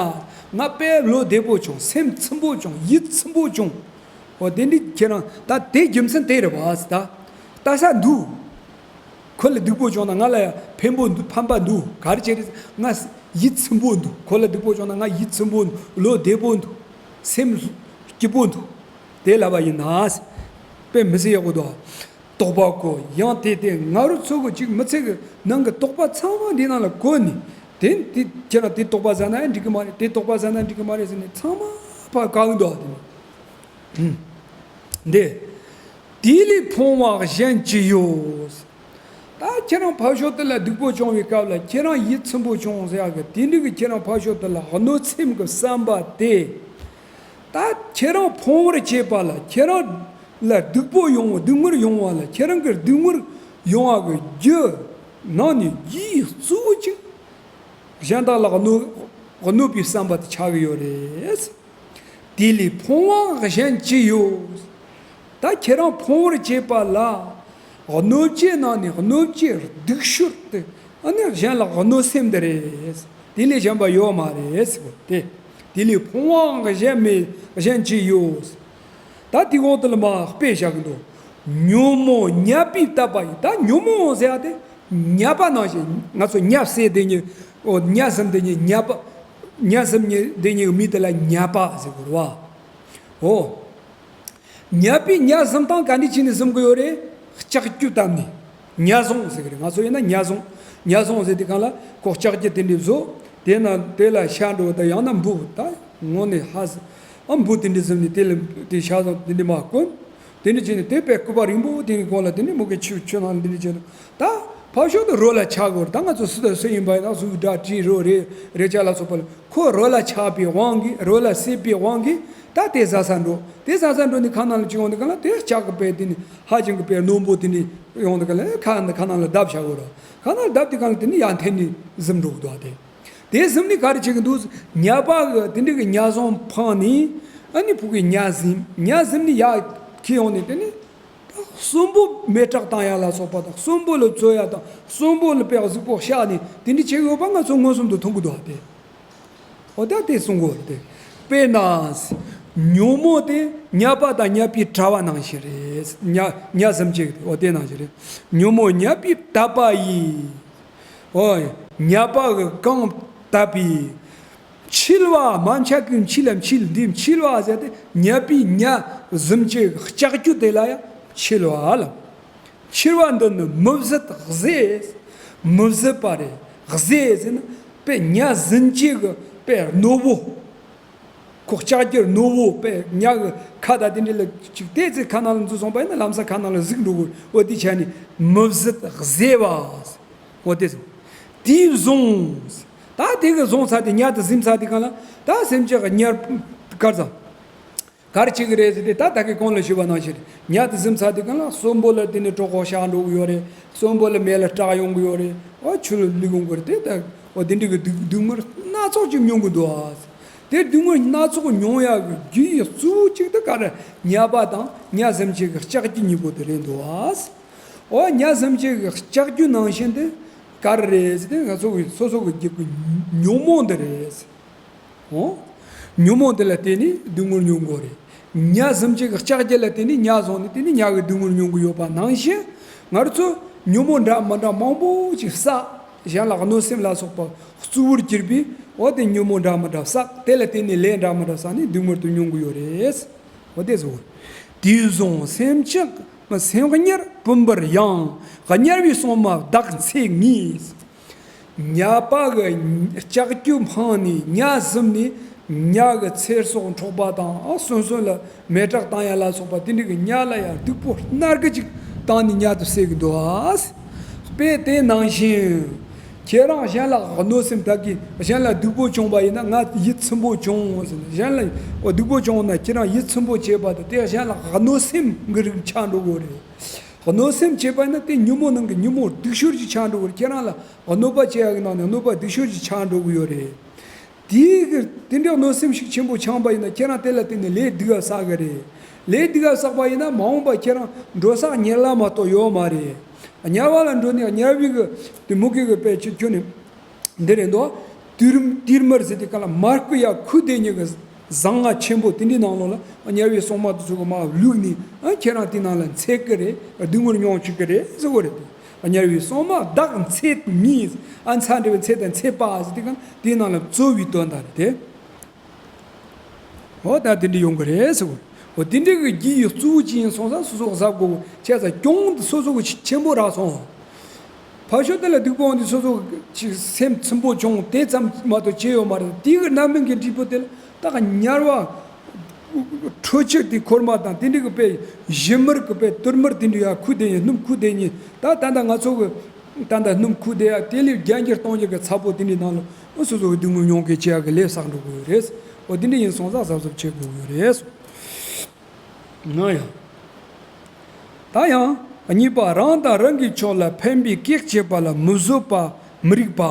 ང་དཔེ་བློ་བདེ་པོ་བྱུང་སེམས་ཚིམ་པོ་བྱུང་ཡིད་ཚིམ་པོ་བྱུང་། འོ་དེ་འདྲ་ཁྱེད་རང་ད་དེ་རྒྱུ་མཚན་དེ་རེད་བ་ཟེར་ད། ལྟ་ས་འདུག་ཁོ་ལ་སྡུག་པོ་བྱུང་ན་ང་ལ་ཡང་ཕན་པོ་འདུག་ཕན་པ་འདུག་ག་རེ་བྱས་རེད། ང་ཡིད་ཚིམ་པོ་འདུག་ཁོ་ལ་སྡུག་པོ་བྱུང་ན་ང་ཡིད་ཚིམ་པོ་འདུག་བློ་བདེ་པོ་འདུག་སེམས་སྐྱིད་པོ་འདུག་དེ་ལབ་པ་ཡིན་ན། དཔེ་མི་སྲིད་ཡག་པོ་འདུག་དོགས་པ་གོ་ཡང་དེ་དེ་ང་རོ་ཚོ་གོ་གཅིག་མི་ཚེ་གི་ནང་གི་དོགས་པ་ཚང་མ་འདི་ནང་ལ་གོ་ནི། དེ་དེ་ཁྱེད་རང་དེ་དོགས་པ་ཟ་ན་འགྲིག་གི་མ་རེད། དེ་དོགས་པ་ཟ་ན་འགྲིག་གི་མ་རེད་ཟེར་ནས་ཚང་མ་ཕར་བཀག་འདུག་དེ་ནི། འདི། དེ་ལས་ཕོངས་པ་གཞན་ཅི་ཡོད། ད་ཁྱེད་རང་ཕར་ཕྱོགས་དེ་ལ་སྡུག་པོ་བྱུང་བའི་སྐབས་ལ་ཁྱེད་རང་ཡིད་ཚིམ་པོ་བྱུང་ཟེར་ཡག་གི་དེ་འདྲ་གི་ཁྱེད་རང་ཕར་ཕྱོགས་དེ་ལ་གནོད་སེམས་ཀྱི་བསམ་པ་དེ། ད་ཁྱེད་རང་ཕོངས་པར་བྱེད་པ་ལ་ཁྱེད་རང་ལ་སྡུག་པོ་ཡོང་བ་སྡུག་བསྔལ་ཡོང་བ་ལ་ཁྱེད་རང་གི་སྡུག་བསྔལ་ཡོང་བ་གི་རྒྱུ་ནང་ནས་རྒྱུ་ཡི་གཙོ་བོ་གཅིག་གཞན་དག་ལ་གནོད་གནོད་པའི་བསམ་པ་དེ་ཆགས་ཀྱི་ཡོད་རེད། དེ་ལས་ཕོངས་པ་གཞན་ཅི་ཡོད། ད་ཁྱེད་རང་ཕོངས་པར་བྱེད་པ་ལ། གནོད་བྱེད་ནང་ནས་གནོད་བྱེད་སྡུག་ཤོས་དེ་ཨ་ནི་གཞན་ལ་གནོད་སེམས་དེ་རེད། དེ་ལས་གཞན་པ་ཡོད་མ་རེད་ཟེར་བ་དེ། དེ་ལས་ཕོངས་པ་གཞན་མེད་གཞན་ཅི་ཡོད། ད་དེ་འོག་དེ་ལ་མ་དཔེ་བཞག་གི་འདུག་ཉོན་མོངས་ཉ་པས་བཏབ་པ་ཡིན། ད་ཉོན་མོངས་ཟེར་ཡ་དེ་ཉ་པ་ནང་བཞིན་ང་ཚོ་ཉ་ཟེར་དེ་ཉིད་ཨོ་ཉ་ཟིམ་དེ་ཉིད་ཉ་པ་ཉ་ཟིམ་ཉིད་དེ་ཉིད་མི་དེ་ལ་ཉ་པ་ཟེར་དགོས་རེད་བ། ཨོ། ཉ་པས་ཉ་ཟིམ་སྟངས་ག་འདྲ་བྱས་ནས་ཟིམ་གི་ཡོད་རེད། ལྕགས་ཀྱུ་བཏབ་ནས། ཉ་བཟུང་ཟེར་གི་རེད། ང་ཚོ་ཡིན་ན་ཉ་བཟུང་། ཉ་བཟུང་ཟེར་དུས་སྒང་ལ་ཁོ་ལྕགས་ཀྱུ་དེ་འདྲ་བཟོ། དེ་ན་དེ་ལ་ཤ་འགྲོ་ད་ཡང་ན་འབུ་ད་ངོ་ནས་ཧ་ཟི། ཨ་འབུ་དེ་འདྲ་ཟིམ་ནས་དེ་ལ་དེ་ཤ་ཟ་དེ་འདྲ་མ་བསྐོན། དེ་འདྲ་བྱས་ནས་དེ་པས་སྐུད་པ་རིང་པོ་དེ་གི་གོང་ལ་དེ་འདྲ་མུ་གེ་ཆུ་ཆུ་ནང་དེ་འདྲ་བྱས་ནས་ད་ཕར་ཕྱོགས་དུ་རོ་ལ་ཆགས་དགོས་རེད། ད་ང་ཚོ་སུ་དང་སུ་ཡིན་པ་ཡིན་ན་གཟུགས་སྒྲ་དྲི་རོ་རེག་རེག་བྱ་ལ་སོགས་པ་ལ། ཁོ་རོ་ལ་ཆགས་པའི་དབང་གིས་རོ་ལ་སྲེད་པའི་དབང་གིས་ད་དེ་ཟ་ས་འགྲོ། དེ་ཟ་ས་འགྲོ་ནི་ཁ་ནང་ལ་ཅི་ཡོང་དུས་ག་ལ་དེ་ལྕགས་ཀྱི་པས་དེ་ནི་ཧ་ཅང་གི་པས་རྣོན་པོ་དེ་འདྲ་ཡོང་དུས་ག་ལ་ཁ་ཁ་ནང་ལ་བརྡབ་བྱ་དགོས་ར། ཁ་ནང་ལ་བརྡབ་དུས་ག་ལ་དེ་ནི་ཡར་འཐེན་ནི་ཟིམ་འགྲོ་གི་འདུག་ཨ། དེ་དེ་ཟིམ་ནི་ག་རེ་བྱེད་ཀྱི་འདུག་ཉ་པ་གི་དེ་འདྲ་གི་ཉ་བཟུང་འཕངས་ནི་ཨ་ནི་ཕུག་གི་ཉ་ཟིམ་ཉ་ཟིམ་ནི་ཡར་ཁྱེར་ཡོང་ནི་དེ་ནི་གསོན་པོ་མེ་སྲེག་བཏང་ཡ་ལ་སོགས་པ་དང་གསོན་པོ་ལ་བཙོ་ཡ་དང་གསོན་པོ་ལ་པས་གཟུགས་པོ་བཤགས་ནི་དེ་འདྲ་བྱེད་ཀྱི་ཡོད་པ་ང་ཚོ་མངོན་སུམ་དུ་མཐོང་གི་འདུག་ཨ། དེ། འོ་ད་དེ་གསུང་གོ་དེ། དཔེར་ན། ཉོན་མོངས་དེ་ཉ་པ་དང་ཉ་པའི་དྲ་བ་ནང་བཞིན་རེད། ཉ་ཉ་ཟིམ་ཅིག་འོ་དེ་ནང་བཞིན་རེད། ཉོན་མོངས་ཉ་པས་བཏབ་པ་ཡིས། འོ། ཉ་པ་གི་གང་བཏབ་པའི། འཆིལ་བ་མ་འཆག་གི་འཆིལ་ལ་འཆིལ་འདི་འཆིལ་བ་ཟེར་ཏེ་ཉ་པའི་ཉ་ཟིམ་ཅིག་ལྕགས་ཀྱུ་དེ་ལ་ཡང་འཆིལ་བ་ལ། འཆིལ་བ་འདི་ནི་མི་བཟད་གཟེར། མི་བཟད་པ་རེད། གཟེར་ཟེར་ན་དཔེ་ཉ་ཟིམ་ཅིག་གི་དཔེ་རྣོ་བོ། ཁོ་ལྕགས་ཀྱུ་རྣོ་བོ་དཔེ་ཉ་གི་ཁ་དང་དེ་འདྲ་ལ་ཅིག་བལྟས་ཚེ་ཁ་ནང་ལ་འཛུལ་སོང་པ་ཡིན་ན་ལམ་སང་ཁ་ནང་ལ་ཟུག་འགྲོ་གི་འོ་དེ་བྱས་ནས་མི་བཟད་གཟེར་བ། འོ་དེ་ཟེར། དེའི་བཟུང་། ད་དེ་གི་བཟུང་ཚར་དེ་ཉ་དེ་ཟིམ་ཚར་དེ་གང་ལ་ད་སེམས་ཅན་གི་ཉར་དཀར་ཚ། ག་རེ་བྱེད་ཀྱི་རེད་ཟེར་ཏེ་ད་ད་གིན་གོང་ལ་ཞུས་པ་ནང་བཞིན་ཉ་དེ་ཟིམ་ཚར་དེ་གང་ལ་གསོན་པོ་ལ་དེ་ནས་གྲོད་ཁོག་གཤགས་འགྲོ་གི་ཡོད་རེད། གསོན་པོ་ལ་མེ་ལ་སྐྲག་ཡོང་གི་ཡོད་རེད། འོ་ཆུ་ལ་ལུད་ཡོང་གི་རེད་དེ་ད་འོ་དེ་འདྲ་གི་སྡུག་སྡུག་བསྔལ་སྣ་ཚོགས་ཅིག་མྱོང་གི་འདུག་ཨ། དེ་སྡུག་བསྔལ་སྣ་ཚོགས་མྱོང་ཡག་གི་རྒྱུ་ཡི་གཙོ་བོ་གཅིག་དེ་ག་རེ་ཉ་པ་དང་ཉ་ཟིམ་ཅིག་གི་ལྕགས་ཀྱུ་གཉིས་པོ་དེ་རེད་འདུག་ཨ། འོ་ཉ་ཟིམ་ཅིག་གི་ལྕགས་ཀྱུ་ནང་བཞིན་དེ་ག་རེ་རེད་ཟེར་ཏེ་ང་ཚོ་གི་སོ་སོ་གི་རྒྱུད་ཀྱི་ཉོན་མོངས་འདི་རེད། འོ། ཉོན་མོངས་དེ་ལ་བརྟེན་ནས་སྡུག་བསྔལ་མྱོང་དགོས་རེད། ཉ་ཟིམ་ཅིག་གི་ལྕགས་ཀྱུ་ལ་བརྟེན་ནས་ཉ་བཟུང་ནས་དེ་ནས་ཉ་གི་སྡུག་བསྔལ་མྱོང་གི་ཡོད་པ་ནང་བཞིན། ང་ཚོ་ཉོན་མོངས་འདྲ་མི་འདྲ་མང་པོ་ཅིག་བསགས། གཞན་ལ་གནོད་སེམས་ལ་སོགས་པ་གཙོ་བོར་གྱུར་པའི་འོ་དེ་ཉོན་མོངས་འདྲ་མི་འདྲ་བསགས། དེ་ལ་བརྟེན་ནས་ལས་འདྲ་མི་འདྲ་བསགས་ནས་སྡུག་བསྔལ་དུ་མྱོང་གི་ཡོད་རེད། འོ་དེ་བཟོ། དེ་བཟུང་སེམས་ཅན་སེམས་དམྱལ་བུམ་པར་ཡང་། དམྱལ་བའི་སྲུང་མ་བདག་འཚེ་ངེས། ཉ་པ་གི་ལྕགས་ཀྱུ་འཕངས་ནས་ཉ་ཟིམ་ནས་ཉ་གི་ཚེ་སྲོག་འཕྲོག་པ་དང་ཨ་གསོན་གསོན་ལ་མེ་སྲེག་བཏང་ཡ་ལ་སོགས་པ་དེ་འདྲ་གི་ཉ་ལ་ཡང་སྡུག་པོ་སྣ་དགུ་ཅིག་བཏང་ནས་ཉ་དེ་བསད་ཀྱི་འདུག་ཨ། དཔེ་དེ་ནང་བཞིན། ཁྱེད་རང་གཞན་ལ་གནོད་སེམས་དག་གིས་གཞན་ལ་སྡུག་པོ་བྱུང་བ་ཡིན་ན་ང་ཡིད་ཚིམ་པོ་བྱུང་ཟེར་ནས་གཞན་ལ་སྡུག་པོ་བྱུང་ན་ཁྱེད་རང་ཡིད་ཚིམ་པོ་བྱེད་པ་དེ་དེ་གཞན་ལ་གནོད་སེམས་ཀྱི་རིགས་ཆགས་འགྲོ་གི་རེད། གནོད་སེམས་བྱེད་པ་ཡིན་ན་དེ་ཉོན་མོངས་ནང་གི་ཉོན་མོངས་སྡུག་ཤོས་ཅིག་ཆགས་འགྲོ་གི་རེད། ཁྱེད་རང་ལ་གནོད་པ་བྱེད་ཡག་གི་ནང་ནས་གནོད་པ་སྡུག་ཤོས་ཅིག་ཆགས་འགྲོ་གི་ཡོད་རེད། དེའི་གི་དེ་འདྲའི་གནོད་སེམས་ཤུགས་ཆེན་པོ་འཆང་པ་ཡིན་ན་ཁྱེད་རང་དེ་ལ་བརྟེན་ནས་ལས་སྡུག་ག་བསགས་གི་རེད། ལས་སྡུག་ག་བསགས་པ་ཡིན་ན་མ་འོངས་པ་ཁྱེད་རང་འགྲོ་ས་དམྱལ་བ་མ་གཏོགས་ཡོད་མ་རེད། དམྱལ་བ་ལ་འགྲོ་ནས་དམྱལ་བའི་གི་དེ་མུ་གེ་གི་དཔེ་ཁྱོད་ཁྱོད་ནི་འདི་རེད་འདུག་ཏིར་ཏིར་མར་ཟེར་དེ་ག་ལ་མར་ཁུ་ཡ་ཁུ་དེ་ཉིད་གི་ཟངས་ང་ཆེན་པོ་དེ་འདྲའི་ནང་ལོགས་ལ་དམྱལ་བའི་སྲུང་མ་དེ་ཚོ་གི་མར་བླུགས་ནས་ཨ་ཁྱེད་རང་དེ་ནང་ལ་འཚེད་གི་རེད། སྡུག་བསྔལ་མྱོང་བཅུག་གི་རེད་ཟེར་གོ་རེད། དམྱལ་བའི་སྲུང་མ་བདག་འཚེ་ཉིད། ཨ་འཚེ་འདྲ་བའི་འཚེ་དང་འཚེ་བ་ཟེར་དེ་གང་དེའི་ནང་ལ་རྩོལ་བའི་དོན་དག་རེད་དེ། འོ་ད་དེ་འདྲ་ཡོང་གི་རེད་ཟེར་གོ། འོ་དེ་འདྲ་གི་རྒྱུ་ཡི་གཙོ་བོ་ཅི་ཡིན་སོང་ཙང་སོ་སོ་གཟབ་དགོས། བྱས་ཙང་གྱོང་དེ་སོ་སོ་གི་ཆེན་པོ་རག་སོང་། ཕར་ཕྱོགས་དེ་ལ་སྡིག་པ་འོང་དུས་སོ་སོ་ཅིག་སེམས་ཚིམ་པོ་བྱུང་། དེ་ཙམ་མ་གཏོགས་ཅི་ཡོད་མ་རེད། དེ་གི་རྣམ་སྨིན་གྱི་འབྲས་བུ་དེ་ལ་ད་ག་དམྱལ་བ་ཁྲོ་ཆུ་དེ་འཁོར་མ་དང་དེ་འདྲ་གི་དཔེ་ཞི་མར་གི་དཔེ་དུར་མར་དེ་འདྲ་ཡ་ཁུ་དེ་ཉིད་སྣུམ་ཁུ་དེ་ཉིད་ད་ད་ལྟ་ང་ཚོ་གི་ད་ལྟ་སྣུམ་ཁུ་དེ་ཡ་དེ་ལས་རྒྱ་འགྱུར་གཏོང་རྒྱུ་གི་ཚ་པོ་དེ་འདྲའི་ནང་ལ་སོ་སོ་གི་སྡུག་བསྔལ་མྱོང་གི་བྱེད་ཡ་གི་ལས་བསགས་འགྲོ་དགོས་ཡོད་རེད། འོ་དེ་འདྲ་ཡིན་སོང་ཙང་གཟབ་གཟབ་བྱེད་དགོས་ཡོད་རེད། ང་ཡང་། ད་ཡང་གཉིས་པ། རང་དང་རང་གི་ཕྱོགས་ལ་ཕན་པའི་གེགས་བྱེད་པ་ལ་མི་བཟོད་པ་མི་རིགས་པ།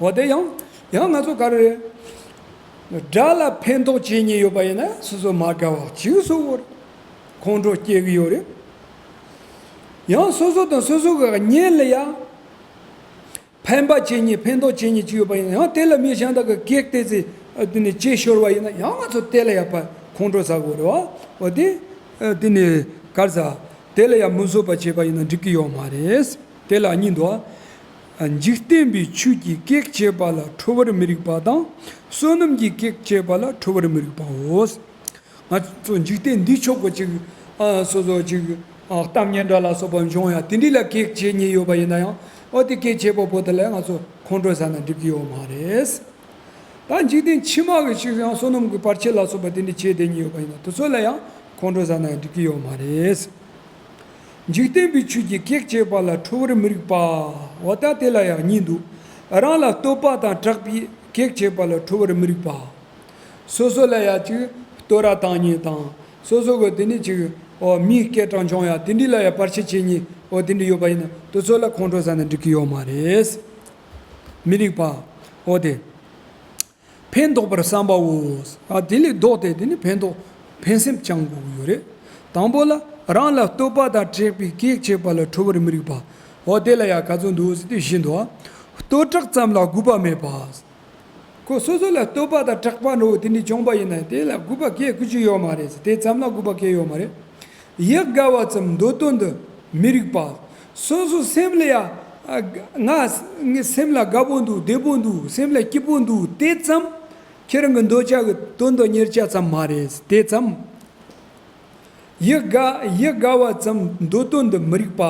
འོ་དེ་ཡང་ཡང་ང་ཚོ་ག་རེ་རེད། དགྲ་ལ་ཕན་ཐོགས་བྱེད་ཉེན་ཡོད་པ་ཡིན་ན་སོ་སོ་མ་དགའ་བ་ཅིག་སོ་བོར་ཁོང་ཁྲོ་སྐྱེ་གི་ཡོད་རེད། ཡང་སོ་སོ་དང་སོ་སོ་གི་གཉེན་ལ་ཡང་། ཕན་པ་བྱེད་ཉེན་ཕན་ཐོགས་བྱེད་ཉེན་ཅི་ཡོད་པ་ཡིན་ན་ཡང་དེ་ལ་མི་གཞན་དག་གི་གེགས་དེ་ཚེ་དེ་ནས་བྱེད་ཤོར་བ་ཡིན་ན་ཡང་ང་ཚོ་དེ་ལ་ཡག་པ་ཁོང་ཁྲོ་ཟ་དགོས་རེད་བ། འོ་དེ་དེ་ནས་གར་ཟ་དེ་ལ་ཡང་མི་བཟོད་པ་བྱས་པ་ཡིན་ན་འགྲིག་གི་ཡོད་མ་རེད། དེ་ལ་གཉིས་འདུག་འཇིག་རྟེན་པའི་ཆོས་ཀྱི་གེགས་བྱེད་པ་ལ་ཁྲོ་བར་མི་རིགས་པ་དང་། བསོད་ནམས་ཀྱི་གེགས་བྱེད་པ་ལ་ཁྲོ་བར་མི་རིགས་པའོ། ང་ཚོ་འཇིག་རྟེན་འདིའི་ཕྱོགས་ཀྱི་ཅིག་ཨ་སོ་སོ་ཅིག་ཨ་གཏམ་སྙན་གྲགས་ལ་སོགས་པ་འབྱུང་ཡ་དེ་འདྲ་ལ་གེགས་བྱེད་ཉེན་ཡོད་པ་ཡིན་ན་ཡང་འོ་དེ་གེགས་བྱེད་པ་པོ་དེ་ལ་ང་ཚོ་ཁོང་ཁྲོ་ཟ་ན་འགྲིག་གི་ཡོད་མ་རེད། ད་འཇིག་རྟེན་ཕྱི་མ་གི་ཅིག་ཡང་བསོད་ནམས་ཀྱི་བར་ཆད་ལ་སོགས་པ་དེ་འདྲ་བྱེད་བསྡད་ཉེན་ཡོད་པ་ཡིན་ན་དེ་ཚོ་ལ་ཡང་ཁོང་ཁྲོ་ཟ་ན་ཡང་འགྲིག་གི་ཡོད་མ་རེད། འཇིག་རྟེན་པའི་ཆོས་ཀྱི་གེགས་བྱེད་པ་ལ་ཁྲོ་བར་མི་རིགས་པ། འོ་ད་དེ་ལ་ཡང་གཉིས་འདུག་རང་ལ་བསྟོད་པ་དང་གྲགས་པའི་གེགས་བྱེད་པ་ལ་ཁྲོ་བར་མི་རིགས་པ། སོ་སོ་ལ་ཡ་ཅིག་བསྟོད་ར་བཏང་ཉེན་དང་། སོ་སོ་གི་དེ་ནས་ཅིག་འོ་མིའི་སྐད་གྲགས་འབྱུང་ཡ་དེ་འདྲ་ལ་ཡ་བར་ཆད་བྱེད་ཉེན་འོ་དེ་འདྲ་ཡོད་པ་ཡིན་ན་དེ་ཚོ་ལ་ཁོང་ཁྲོ་ཟ་ན་འགྲིག་གི་ཡོད་མ་རེད། མི་རིགས་པ། འོ་དེ། ཕན་འདོགས་པར་བསམ་པའོ། ཨ་དེ་ལས་ལྡོག་སྟེ་དེ་ནི་ཕན་འདོགས་ཕན་སེམས་བཅང་དགོས་ཀྱི་ཡོད་རེད། དང་པོ་ལ་རང་ལ་བསྟོད་པ་དང་གྲགས་པའི་གེགས་བྱེད་པ་ལ་ཁྲོ་བར་མི་རིགས་པ། འོ་དེ་ལ་ཡ་ག་ཚོད་འདུག་ཟེར་དུས་བཞི་འདུག་ཨ། བསྟོད་གྲགས་ཙམ་ལ་དགོས་པ་མེད་པ། ཁོ་སོ་སོ་ལ་བསྟོད་པ་དང་གྲགས་པ་འདྲ་བོ་དེ་འདྲ་བྱུང་བ་ཡིན་ན་དེ་ལ་དགོས་པ་གལ་ཁུ་ཆུ་ཡོད་མ་རེད། དེ་ཙམ་ལ་དགོས་པ་གལ་ཡོད་མ་རེད། ཡིད་དགའ་བ་ཙམ་འདོད་དོན་དུ་མི་རིགས་པ། སོ་སོ་སེམས་ལ་ཡ། ང་ངའི་སེམས་ལ་དགའ་པོ་འདུག་བདེ་པོ་འདུག་སེམས་ལ་སྐྱིད་པོ་འདུག་དེ་ཙམ་ཁྱེད་རང་གི་འདོད་ཆགས་ཀྱི་དོན་དུ་གཉེར་ཆ་ཙམ་མ་རེད། དེ་ཙམ་ཡིད་དགའ་ཡིད་དགའ་བ་ཙམ་འདོད་དོན་དུ་མི་རིགས་པ།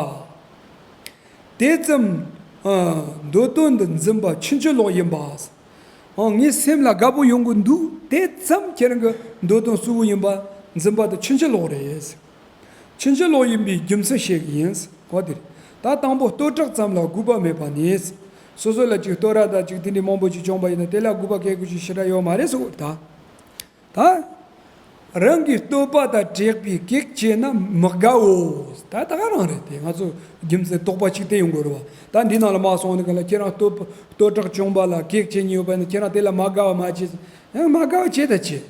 དེ་ཙམ་འདོད་དོན་དུ་འཛིན་པ་ཕྱིན་ཅི་ལོག་ཡིན་པ། ཨང་། ངའི་སེམས་ལ་དགའ་པོ་ཡོང་གི་འདུག་དེ་ཙམ་ཁྱེད་རང་གི་འདོད་དོན་གཙོ་བོ་ཡིན་པ་འཛིན་པ་དེ་ཕྱིན་ཅི་ལོག་རེད། ཕྱིན་ཅི་ལོག་ཡིན་པའི་རྒྱུ་མཚན་བཤད་གི་ཡིན། གོ་དེ་རེད། ད་དང་པོ་བསྟོད་གྲགས་ཙམ་ལ་དགོས་པ་མེད་པ་ནི། སོ་སོ་ལ་ཅིག་བསྟོད་ར་དང་ཅིག་དེ་འདྲའི་མང་པོ་ཅིག་བྱུང་པ་ཡིན་ན་དེ་ལ་དགོས་པ་གལ་ཁུ་ཆུ་ཞེ་དྲག་ཡོད་མ་རེད་ཟེར་གོ་ད། ད། རང་གི་བསྟོད་པ་དང་གྲགས་པའི་གེགས་བྱས་ན་མི་དགའ་འོ། ད་ད་ག་རང་རེད་དེ་ང་ཚོ་རྒྱུ་མཚན་རྟོག་པ་གཅིག་དེ་ཡོང་དགོས་རེད་བ། ད་འདི་ནང་ལ་མ་སོང་ནི་ག་ལ་ཁྱེད་རང་བསྟོད་བསྟོད་གྲགས་བྱུང་བ་ལ་གེགས་བྱེད་ཉེན་ཡོད་པ་ཡིན་ན་ཁྱེད་རང་དེ་ལ་མ་དགའ་བ་མ་བྱེད། ཡང་མ་དགའ་བ་བྱེད་ད་བྱེད།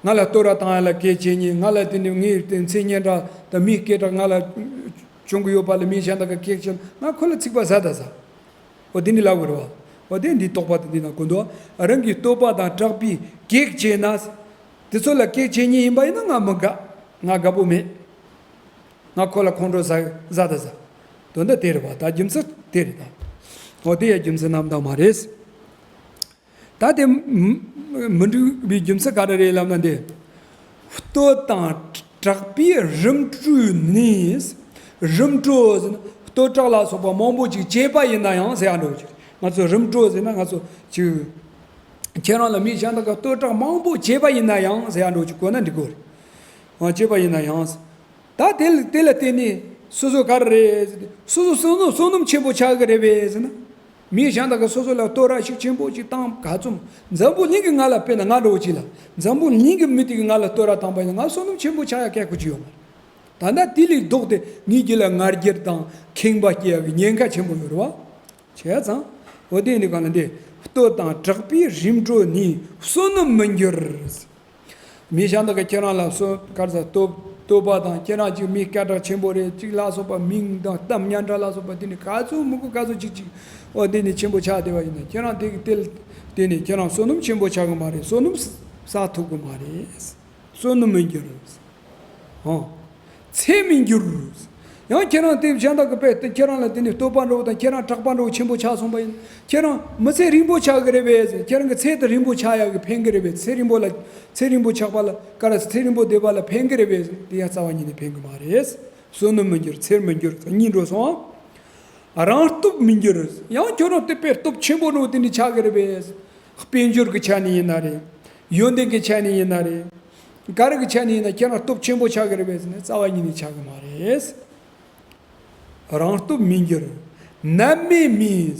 ང་ལ་བསྟོད་ར་བཏང་ཡ་ལ་གེགས་བྱེད་ཉེན། ང་ལ་དེ་ནི་ངའི་དེ་མཚན་སྙན་གྲགས་དང་མིའི་སྐད་གྲགས་ང་ལ་བྱུང་གི་ཡོད་པ་ལ་མི་གཞན་དག་གིས་གེགས་བྱེད་ན་ང་ཁོ་ལ་ཚིག་པ་ཟ་ད་ཟ། འོ་དེ་འདི་ལབ་དགོས་རེད་བ། འོ་དེ་འདི་རྟོག་པ་དེ་འདི་ན་གོ་འདུག་རང་གི་བསྟོད་པ་དང་གྲགས་པའི་གེགས་བྱས་ན། དེ་ཚོ་ལ་གེགས་བྱེད་ཉེན་ཡིན་པ་ཡིན་ན་ང་མི་དགའ། ང་དགའ་པོ་མེད། ང་ཁོ་ལ་ཁོང་ཁྲོ་ཟ་ཟ་ད་ཟ། དོན་དག་དེ་རེད་བ། ད་རྒྱུ་མཚན་དེ་རེད་ད། འོ་དེ་ཡ་རྒྱུ་མཚན་རྣམ་དག་མ་རེད། ད་དེ་མི་མི་འགྲིག་པའི་རྒྱུ་མཚན་ག་རེ་རེད་ལབ་ན་འདི། བསྟོད་དང་གྲགས་པའི་རིམ་གྲོ་ནི། རིམ་གྲོ་ཟེར་ན་བསྟོད་གྲགས་ལ་སོགས་པ་མང་པོ་ཅིག་བྱས་པ་ཡིན་ན་ཡང་ཟེར་ཡ་འགྲོ་ཅིག་ང་ཚོ་རིམ་གྲོ་ཟེར་ན་ང་ཚོ་ཅིག་ཁྱེད་རང་ལ་མི་གཞན་དག་གིས་བསྟོད་གྲགས་མང་པོ་བྱས་པ་ཡིན་ན་ཡང་ཟེར་ཡ་འགྲོ་ཅིག་གོ་ན་འགྲིག་གོ་རེད། བྱས་པ་ཡིན་ན་ཡང་། ད་དེ་ལ་དེ་ལ་བརྟེན་ནས་སོ་སོ་ག་རེ་རེད། སོ་སོ་བསོད་ནམས་བསོད་ནམས་ཆེན་པོ་ཆགས་ཀྱི་རེད་པས་ཟེར་ན། མི་གཞན་དག་གིས་སོ་སོ་ལ་བསྟོད་ར་ཤུགས་ཆེན་པོ་ཅིག་བཏང་ག་ཚོད། འཛམ་བུ་གླིང་གི་ང་ལ་དཔེར་ན་ང་འདྲ་བོ་ཅིག་ལ་འཛམ་བུ་གླིང་གི་མི་དེ་གིས་ང་ལ་བསྟོད་ར་བཏང་པ་ཡིན་ན་ང་བསོད་ནམས་ཆེན་པོ་ཆགས་ཡ་གལ་ཁུ་ཆུ་ཡོད་མ་རེད། ད་ལྟ་དེ་ལས་ལྡོག་སྟེ་ངའི་རྒྱུད་ལ་ང་རྒྱལ་དང་ཁེངས་པ་སྐྱེ་ཡ་གི་ཉེན་ཁ་ཆེན་པོ་ཡོད་རེད་བ། བྱས་ཙང་། འོ་དེ་ནི་གང་ལ་འདི། བསྟོད་དང་གྲགས་པའི་རིམ་གྲོ་ནི་བསོད་ནམས་མི་འགྱུར། མི་གཞན་དག་གིས་ཁྱེད་རང་ལ་སོ་ག་རེ་ཟ་བསྟོད་བསྟོད་པ་དང་ཁྱེད་རང་ཅིག་མི་སྐད་གྲགས་ཆེན་པོ་རེད་ཅིག་ལ་སོགས་པ་མིང་དང་གཏམ་སྙན་གྲགས་ལ་སོགས་པ་དེ་ནི་ག་ཚོད་མི་དགོས་ག་ཚོད་ཅིག་ཅིག་འོ་དེ་ནི་ཆེན་པོ་ཆགས་བསྡད་པ་ཡིན་ན་ཁྱེད་རང་དེ་གི་དེ་དེ་ནི་ཁྱེད་རང་བསོད་ནམས་ཆེན་པོ་ཆགས་གི་མ་རེད། བསོད་ནམས་བསགས་ཐུབ་གི་མ་རེད། བསོད་ནམས་མི་འགྱུར། ཨོ། ཚེ་མི་འགྱུར། ཡང་ཁྱེད་རང་དེ་གཞན་དག་གི་དཔེ་དེ་ཁྱེད་རང་ལ་དེ་ནི་བསྟོད་པ་འདྲ་བོ་དང་ཁྱེད་རང་གྲགས་པ་འདྲ་བོ་ཆེན་པོ་ཆགས་སོང་པ་ཡིན། ཁྱེད་རང་མི་ཚེ་རིང་པོ་ཆགས་གི་རེད་པས་ཟེར། ཁྱེད་རང་གི་ཚེ་དེ་རིང་པོ་ཆགས་ཡག་གི་ཕན་གི་རེད་པས། ཚེ་རིང་པོ་ལ་ཚེ་རིང་པོ་ཆགས་པ་ལ་ག་རེ་ཚེ་རིང་པོ་བསྡད་པ་ལ་ཕན་གི་རེད་པས་ཟེར། དེ་ཡང་རྩ་བ་ཉིད་ནས་ཕན་གི་མ་རེད། བསོད་ནམས་མི་འགྱུར་ཚེ་མི་འགྱུར་གཉིས་འགྲོ་སོང་། རང་སྟོབས་མི་འགྱུར། ཡང་ཁྱོད་རང་དེ་དཔེ་སྟོབས་ཆེན་པོ་འདྲ་བོ་དེ་འདྲ་ཆགས་གི་རེད་པས། དཔལ་འབྱོར་གི་ཆ་ནས་ཡིན་ན་རེད། ཡོན་ཏན་གི་ཆ་ནས་ཡིན་ན་རེད། ག་རེ་གི་ཆ་ནས་ཡིན་ན་ཁྱེད་རང་སྟོབས་ཆེན་པོ་ཆགས་གི་རེད་པས་ཟེར་ན་རྩ་བ་ཉིད་ནས་ཆགས་གི་མ་རེད། རང་སྟོབས་མི་འགྱུར། ནད་མེད་མིན།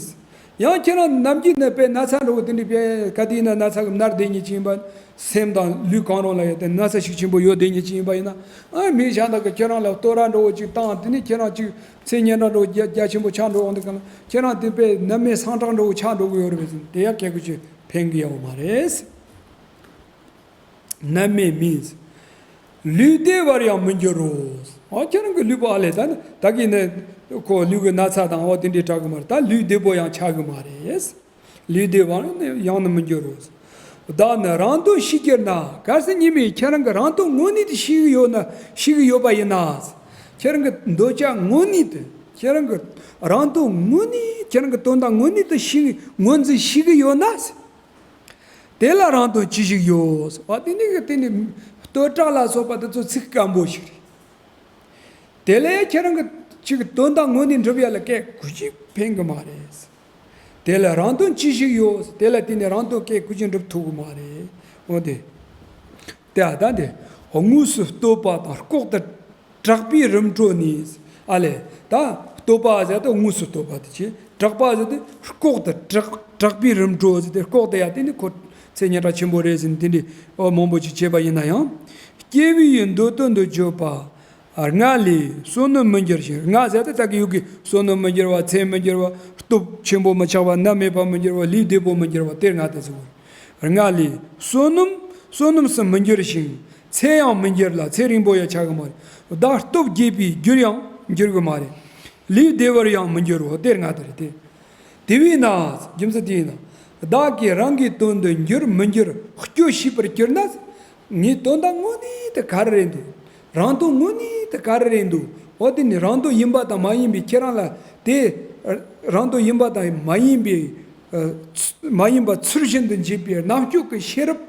ཡང་ཁྱེད་རང་ནམ་རྒྱུན་ནད་པའི་ན་ཚ་འདྲ་བོ་དེ་འདྲ་པའི་ག་དུས་ཡིན་ན་ན་ཚ་གི་མནར་བསྡད་མཁན་ཅིག་ཡིན་པ། སེམས་དང་ལུས་གང་རུང་ལ་ཡོད་དེ་ན་ཚ་ཤུགས་ཆེན་པོ་ཡོད་བསྡད་མཁན་ཅིག་ཡིན་པ་ཡིན་ན། ཨ་མི་གཞན་དག་གིས་ཁྱེད་རང་ལ་བསྟོད་ར་འདྲ་བོ་ཅིག་བཏང་དེ་ནས་ཁྱེད་རང་ཅིག་ཚེ་སྙན་གྲགས་འདྲ་བོ་རྒྱ་རྒྱ་ཆེན་པོ་ཆགས་འགྲོ་འོང་དུས་གང་ལ་ཁྱེད་རང་དེ་དཔེ་ནད་མེད་སངས་དྲག་འདྲ་བོ་ཆགས་འགྲོ་གི་ཡོད་རེད་པས་ཟེར་ན་དེ་ཡང་སྐད་ཆ་ཅིག་ཕན་གི་ཡོད་མ་རེད། ནད་མེད་མིན། ལུས་བདེ་བར་ཡང་མི་འགྱུར་རོ། ཨ་ཁྱེད་རང་གི་ལུས་པོ་ཨ་ལས་ད་ནི་ད་གིན་ནི་ཁོ་ལུས་ཀྱི་ན་ཚ་དང་འོ་དེ་འདྲའི་དྲག་གི་མ་རེད། ད་ལུས་བདེ་པོ་ཡང་ཆགས་གི་མ་རེད། ལུས་བདེ་བར་ཡང་ནི་མི་འགྱུར་རོ། བདག་ནི་རང་དོན་ཤེས་གྱུར་ན། གལ་སྲིད་ཉི་མས་ཁྱེད་རང་གི་རང་དོན་དངོས་གནས་དེ་ཤེས་ཀྱི་ཡོད་ན་ཤེས་ཀྱི་ཡོད་པ་ཡིན་ན། ཁྱེད་རང་གི་འདོད་ཆགས་དངོས་གནས་དེ་ཁྱེད་རང་གི་རང་དོན་དངོས་གནས་ཁྱེད་རང་གི་དོན་དག་དངོས་གནས་དེ་ཤེས་ངོས་འཛིན་ཤེས་ཀྱི་ཡོད་ན། དེ་ལ་རང་དོན་ཅི་ཞིག་ཡོད། ཨ་དེ་ནི་དེ་ནི་བསྟོད་གྲགས་ལ་སོགས་པ་དེ་ཚོ་ཚིག་སྐམ་པོ་ཞིག་རེད། དེ་ལས་ཁྱེད་རང་གི་ཅིག་དོན་དག་དངོས་གནས་འགྲུབ་ཡ་ལ་སྐད་གུ་ཅིག་ཕན་གི་མ་རེད། དེ་ལ་རང་དོན་ཅི་ཞིག་ཡོད། དེ་ལ་དེ་ནི་རང་དོན་སྐད་གུ་ཅིག་འགྲུབ་ཐུབ་གི་མ་རེད། འོ་དེ། དེ་ཨ་ད་དེ། དངོས་སུ་བསྟོད་པ་དང་ལྐོག་ཏུ་གྲགས་པའི་རིམ་གྲོ་ནི། ཨ་ལས། ད་བསྟོད་པ་ཟེར་དུས་དངོས་སུ་བསྟོད་པ་དེ་བྱས། གྲགས་པ་ཟེར་དུས་ལྐོག་ཏུ་གྲགས་གྲགས་པའི་རིམ་གྲོ་ཟེར་དུས་ལྐོག་ཏུ་ཡ་དེ་ནི་ཁོ་ཚེ་སྙན་གྲགས་ཆེན་པོ་རེད་ཟེར་ནས་དེ་འདྲའི་ཨོ་མང་པོ་ཅིག་བྱས་པ་ཡིན་ན་ཡང་། སྐྱེ་བོའི་འདོད་དོན་དུ་བརྗོད་པ། ལྔ་ལས་བསོད་ནམས་མི་འགྱུར་ཞིང་། ལྔ་ཟེར་དུས་ད་གི་ཡུལ་གྱི་བསོད་ནམས་མི་འགྱུར་བ། ཚེ་མི་འགྱུར་བ། སྟོབས་ཆེན་པོ་མི་ཆགས་པ། ནད་མེད་པ་མི་འགྱུར་བ། ལུས་བདེ་པོ་མི་འགྱུར་བ། དེ་ལྔ་དེ་ཚོ། ལྔ་ལས་བསོད་ནམས་བསོད་ནམས་སུ་མི་འགྱུར་ཞིང་། ཚེ་ཡང་མི་འགྱུར་ལ་ཚེ་རིང་པོ་ཡང་ཆགས་གི་མ་རེད། བདག་སྟོབས་རྒྱས་པའི་རྒྱུར་ཡང་འགྱུར་གི་མ་རེད། ལུས་བདེ་བར་ཡང་མི་འགྱུར་རོ། དེ་ལྔ་དེ་རེད་དེ། དེ་བས་ན། རྒྱུ་མཚན་དེ་ཡིན་ན། བདག་གིས་རང་གི་དོན་དུ་འགྱུར་མི་འགྱུར་སྐྱོ་ཤེས་པར་གྱུར་ན། ངའི་དོན་དག་དངོས་གནས་དེ་ག་རེ་རེད་འདུག་རང་དོན་དངོས་གནས་དེ་ག་རེ་རེད་འདུག་འོ་དེ་ནི་རང་དོན་ཡིན་པ་དང་མ་ཡིན་པའི་ཁྱེད་རང་ལ་དེ། རང་དོན་ཡིན་པ་དང་མ་ཡིན་པའི། མ་ཡིན་པ་ཚུལ་བཞིན་དུ་འབྱེད་པའི་རྣམ་དཔྱོད་ཀྱི་ཤེས་རབ་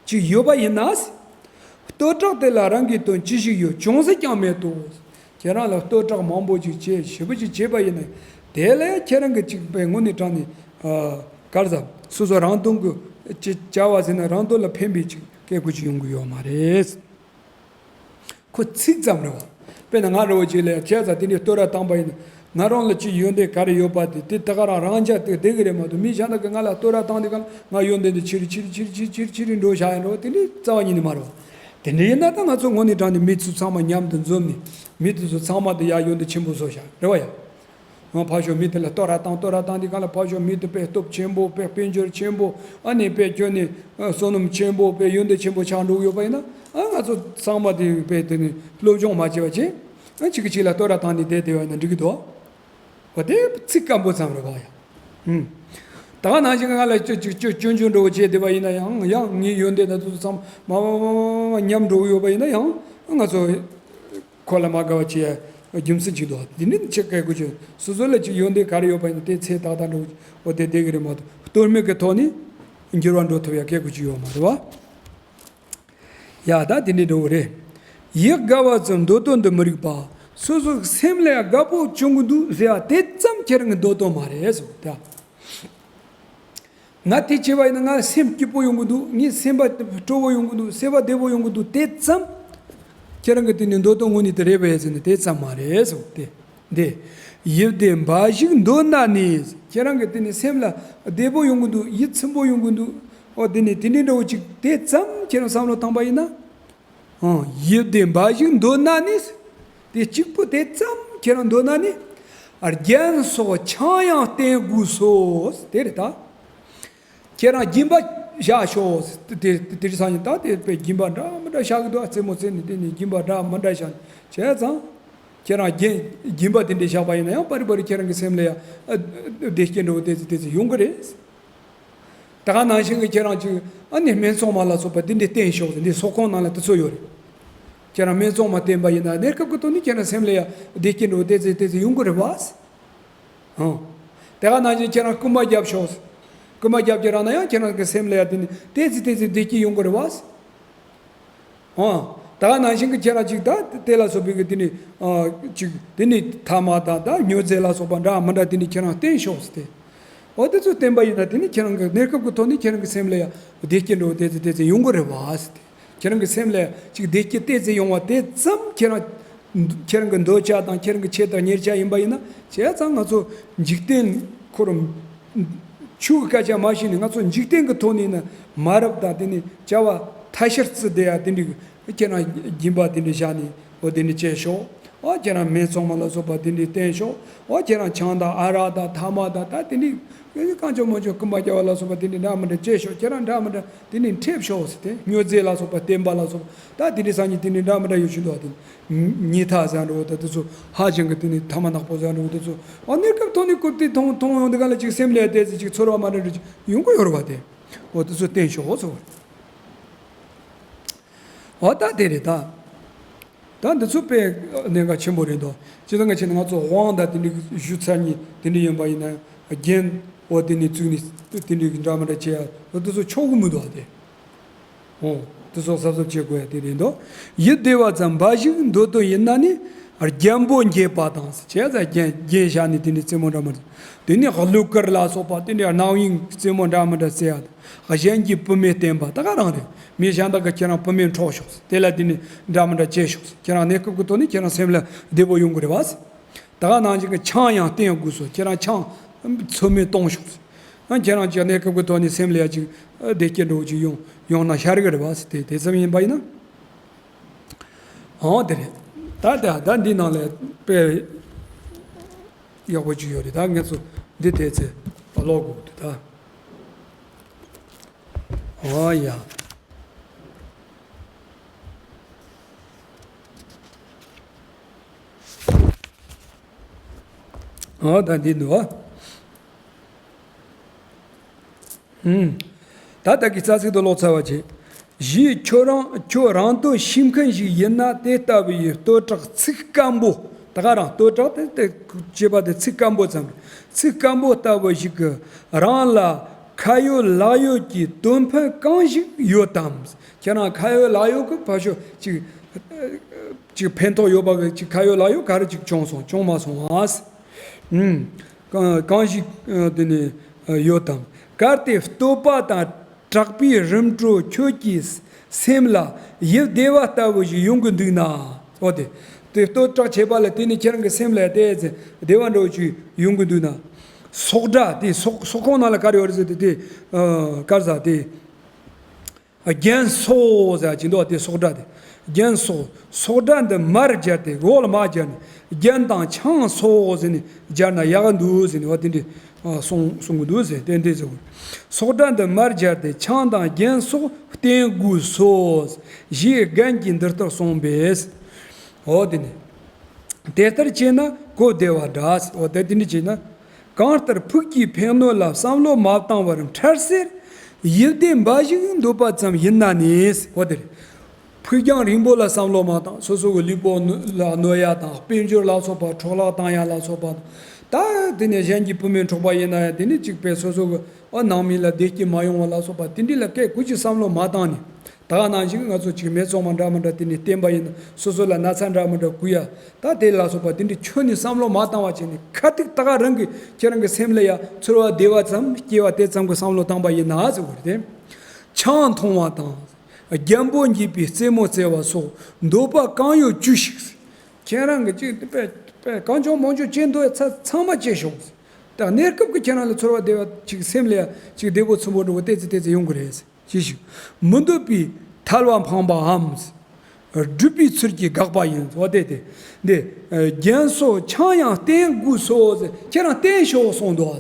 ཅིག་ཡོད་པ་ཡིན་ན། བསྟོད་གྲགས་དེ་ལ་རང་གི་དོན་ཅི་ཞིག་ཡོད། ཅུང་ཟད་ཀྱང་མེད་དོ། ཁྱེད་རང་ལ་བསྟོད་གྲགས་མང་པོ་ཅིག་བྱས་ཞེ་པོ་ཅིག་བྱས་པ་ཡིན་ན། དེ་ལ་ཁྱེད་རང་གི་ཅིག་པའི་དངོས་གནས་དྲང་ནས། གར་ཟ་སོ་སོ་རང་དོན་གྱི་ཅི་བྱ་བ་ཟེར་ན་རང་དོན་ལ་ཕན་པའི་ཅིག་སྐད་ཆ་ཅིག་ཡོང་གི་ཡོད་མ་རེད། ཁོ་ཚིག་ཙམ་རེད་བ། དཔེར་ན་ང་རེ་བ་ཅིག་ལས་ཁྱེད་ཚ་དེ་འདྲའི་བསྟོད་ར་བཏང་པ་ཡིན་ན། ང་རང་ལ་ཅི་ཡོན་ཏན་ག་རེ་ཡོད་པ་དེ་དེ་ད་ག་རང་རང་ཅག་དེ་བསྡད་གི་རེད་མ་གཏོགས་མི་གཞན་དག་གིས་ང་ལ་བསྟོད་ར་བཏང་དུས་གང་ང་ཡོན་ཏན་དེ་ཆེ་རུ་ཆེ་རུ་ཆེ་རུ་ཆེ་རུ་ཆེ་རུ་འགྲོ་བཞག་ཡིན་འགྲོ་བ་དེ་འདྲའི་རྩ་བ་ཉིད་ནས་མ་རེད་བ། དེ་འདྲ་ཡིན་ན་ད་ང་ཚོ་དངོས་གནས་དྲང་ནས་མི་ཚོ་ཚང་མ་མཉམ་དུ་འཛོམས་ནས་མི་དེ་ཚོ་ཚང་མ་དེ་ཡ་ཡོན་ཏན་ཆེན་པོ་བཟོ་བཞག་རེད་བ་ཡ། ང་ཕར་ཕྱོགས་མི་དེ་ལ་བསྟོད་ར་བཏང་བསྟོད་ར་བཏང་དུས་གང་ལ་ཕར་ཕྱོགས་མི་དེ་དཔེ་སྟོབས་ཆེན་པོ་དཔེ་དཔལ་འབྱོར་ཆེན་པོ་ཨ་ནི་དཔེ་ཁྱོད་ནི་བསོད་ནམས་ཆེན་པོ་དཔེ་ཡོན་ཏན་ཆེན་པོ་ཆགས་འགྲོ་གི་ཡོད་པ་ཡིན་ན་ཨ་ང་ཚོ་ཚང་མ་དེ་དཔེ་དེ་ནི་སློབ་སྦྱོང་མ་བྱས་པ་བྱས་ཨ་གཅིག་གིས་གཅིག་ལ་བསྟོད་ར་བཏང་ནས་བསྡད་བསྡད་པ་ཡིན་ན་འགྲིག་གི་འདུག་བ། དེ་ཚིག་སྐམ་པོ་ཙམ་རེད་བ་ཡ། ཧུམ། ད་ག་ནང་བཞིན་ང་ལ་སྐྱོན་སྐྱོན་སྐྱོན་སྐྱོན་སྐྱོན་འདྲ་བོ་བྱས་བསྡད་པ་ཡིན་ན་ཡང་ཡང་ངའི་ཡོན་ཏན་དེ་ཚོ་ཚང་མ་མ་མ་མ་མ་མ་ཉམས་འགྲོ་གི་ཡོད་པ་ཡིན་ན་ཡང་ང་ཚོ། ཁོ་ལ་མ་དགའ་བ་བྱེད་ཡ་རྒྱུ་མཚན་ཅིག་འདུག་འདི་ནི་ཅིག་སྐད་དགོས་ཀྱི། སོ་སོ་ལ་ཅིག་ཡོན་ཏན་ག་རེ་ཡོད་པ་ཡིན་ན་དེ་ཚེ་ཏག་ཏག་འགྲོ་འོ་དེ་བསྡད་ཀྱི་རེད་མ་གཏོགས་བསྟོད་སྨད་ཀྱི་ཐོག་ནས་འགྱུར་བ་འགྲོ་ཐུབ་ཡ་སྐད་དགོས་ཀྱི་ཡོད་མ་རེད་བ། ཡ་ད་དེ་འདྲའི་འགྲོ་གི་རེད། ཡིད་དགའ་བ་ཙམ་འདོད་དོན་དུ་མི་རིགས་པ། སོ་སོའི་སེམས་ལ་ཡང་དགའ་པོ་བྱུང་གི་འདུག་ཟེར་བ་དེ་ཙམ་ཁྱེད་རང་གི་འདོད་དོན་མ་རེད་ཟེར་བ་དེ། ང་དེ་བྱས་པ་ཡིན་ན་ང་སེམས་སྐྱིད་པོ་ཡོང་གི་འདུག་ངའི་སེམས་པ་སྤྲོ་བོ་ཡོང་གི་འདུག་སེམས་པ་བདེ་པོ་ཡོང་གི་འདུག་དེ་ཙམ། ཁྱེད་རང་གི་དེ་ནི་འདོད་དོན་དངོས་གནས་དེ་རེད་པས་ཟེར་ནས་དེ་ཙམ་མ་རེད་ཟེར་དེ། འདི། ཡིད་བདེ་འབའ་ཞིག་འདོད་ན་ནི། ཁྱེད་རང་གི་དེ་ནི་སེམས་ལ་བདེ་པོ་ཡོང་གི་འདུག་ཡིད་ཚིམ་པོ་ཡོང་གི་འདུག་འོ་དེ་ནི་དེ་འདྲའི་འདྲ་བོ་ཅིག་དེ་ཙམ་ཁྱེད་རང་བསམ་བློ་བཏང་པ་ཡིན་ན། ཨང་། ཡིད་བདེ་འབའ་ཞིག་འདོད་ན་ནི། དེ་གཅིག་པུ་དེ་ཙམ་ཁྱེད་རང་འདོད་ན་ནི། རྒྱན་སོགས་ཆང་ཡང་བསྟེན་དགོས་སོ། དེ་རེད་ད། ཁྱེད་རང་སྦྱིན་པ་བཞག་ཤོག་དེ་དེ་དེ་རིང་སང་ཉིན་ད་དེ་དཔེ་སྦྱིན་པ་འདྲ་མི་འདྲ་བཞག་གི་འདུག་རྩེད་མོ་རྩེ་ནས་དེ་ནས་སྦྱིན་པ་འདྲ་མི་འདྲ་བཞག་བྱས་ཙང་། ཁྱེད་རང་སྦྱིན་སྦྱིན་པ་དེ་འདྲ་བཞག་པ་ཡིན་ན་ཡང་པར་རི་པར་རི་ཁྱེད་རང་གི་སེམས་ལ་ཡང་བདེ་སྐྱིད་འདྲ་བོ་དེ་ཚོ་དེ་ཚོ་ཡོང་གི་རེད། ད་ག་ནང་བཞིན་གྱི་ཁྱེད་རང་ཅིག་ཨ་ནི་སྨན་ཚོང་མ་ལ་སོགས་པ་འདི་འདྲའི་བསྟེན་ཤོག་འདི་ཟོག་ཁུངས་ནང་ལ་དེ་ཚོ་ཡོད་རེད། ཁྱེད་རང་སྨད་འཚོང་མ་བསྟེན་པ་ཡིན་ན་གནས་སྐབས་ཀྱི་ཐོག་ནས་ཁྱེད་རང་སེམས་ལ་ཡང་བདེ་སྐྱིད་འགྲོ་བ་དེ་ཚེ་དེ་ཚེ་ཡོང་གི་རེད་བ། ཧང་། དེ་ག་ནང་བཞིན་ཁྱེད་རང་རྐུན་མ་རྒྱབ་ཤོག་རྐུན་མ་རྒྱབ་ཀྱི་རང་ན་ཡང་ཁྱེད་རང་གི་སེམས་ལ་ཡང་དེ་ནི་དེ་ཚེ་དེ་ཚེ་བདེ་སྐྱིད་ཡོང་གི་རེད་བ། ཨང་། ད་ག་ནང་བཞིན་གྱི་ཁྱེད་རང་ཅིག་ད་དེ་ལ་སོགས་པའི་གི་དེ་ནི་ཨ་ཅིག་དེ་ནི་ཐ་མག་དང་ད་སྨྱོ་རྫས་ལ་སོགས་པ་འདྲ་མི་འདྲ་དེ་ནི་ཁྱེད་རང་བསྟེན་ཤོག་ཟེར་ཏེ། འོ་དེ་ཚོ་བསྟེན་པ་ཡིན་ན་དེ་ནི་ཁྱེད་རང་གི་གནས་སྐབས་ཀྱི་ཐོག་ནས་ཁྱེད་རང་གི་སེམས་ལ་ཡང་བདེ་སྐྱིད་འགྲོ་བ་དེ་ཚེ་དེ་ཚེ་ཡོང་གི་རེད་བ་ཟེར་ཏེ། ཁྱེད་རང་གི་སེམས་ལ་ཅིག་བདེ་སྐྱིད་དེ་ཚེ་ཡོང་བ་དེ་ཙམ་ཁྱེད་རང་ཁྱེད་རང་གི་འདོད་ཆགས་དང་ཁྱེད་རང་གི་ཆེད་དང་གཉེར་ཆགས་ཡིན་པ་ཡིན་ན་བྱས་ཙང་ང་ཚོ་འཇིག་རྟེན་ཁོ་རང་ཆོས་ཀྱི་སྐད་ཆ་མ་བཤད་ནས་ང་ཚོ་འཇིག་རྟེན་གྱི་ཐོག་ནས་ནི་མ་རབས་དང་དེ་ནི་བྱ་བ་ཐ་ཤལ་རྩི་དེ་ཡ་དེ་འདྲའི་ཁྱེད་རང་སྦྱིན་པ་དེ་འདྲ་བཞག་ནས་འོ་དེ་འདྲ་བྱས་ཤོག་འོ་ཁྱེད་རང་སྨད་འཚོང་མ་ལ་སོགས་པ་དེ་འདྲ་བསྟེན་ཤོག་འོ་ཁྱེད་རང་ཆང་དང་ཨ་རག་དང་ཐ་མག་དང་ད་དེ་འདྲ་གང་བྱུང་མང་བྱུང་རྐུན་མ་རྒྱག་པ་ལ་སོགས་པ་དེ་འདྲ་འདྲ་མི་འདྲ་བྱས་ཤོག་ཁྱེད་རང་འདྲ་མི་འདྲ་དེ་འདྲ་འཁྲབ་ཤོག་ཟེར་ཏེ། སྨྱོ་རྫས་ལ་སོགས་པ་བསྟེན་པ་ལ་སོགས་པ་ད་དེ་འདྲ་སང་ཉིན་དེ་འདྲ་འདྲ་མི་འདྲ་ཡོད་བཞིན་དུ་བ་དེ་ཉི་ཐག་ཟ་འགྲོ་ད་དེ་ཚོ་ཧ་ཅང་གི་དེ་ནི་ཐ་མག་ནག་པོ་ཟ་འགྲོ་དེ་ཚོ་འོ་གནས་སྐབས་ཐོག་ནས་བཀུར་སྟི་མཐོང་མཐོང་ཡོང་དེ་ག་ལ་ཅིག་སེམས་ལ་དེ་ཚོ་ཅིག་ཚོར་བ་མ་འདྲ་འདྲ་ཅིག་ཡོང་གི་ཡོད་རེད་བ་དེ། འོ་དེ་ཚོ་བསྟེན་ཤོག་ཟེར་བ་རེད། འོ་ད་དེ་རེད་ད། ད་འདི་ཚོ་དཔེ་གནད་འགག་ཆེན་པོ་རེད་འདུག་སྤྱིར་བཏང་གི་ཆེད་ནས་ང་ཚོ་དབང་དང་དེ་འདྲའི་ཞུ་ཚར་ཉིན་དེ་འདྲ་ཡིན་པ་ཡིན་ན་རྒྱན་འོ་དེ་ནས་བཙུགས་ནས་དེ་འདྲའི་འདྲ་མི་འདྲ་བྱེད་ཡ་འོ་དེ་ཚོ་ཆོག་གི་མི་འདུག་ཨ་དེ། འོ་དེ་ཚོ་གཟབ་གཟབ་བྱེད་དགོས་ཡ་དེ་རེད་འདུག་ཡིད་བདེ་བ་ཙམ་འབའ་ཞིག་འདོད་དོན་ཡིན་ན་ནི་རྒྱན་པོ་འགྱེད་པ་དང་ཟེར་བྱས་ཙང་རྒྱན་རྒྱན་བཞག་ནས་དེ་འདྲའི་རྩེད་མོ་འདྲ་མི་འདྲ་དེ་ནས་གླུ་གར་ལ་སོགས་པ་དེ་འདྲའི་རྣམ་གཡེང་རྩེད་མོ་འདྲ་མི་འདྲ་རྩེ་ཡ་དང་། གཞན་གྱི་བུད་མེད་བསྟེན་པ་ད་ག་རང་རེད། མི་གཞན་དག་གིས་ཁྱེད་རང་བུད་མེད་འཕྲོག་ཤོག་ཟེར། དེ་ལ་དེ་ནི་འདྲ་མི་འདྲ་བྱེད་ཤོག་ཟེར། ཁྱེད་རང་གནས་སྐབས་ཀྱི་ཐོག་ནས་ཁྱེད་རང་སེམས་ལ་བདེ་པོ་ཡོང་གི་རེད་བ་ཟེར། ད་ག་ནང་བཞིན་གྱི་ཆང་ཡང་བསྟེན་དགོས་སོ། ཁྱེད་རང་ཆང་ཚོད་མེད་གཏོང་ཤོག་ཟེར། ཁྱེད་རང་གི་གནས་སྐབས་ཀྱི་ཐོག་ནས་སེམས་ལ་ཡ་ཅིག་བདེ་སྐྱིད་འགྲོ་ཅིག་ཡོང་ཡོང་ན་ཤར་གི་རེད་བ་ཟེར། དེ་དེ་ཙམ་ཡིན་པ་ཡིན་ན། འོ་དེ་རེད། ད་ད་ད་འདི་ནང་ལ་དཔེ་ཡག་པོ་ཅིག་ཡོད་རེད། ད་ངས་ཚོ་འདི་དེ་ཚེ་ཀློག་དགོས་འདུག་ད། ཨོ་ཡ། ཨོ་ད་འདི་འདུག་ཨ། ཧུམ། ད་ལྟ་གི་རྩ་ཚིག་ཏུ་ཀློག་ཚར་བ་བྱས། གཞི་ཁྱོད་རང་ཁྱོད་རང་དོ་ཤེས་མཁན་ཞིག་ཡིན་ན་དེ་ལྟ་བུའི་བསྟོད་གྲགས་ཚིག་སྐམ་པོ། ད་ག་རང་བསྟོད་གྲགས་དེ་དེ་ཅེས་པ་དེ་ཚིག་སྐམ་པོ་ཙམ་རེད། ཚིག་སྐམ་པོ་ལྟ་བུ་ཞིག་གི་རང་ལ་ཁ་ཡོད་ལག་ཡོད་ཀྱི་དོན་ཕན་གང་ཞིག་ཡོད་དམ། ཁྱེད་རང་ཁ་ཡོད་ལག་ཡོད་ཀྱི་ཕ་ཤོ་ཅིག་ཅིག་ཕན་ཐོགས་ཡོད་པ་གི་ཅིག་ཁ་ཡོད་ལག་ཡོད་ག་རེ་ཅིག་བྱུང་སོང་བྱུང་མ་སོང་ཨ། ཨུམ། གང་གང་ཞིག་དེ་ནས་ཡོད་དམ། གལ་ཏེ་བསྟོད་པ་དང་གྲགས་པའི་རིམ་གྲོ་ཁྱོད་ཀྱི་སེམས་ལ་ཡིད་བདེ་བ་ལྟ་བུ་ཞིག་ཡོང་གི་འདུག་ན། འོ་དེ། དེ་བསྟོད་གྲགས་བྱས་པ་ལ་བརྟེན་ནས་ཁྱེད་རང་གི་སེམས་ལ་དེ་ཚེ་བདེ་བ་འདྲ་བོ་ཞིག་ཡོང་གི་འདུག་ན། སོགས་སྒྲ་དེ་སོགས་སོགས་ཁོང་ནང་ལ་ག་རེ་ཡོད་རེད་ཟེར་དུས་དེ་ག་རེ་ཟེར་དེ། རྒྱན་སོགས་ཟེར་གྱི་འདུག་དེ་སོགས་སྒྲ་དེ། རྒྱན་སོགས་སོགས་སྒྲ་འདི་མར་སྦྱར་ཏེ་འོག་ལ་མར་སྦྱར་ནས་རྒྱན་དང་ཆང་སོགས་ཟེར་ནས་སྦྱར་ན་ཡག་གི་འདུག་ཟེར་ནས་བ་དེ་འདྲས་གསུང་གསུང་གི་འདུག་ཟེར་ཏན་ཏན་ཟེར་བ། སོགས་སྒྲ་འདི་མར་སྦྱར་ཏེ་ཆང་དང་རྒྱན་སོགས་བསྟེན་དགོས་སོ། ཞེས་རྒན་གྱིས་འདི་ལྟར་གསུངས་པས། འོ་དེ་ནས། དེ་ལྟར་བྱས་ན་གོ་བདེ་བ་འདྲ། འོ་དེ་དེ་འདྲ་བྱས་ན། གང་ལྟར་ཕུགས་ཀྱི་ཕན་གནོད་ལ་བསམ་བློ་མ་བཏང་བར་འཕྲལ་སེལ་ཡིད་བདེ་འབའ་ཞིག་འདོད་པ་ཙམ་ཡིན་ན་ནི། འོ་དེ་རེད། ཕུགས་རྒྱང་རིང་པོ་ལ་བསམ་བློ་མ་བཏང་། སོ་སོ་གི་ལུས་པོ་ལ་གནོད་ཡ་དང་དཔལ་འབྱོར་ལ་སོགས་པ་འཕྲོ་བརླག་བཏང་ཡ་ལ་སོགས་པ་དང་། ད་དེ་ནས་གཞན་གྱི་བུད་མེད་འཕྲོག་པ་ཡིན་ན་ཡང་དེ་ནི་གཅིག་པས་སོ་སོ་གི་ཨ་ནང་མི་ལ་བདེ་སྐྱིད་མ་ཡོང་བ་ལ་སོགས་པ་དེ་འདྲ་ལ་སྐད་གུ་ཅིག་བསམ་བློ་མ་བཏང་ནས། ད་ག་ནང་བཞིན་ང་ཚོ་གཅིག་སྨད་འཚོང་མ་འདྲ་མི་འདྲ་དེ་ནས་བསྟེན་པ་ཡིན་ན་སོ་སོ་ལ་ན་ཚ་འདྲ་མི་འདྲ་འགོས་ཡ། ད་དེ་ལ་སོགས་པ་དེ་འདྲ་ཁྱོན་ནས་བསམ་བློ་མ་བཏང་བ་བྱས་ནས་ཁ་ཐུག་ད་ག་རང་གི་ཁྱེད་རང་གི་སེམས་ལ་ཡ་ཚོར་བ་བདེ་བ་ཙམ་སྐྱེ་བ་དེ་ཙམ་གྱི་བསམ་བློ་བཏང་པ་ཡིན་ན་ཟེར་བ་རེད་དེ། ཆང་འཐུང་བ་དང་། རྒྱན་པོ་འགྱེད་པའི་རྩེད་མོ་རྩེ་བ་སོགས་འདོད་པ་གང་ཡོད་ཅི་ཞིག་ཁྱེད་རང་གི་ཅིག་དཔེ་དཔེ་གང་བྱུང་མང་བྱུང་ཅི་འདོད་ཡ་ཚ་ཚང་མ་སྐྱེ་ཤོག་ད་གནས་སྐབས་ཀྱི་ཁྱེད་རང་ལ་ཚོར་བ་བདེ་བ་ཅིག་སེམས་ལ་ཡ་ཅིག་བདེ་པོ་ཚིམ་པོ་འདྲ་བོ་ཏེ་ཙི་ཏེ་ཙི་ཡོང་གི་རེད། ཅི་ཞིག་མི་འདོད་པའི་ཐལ་བ་འཕངས་པའམ། སྒྲུབ་པའི་ཚུལ་གྱིས་དགག་པ་ཡིན། འོ་དེ་དེ། འདི། རྒྱན་སོགས་ཆང་ཡང་བསྟེན་དགོས་སོ་ཟེར། ཁྱེད་རང་བསྟེན་ཤོག་གསུངས་འདུག་ཨ།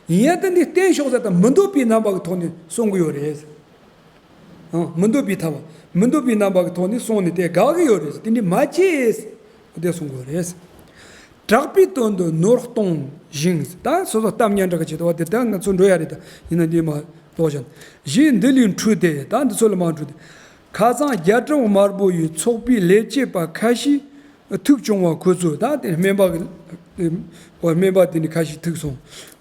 ཡིན་ཡང་ད་འདི་བསྟེན་ཤོག་ཟེར་ད་མི་འདོད་པའི་རྣམ་པ་གི་ཐོག་ནས་གསུང་གི་ཡོད་རེད། ཨང་། མི་འདོད་པའི་ཐལ་བ། མི་འདོད་པའི་རྣམ་པ་གི་ཐོག་ནས་གསུངས་ནས་དེ་དགག་གི་ཡོད་རེད། དེ་འདྲ་མ་བྱེད། དེ་གསུང་གི་ཡོད་རེད། གྲགས་པའི་དོན་དུ་ནོར་གཏོང་ཞིང་། ད་སོ་སོ་གཏམ་སྙན་གྲགས་ཀྱི་ཆེད་དུ་བ་དེ་ལྟར་ང་ཚོ་འགྲོ་ཡ་རེད། ད་ཡིན་ན་འདི་མ་ལོག་བཞག་ཞེས་འདི་ལས་འཕྲོས་ཏེ། ད་འདི་ཚོ་ལ་མ་འཕྲོས་ཏེ། ཁ་སང་རྒྱ་གྲམ་དམར་པོ་ཡི་ཚོགས་པའི་ལས་བྱེད་པ་ཁ་ཤས་ཐུག་བྱུང་བ། ཁོ་ཚོ་ད་དེ་སྨན་པ་གི་སྨན་པ་དེ་ནི་ཁ་ཤས་ཐུག་སོང་།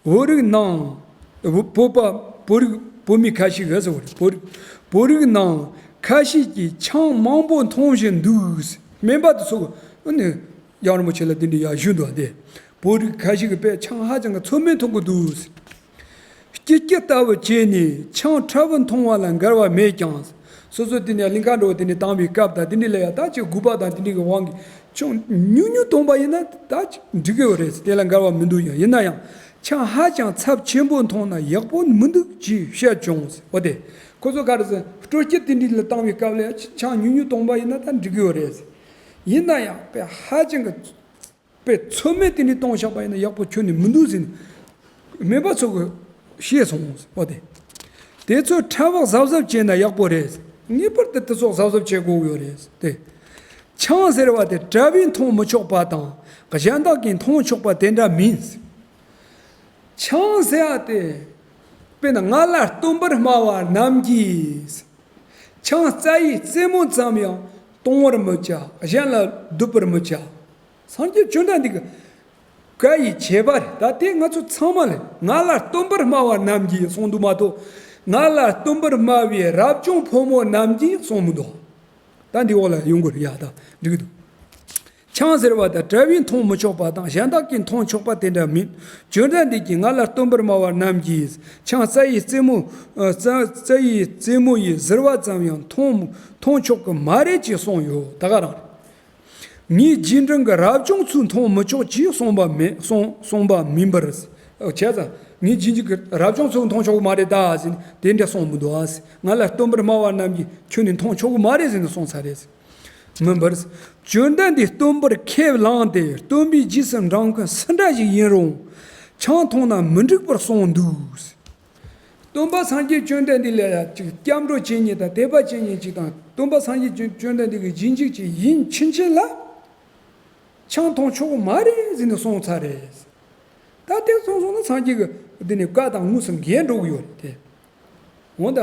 བོད་རིགས་ནང་བོད་པ་བོད་རིགས་བོད་མི་ཁ་ཤས་ག་ཟེར་བ་རེད། བོད་རིགས་བོད་རིགས་ནང་ཁ་ཤས་ཀྱིས་ཆང་མང་པོ་འཐུང་བཞིན་འདུག། སྨན་པ་དེ་ཚོ་གི་ནི་ཡང་རིན་པོ་ཆེ་ལ་དེ་འདྲ་ཡང་ཞུས་འདུག་སྟེ། བོད་རིགས་ཁ་ཤས་ཀྱིས་དཔེ་ཆང་ཧ་ཅང་གི་ཚོད་མེད་འཐུང་གི་འདུག། སྐྱིད་སྐྱིད་ལྟ་བུ་བྱས་ནས་ཆང་ཕྲ་བུ་འཐུང་བ་ལ་འགལ་བ་མེད་ཀྱང་། སོ་སོ་དེ་ནས་གླིང་ག་འགྲོ་དེ་ནས་བཏང་བའི་སྐབས་དང་དེ་འདྲ་ལ་ཡང་ད་ཅིག་དགོས་པ་དང་དེ་འདྲ་གི་དབང་གིས་ཆང་ཉུང་ཉུང་འཐུང་པ་ཡིན་ན་ད་ཅིག་འགྲིག་གི་ཡོད་རེད། དེ་ལ་འགལ་བ་མི་འདུག། ཡང་ཡིན་ན་ཡང་ཆང་ཧ་ཅང་ཚབས་ཆེན་པོ་འཐུང་ན་ཡག་པོ་མི་འདུག་ཅེས་བཤད་བྱུང་། འོ་དེ་ཁོ་ཚོ་ག་རེ་ཟེར། སྤྲོ་སྐྱིད་དེ་འདྲ་ལ་བཏང་བའི་སྐབས་ལ་ཡང་ཆང་ཉུང་ཉུང་འཐུང་པ་ཡིན་ན་ད་འགྲིག་གི་ཡོད་རེད། ཡིན་ན་ཡང་དཔེ་ཧ་ཅང་གི་དཔེ་ཚོད་མེད་དེ་འདྲ་གཏོང་བཞག་པ་ཡིན་ན་ཡག་པོ་ཁྱོན་ནས་མི་འདུག་ཟེར་ནས་སྨན་པ་ཚོ་གིས་བཤད་སོང་། འོ་དེ། དེ་ཚོ་ཕྲ་བག་གཟབ་གཟབ་བྱས་ན་ཡག་པོ་རེད། ངེས་པར་དུ་དེ་ཚོ་གཟབ་གཟབ་བྱེད་དགོས་ཡོད་རེད་དེ། ཆང་ཟེར་བ་དེ་གྲྭ་བས་འཐུང་མི་ཆོག་པ་དང་གཞན་དག་གིས་འཐུང་ཆོག་པ་དེ་འདྲ་མིན། ཆང་ཟེར་བ་དེ་དཔེར་ན་ང་ལ་སྟོན་པར་སྨྲ་བ་རྣམས་ཀྱིས། ཆང་རྩ་ཡི་རྩེ་མོ་ཙམ་ཡང་གཏོང་བར་མི་བྱ། གཞན་ལ་བསྡུ་བར་མི་བྱ། སངས་རྒྱས་བཅོམ་ལྡན་འདས་ཀྱི་བཀའ་ཡི་བྱེད་པ་རེད། ད་དེ་ང་ཚོ་ཚང་མ་ལ་ང་ལ་སྟོན་པར་སྨྲ་བ་རྣམས་ཀྱིས་གསུངས་འདུག་མ་གཏོགས། ང་ལ་སྟོན་པར་སྨྲ་བའི་རབ་བྱུང་ཕོ་མོ་རྣམས་ཀྱིས་གསུངས་མི་འདུག། ད་འདི་འོག་ལ་ཡོང་དགོས་རེད། ཡ་ད་འགྲིག་གི་འདུག། ཆང་ཟེར་བ་དང་གྲྭ་བས་འཐུང་མི་ཆོག་པ་དང་གཞན་དག་གིས་འཐུང་ཆོག་པ་དེ་འདྲ་མིན། བཅོམ་ལྡན་འདས་ཀྱིས་ང་ལ་སྟོན་པར་སྨྲ་བ་རྣམས་ཀྱིས་ཆང་རྩ་ཡི་རྩེ་མོ། ཨ། རྩ་རྩ་ཡི་རྩེ་མོ་ཡིས་གཟིར་བ་ཙམ་ཡང་འཐུང་འཐུང་ཆོག་གི་མ་རེད་ཅེས་གསུངས་ཡོད། ད་ག་རང་རེད། ངའི་རྗེས་འབྲང་གི་རབ་བྱུང་ཚོས་འཐུང་མི་ཆོག་ཅེས་གསུངས་པ་མེད་གསུངས་གསུངས་པ་མིན་པར། བྱས་ཙང་ངའི་རྗེས་འཇུག་གི་རབ་བྱུང་ཚོས་འཐུང་ཆོག་གི་མ་རེད་ད་ཟེར་ནས་དེ་འདྲ་གསུངས་མི་འདུག་ཨ། ང་ལ་སྟོན་པར་སྨྲ་བ་རྣམས་ཀྱིས་ཁྱོད་ནི་འཐུང་ཆོག་གི་མ་རེད་ཟེར་ནས་གསུངས་ཚར་རེད། མིན་པར། བཅོམ་ལྡན་འདས་སྟོན་པར་ཁས་བླངས་ཏེ་སྟོན་པའི་རྗེས་སུ་འབྲང་མཁན་སུ་འདྲ་ཞིག་ཡིན་རུང་ཆང་འཐུང་ན་མི་འགྲིག་པར་གསུངས་འདུག། སྟོན་པ་སངས་རྒྱས་བཅོམ་ལྡན་འདས་ལ་ཡང་ཅིག་སྐྱབས་འགྲོ་བྱེད་མཁན་དང་དད་པ་བྱེད་མཁན་ཅིག་དང་སྟོན་པ་སངས་རྒྱས་བཅོམ་ལྡན་འདས་ཀྱི་རྗེས་འཇུག་ཅིག་ཡིན་ཕྱིན་ཆད་ལ་ཆང་འཐུང་ཆོག་གི་མ་རེད་ཟེར་ནས་གསུངས་ཚར་རེད། ད་དེ་གསུངས་སོང་ན་སངས་རྒྱས་ཀྱི་འདི་ནས་བཀའ་དང་དངོས་སུ་འགལ་འགྲོ་གི་ཡོད་རེད་དེ། འོ་ད།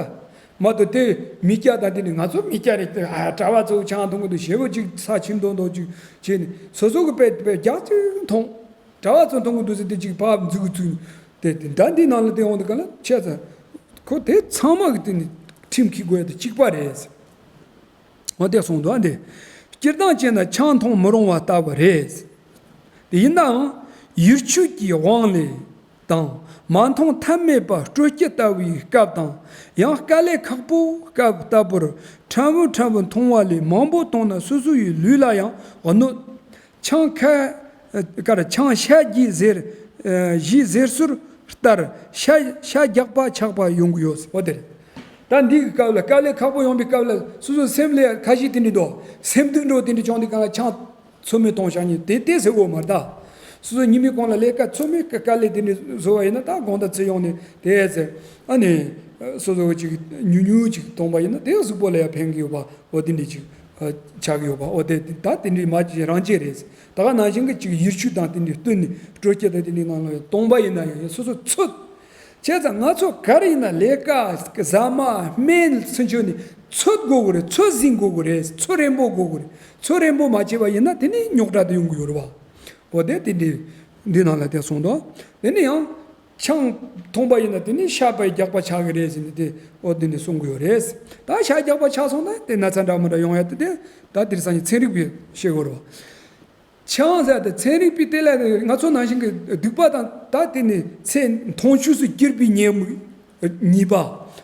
མ་གཏོགས་དེ་མི་སྐྱ་དང་དེ་ནི་ང་ཚོ་མི་སྐྱ་རེད་དེ། ཨ། གྲྭ་བ་ཚོ་ཆང་འཐུང་གི་འདུག། ཞེ་པོ་ཅིག་ཚབས་ཆེན་མདོག་མདོག་ཅིག་བྱས་ནས་སོ་སོ་གི་དཔེ་དཔེ་རྒྱག་ཅིག་འཐུང་། གྲྭ་བ་ཚོ་འཐུང་གི་འདུག་ཟེར་ཏེ་ཅིག་ཕར་འཛུལ་གི་བཙུགས་ནས་དེ་དེ་འདྲ་འདི་ནང་ལ་དེ་འོང་དུས་ག་ལ་ཆད་ཚར། ཁོ་དེ་ཚང་མ་གི་དེ་ནི་ཁྲིམས་འཁྱེར་དགོས་ཡ་དེ་གཅིག་པ་རེད། འོ་དེ་གསུངས་འདུག་ཨ། འདི་སྤྱིར་བཏང་བྱས་ན་ཆང་འཐུང་མི་རུང་བ་ལྟ་བུ་རེད། དེ་ཡིན་ནའང་ཡུལ་ཆོས་ཀྱི་དབང་ལས་དང་མ་འཐུང་ཐབས་མེད་པ་སྤྲོ་སྐྱིད་ལྟ་བུའི་སྐབས་དང་ཡང་དཀའ་ལས་ཁག་པོའི་སྐབས་ལྟ་བུར་ཕྲན་བུ་ཕྲན་བུ་འཐུང་བ་ལས་མང་པོ་འཐུང་ན་སོ་སོ་ཡི་ལུས་ལ་ཡང་གནོད། ཆང་ཁ་ཀར་ཆང་ཤ་རྒྱས་ཟེར་ཞེས་ཟེར་སྲོལ་ལྟར་ཤ་ཤ་རྒྱགས་པ་ཆགས་པ་ཡོང་གི་ཡོད། འོ་དེ་རེད། ད་འདི་གི་སྐབས་ལ་དཀའ་ལས་ཁག་པོ་ཡོང་པའི་སྐབས་ལ་སོ་སོའི་སེམས་ལ་ཁ་ཞིག་དེ་འདྲ་འདུག། སེམས་སྡུག་འགྲོ་དེ་འདྲ་བྱུང་དུས་གང་ལ་ཆང་ཚོད་མེད་གཏོང་བཞག་ཉིན་དེ་དེ་ཟེར་འོ་མ་རེད་ད། སོ་སོ་ཉི་མའི་གོང་ལ་ལས་ཀ་ཚོད་མེད་ཀྱི་དཀའ་ལས་དེ་འདྲ་བཟོ་བ་ཡིན་ན་ད་དགོང་དག་ཚེ་ཡོང་ནས་དེ་ཟེར། ཨ་ནི་སོ་སོ་ཅིག་ཉུང་ཉུང་ཅིག་གཏོང་པ་ཡིན་ན་དེ་གཟུགས་པོ་ལ་ཡང་ཕན་གི་ཡོད་པ། འོ་དེ་འདྲ་ཅིག་ཆགས་ཀྱི་ཡོད་པ། འོ་དེ་ད་དེ་འདྲའི་མ་ཅིག་རང་བྱས་རེད། ད་ག་ནང་བཞིན་གྱི་ཅིག་ཡིད་ཆུས་དང་དེ་འདྲའི་བསྟུན་ནས་སྤྲོ་སྐྱིད་དང་དེ་འདྲའི་ནང་ལ་གཏོང་པ་ཡིན་ན་ཡང་སོ་སོ་ཚོད། བྱས་ཙང་ང་ཚོ་ག་རེ་ཡིན་ན་ལས་ཀ་ཟ་མ་སྨན་ཚུན་ཆོད་ནས་ཚོད་དགོས་གི་རེད། ཚོད་ཟིན་དགོས་གི་རེད། ཚོད་རན་པོ་དགོས་གི་རེད། ཚོད་རན་པོ་མ་བྱས་པ་ཡིན་ན་དེ་ནི་རྙོག་དྲ་དེ་ཡོང་གི་ཡོད་རེད་བ། འོ་དེ་དེ་འདྲའི་འདི་ནང་ལ་དེ་གསུངས་འདུག། དེ་ནི་ཡང་། ཆང་འཐུང་པ་ཡིན་ན་དེ་ནི་ཤ་དཔེ་རྒྱགས་པ་ཆགས་ཀྱི་རེད་ཟེར་ནས་དེ་འོ་དེ་ནས་གསུང་གི་ཡོད་རེད། ད་ཤ་རྒྱགས་པ་ཆགས་སོང་ན་དེ་ན་ཚ་འདྲ་མི་འདྲ་ཡོང་ཡ་དེ་དེ་ད་དེར་སང་ཉིན་ཚན་རིག་པས་བཤད་དགོས་རེད་བ། ཆང་ཟེར་དེ་ཚན་རིག་པས་དེ་ལ་ང་ཚོ་ནང་བཞིན་གྱི་སྡིག་པ་དང་ད་དེ་ནི་ཚེ་འཐུང་ཆོས་སུ་གྱུར་པའི་ཉེས་དམིགས་ཉེས་པ།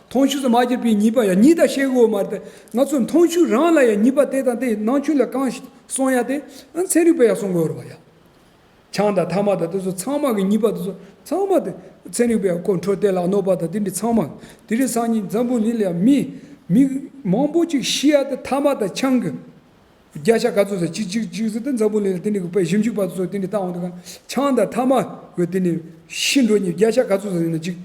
འཐུང་ཆོས་སུ་མ་གྱུར་པའི་ཉེས་པ་ཡང་ཉེས་དང་བཤད་དགོས་མ་རེད་དེ། ང་ཚོ་འཐུང་ཆོས་རང་ལ་ཡང་ཉེས་པ་དེ་དང་དེ་ནང་ཆོས་ལ་གང་གསུང་ཡ་དེ་ཚན་རིག་པས་ཡང་གསུང་དགོས་རེད་བ་ཡ། ཆང་དང་ཐ་མག་དང་དེ་ཚོ་ཚང་མ་གི་ཉེས་པ་དེ་ཚོ་ཚང་མ་དེ་ཚན་རིག་པས་ཁོ་འཕྲོད་བསྟེན་ལ་གནོད་པ་དང་དེ་འདྲའི་ཚང་མ་དེ་རིང་སང་ཉིན་འཛམ་བུ་གླིང་ལ་མི་མི་མང་པོ་ཅིག་ཤི་ཡ་དེ་ཐ་མག་དང་ཆང་གི་བརྒྱ་ཆ་ག་ཚོད་ཟེར་གཅིག་གཅིག་གཅིག་ཟེར་དེ་འཛམ་བུ་གླིང་ལ་དེ་འདྲའི་གི་དཔེ་ཞིབ་འཇུག་པ་དེ་ཚོ་དེ་འདྲའི་བཏང་འོང་དུས་གང་ཆང་དང་ཐ་མག་གི་དེ་ནས་ཤི་འགྲོ་མཁན་བརྒྱ་ཆ་ག་ཚོད་ཟེར་ན་གཅིག་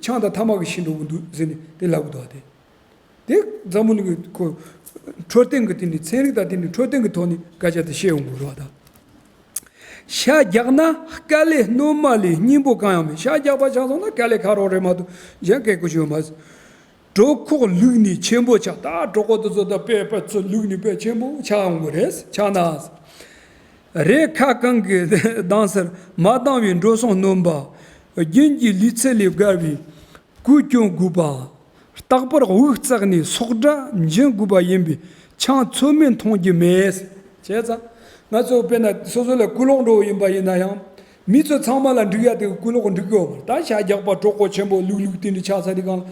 ཆང་དང་ཐ་མག་གི་ཤི་འགྲོ་གི་འདུག་ཟེར་ནས་དེ་ལབ་གི་འདུག་བ་དེ། དེ་འཛམ་བུ་གླིང་གི་ཁོ་འཕྲོད་བསྟེན་གྱི་དེ་ནི་ཚན་རིག་དང་དེ་ནི་འཕྲོད་བསྟེན་གྱི་ཐོག་ནས་སྐད་ཆ་དེ་བཤད་ཡོང་དགོས་རེད་བ་ད། ཤ་རྒྱགས་ན་དཀའ་ལས་སྣོན་མ་ལས་སྙིང་པོ་གང་ཡང་མེད། ཤ་རྒྱགས་པ་ཆགས་སོང་ན་དཀའ་ལས་ཁག་རོགས་རེད་མ་གཏོགས་གཞན་སྐད་གོ་ཞུ་མ་ཟད། གྲོད་ཁོག་ལུག་ནི་ཆེན་པོ་ཆགས། ད་གྲོད་ཁོག་དེ་ཚོ་ད་དཔེ་དཔེ་ཚོ་ལུག་ནི་དཔེ་ཆེན་པོ་ཆགས་འོང་གི་རེད། ཆགས་ན། རས་ཁ་གང་གི་གདངས་སར་མ་བཏང་བའི་འགྲོ་སོང་སྣོན་པ། རྒྱུན་གྱི་ལུས་ཚད་ལས་བརྒལ་བའི་གོས་གྱོན་དགོས་པ། རྟག་པར་དབུགས་བརྩེགས་ནས་སོ་སྒྲ་འབྱིན་དགོས་པ་ཡིན་པས་ཆང་ཚོད་མེད་འཐུང་རྒྱུ་མེད། བྱས་ཙང་ང་ཚོ་དཔེར་ན་སོ་སོ་ལ་སྐུ་ལོག་འགྲོ་བ་ཡིན་པ་ཡིན་ན་ཡང་། མི་ཚོ་ཚང་མ་ལ་འགྲིག་ཡ་དེ་སྐུ་ལོག་འགྲིག་གི་ཡོད་པ། ད་ཤ་རྒྱགས་པ་གྲོད་ཁོག་ཆེན་པོ་ལུག་ལུག་དེ་འདྲ་ཆགས་ཚར་དུས་སྒང་ལ།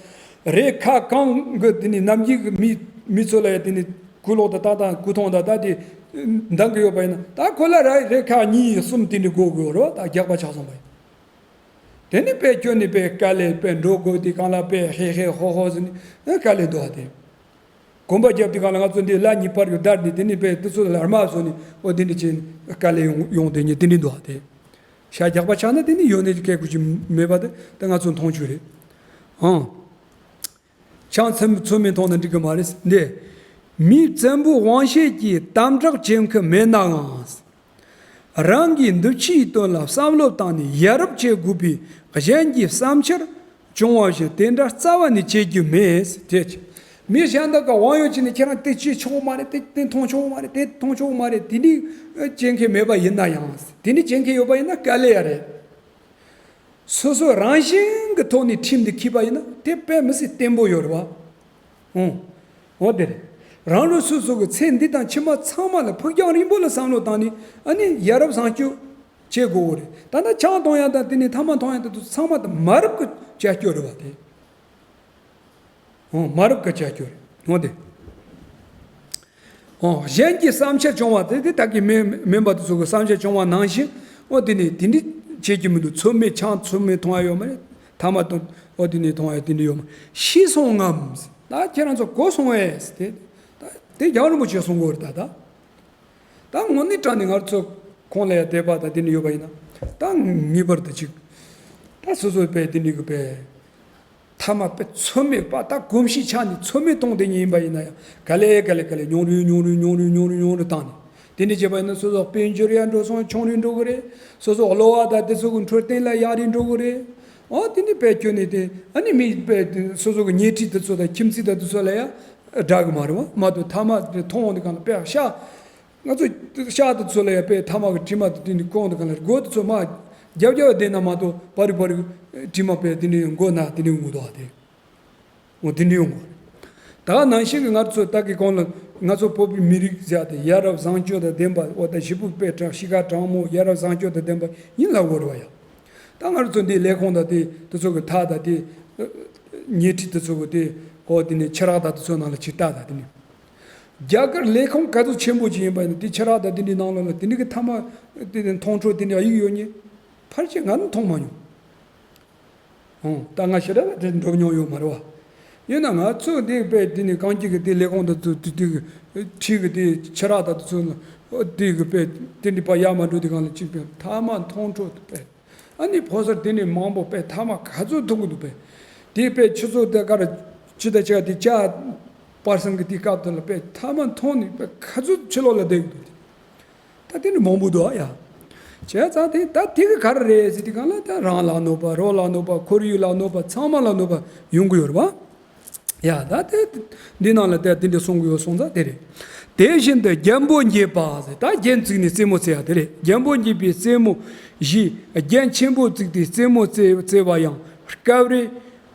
རས་ཁ་གང་གི་དེ་ནི་ནམ་རྒྱུན་གྱི་མི་མི་ཚོ་ལ་ཡ་དེ་ནི་སྐུ་ལོག་དང་ཏག་ཏག་སྐུ་ཐོང་དང་ད་དེ་འདང་གི་ཡོད་པ་ཡིན་ན། ད་ཁོ་ལ་ར་རས་ཁ་གཉིས་གསུམ་དེ་འདྲ་དགོས་དགོས་རེད་བ། ད་རྒྱགས་པ་ཆགས་སོང་བ་ཡིན། དེ་ནི་དཔེ་ཁྱོད་ནི་དཔེ་དཀའ་ལས་དཔེ་འགྲོ་དགོས་དུས་སྒང་ལ་དཔེ་ཧེ་ཧེ་ཧོ་ཧོ་ཟེར་ནས་དཀའ་ལས་འདུག་བ། དེ་གོམ་པ་རྒྱབ་དུས་སྒང་ལ་ང་ཚོ་འདི་ལ་གཉིས་བར་གྱི་བརྡར་ནས་དེ་ནི་དཔེ་དེ་ཚོ་ལ་རྨ་བཟོ་ནས་འོ་དེ་འདྲ་བྱས་ནས་དཀའ་ལས་ཡོང་ཡོང་དེ་ནི་དེ་འདྲ་འདུག་བ། དེ་ཤ་རྒྱགས་པ་ཆགས་ན་དེ་ནི་ཡོན་ཏན་གྱི་སྐད་ཁུ་ཅིག་མེད་པ་དེ་ད་ང་ཚོ་མཐོང་ཆོས་རེད། ཨང་། ཆང་ཚན་ཚོད་མེད་འཐུང་ན་འགྲིག་གི་མ་རེད། འདི་མིའི་བཙན་པོའི་དབང་ཤེད་ཀྱིས་དམ་དྲག་བྱེད་མཁན་མེད་ནའང་། རང་གི་འདུ་ཤེས་དོན་ལ་བསམ་བློ་བཏང་ནས་ཡ་རབས་བྱེད་དགོས་པའི་གཞན་གྱི་བསམ་འཆར་བྱུང་བ་བཞིན་དེ་འདྲ་རྩ་བ་ནས་བྱེད་རྒྱུ་མེད། དེ་ཆེ། མི་གཞན་དག་ག་དབང་ཡོད་ཅིག་ནས་ཁྱེད་རང་དེ་བྱེད་ཆོག་མ་རེད། དེ་དེ་མཐོང་ཆོག་མ་རེད། དེ་མཐོང་ཆོག་མ་རེད། དེ་འདྲའི་བྱེད་མཁན་མེད་པ་ཡིན་ན་ཡང་། དེ་འདྲའི་བྱེད་མཁན་ཡོད་པ་ཡིན་ན་དཀའ་ལས་ཡ་རེད། སོ་སོ་རང་བཞིན་གྱི་ཐོག་ནས་ཁྲིམས་འདི་འཁྱེར་པ་ཡིན་ན་དེ་དཔེ་མི་སྲིད་བརྟན་པོ་ཡོད་རེད་བ། འོང་། འོ་དེ་རེད། རང་རང་སོ་སོ་གི་ཚེ་འདི་དང་ཕྱི་མ་ཚང་མ་ལ་ཕུགས་རྒྱང་རིང་པོ་ལ་བསམ་བློ་བཏང་ནས་ཨ་ནི་ཡ་རབས་བཟང་སྤྱོད་བྱེད་དགོས་རེད། ད་ལྟ་ཆང་འཐུང་ཡ་དང་དེ་ནས་ཐ་མག་འཐུང་ཡ་དང་དེ་ཚོ་ཚང་མ་དང་མ་རབས་ཀྱི་བྱ་སྤྱོད་རེད་བ་དེ། འོ་མ་རབས་ཀྱི་བྱ་སྤྱོད་རེད། འོ་དེ། འོ་གཞན་གྱི་བསམ་འཆར་བྱུང་བ་དེ་དེ་དག་གི་མིན་མིན་པ་དེ་ཚོ་གི་བསམ་འཆར་བྱུང་བ་ནང་བཞིན་འོ་དེ་ནི་དེ་འདྲི་བྱེད་ཀྱི་མི་འདུག་ཚོད་མེད་ཆང་ཚོད་མེད་འཐུང་ཡ་ཡོད་མ་རེད། ཐ་མག་འཐུང་འོ་དེ་ནི་འཐུང་ཡ་དེ་འདྲི་ཡོད་མ་རེད། ཤི་སོང་ངམ། ད་ཁྱེད་རང་ཚོ་གོ་སོང་བས་དེ། ད་དེ་རྒྱལ་བ་རིན་པོ་ཆེ་གསུང་གི་ཡོད་རེད་ད་ད། ད་དངོས་གནས་དྲང་ནས་ང་ཚོ་ཁོང་ལ་ཡ་དད་པ་དང་དེ་འདྲ་ཡོད་པ་ཡིན་ན། ད་ངེས་པར་དུ་ཅིག་ད་སོ་སོའི་དཔེ་དེ་འདྲའི་གི་དཔེ། ཐ་མག་དཔེ་ཚོད་མེད་པ་ད་གོམས་གཤིས་ཆགས་ནས་ཚོད་མེད་གཏོང་དེ་ཉིད་ཡིན་པ་ཡིན་ན་ཡང་ག་ལེ་ག་ལེ་ག་ལེ་ཉུང་རུ་ཉུང་རུ་ཉུང་རུ་ཉུང་རུ་ཉུང་རུ་བཏང་ནས། དེ་འདྲ་བྱས་པ་ཡིན་ན་སོ་སོ་དཔལ་འབྱོར་ཡང་འགྲོ་སོང་ཆུང་རུ་འགྲོ་གི་རེད། སོ་སོ་གློ་བ་དང་དེ་ཚོ་གི་འཕྲོད་བསྟེན་ལ་ཡག་རུ་འགྲོ་གི་རེད། ཨོ་དེ་འདྲ་དཔེ་ཁྱོད་ནས་དེ་ཨ་ནི་མི་དཔེ་སོ་སོ་གི་ཉལ་ཁྲི་དེ་ཚོ་དང་ཁྱིམ་མཚེས་དང་དེ་ཚོ་ལ་ཡང་དྲག་གི་མ་རེད་བ། མ་གཏོགས་ཐ་མག་དེ་འཐུང་འོང་དེ་གང་ལ་དཔེ་ཤ། ང་ཚོ་ཤག་དེ་ཚོ་ལ་ཡང་དཔེ་ཐ་མག་གི་དྲི་མ་དེ་དེ་ནི་ཀོང་དེ་གང་ལ་སྒོ་དེ་ཚོ་མ་རྒྱབ་རྒྱབ་བསྡད་ན་མ་གཏོགས་པ་རི་པ་རི་དྲི་མ་དཔེ་དེ་འདྲ་ཡོང་དགོས་ན་དེ་འདྲ་ཡོང་དགོས་དོ་དེ། འོ་དེ་འདྲ་ཡོང་དགོས། ད་ནང་བཞིན་གྱི་ང་ཚོ་ད་གི་གོང་ལ་ང་ཚོ་བོད་པའི་མི་རིགས་ཟེར་ཡ་དེ་ཡ་རབས་བཟང་སྤྱོད་དང་ལྡན་པ་འོ་ད་ཞི་བུ་དཔེ་དྲག་གཤིས་ཀ་དྲང་མོ་ཡ་རབས་བཟང་སྤྱོད་དང་ལྡན་པ་ཡིན་ལབ་དགོས་རེད་བ་ཡ། ད་ང་ཚོ་འདི་ལས་ཁུངས་དང་དེ་དེ་ཚོ་གི་ཐག་དང་དེ་ཉལ་ཁྲི་དེ་ཚོ་གི་དེ་འོ་དེ་ནས་ཆུ་རགས་དང་དེ་ཚོ་ནང་ལ་ཅིག་ལྟ་དང་དེ་ནས། རྒྱ་གར་ལས་ཁུངས་ག་ཚོད་ཆེན་པོ་ཅིག་ཡིན་པ་ཡིན་ན་དེ་ཆུ་རགས་དང་དེ་འདྲའི་ནང་ལོགས་ལ་དེ་འདྲའི་གི་ཐ་མག་དེ་འདྲའི་འཐུང་འཕྲོ་དེ་འདྲའི་ཡིག་ཡོད་ཉེ་ཕལ་ཆེར་ང་ནི་མཐོང་མ་མྱོང་། ཨང་ད་ང་ཞེ་དྲག་ལ་དེ་འགྲོ་མྱོང་ཡོད་མ་རེད་བ། ཡིན་ན་ང་ཚོ་འདི་དཔེ་དེ་ནི་གངས་སྐྱིད་ཀྱི་དེ་ལས་ཁུངས་དང་དེ་དེ་དེ་གི་ཁྲིད་ཀྱི་དེ་ཆུ་རགས་དང་དེ་ཚོ་ནི་དེ་གི་དཔེ་དེ་འདྲའི་པ་ཡར་མར་འགྲོ་དུས་སྒང་ལ་གཅིག་དཔེ་ཐ་མག་འཐུང་འཕྲོ་དེ་དཔེ། ཨ་ནི་ཕོ་གསར་དེ་ནས་མང་པོ་དཔེ་ཐ་མག་ག་ཚོད་འཐུང་གི་འདུག་དཔེ། དེ་དཔེ་ཆུ་ཚོད་དེ་གར་ཅི་ད་ཅི་ག་དེ་ཅ་པར་སང་གི་དེ་སྐབས་དེ་ལ་དཔེ་ཐ་མག་འཐུང་ནས་དཔེ་ག་ཚོད་ཕྱི་ལོགས་ལ་བསྡད་གི་འདུག་དེ། ད་དེ་ནི་མང་པོ་འདུག་ཨ་ཡ། བྱས་ཙང་དེ་ད་དེ་གི་ག་རེ་རེད་ཟེར་དུས་སྒང་ལ་ད་རང་ལ་གནོད་པ་རོགས་ལ་གནོད་པ་ཁོར་ཡུག་ལ་གནོད་པ་ཚང་མ་ལ་གནོད་པ་ཡོང་གི་ཡོད་རེད་བ། ཡ་ད་དེ་འདི་ནང་ལ་དེ་དེ་འདྲ་གསུང་གི་ཡོད་སོང་ཙང་དེ་རེད། དེ་བཞིན་དུ་རྒྱན་པོ་འགྱེད་པ་ཟེར་ད་རྒྱན་བཙུགས་ནས་རྩེད་མོ་རྩེ་ཡ་དེ་རེད། རྒྱན་པོ་འགྱེད་པའི་རྩེད་མོ་བཞི་རྒྱན་ཆེན་པོ་བཙུགས་ཏེ་རྩེད་མོ་རྩེ་རྩེ་བ་ཡང་སྐབས་རེ་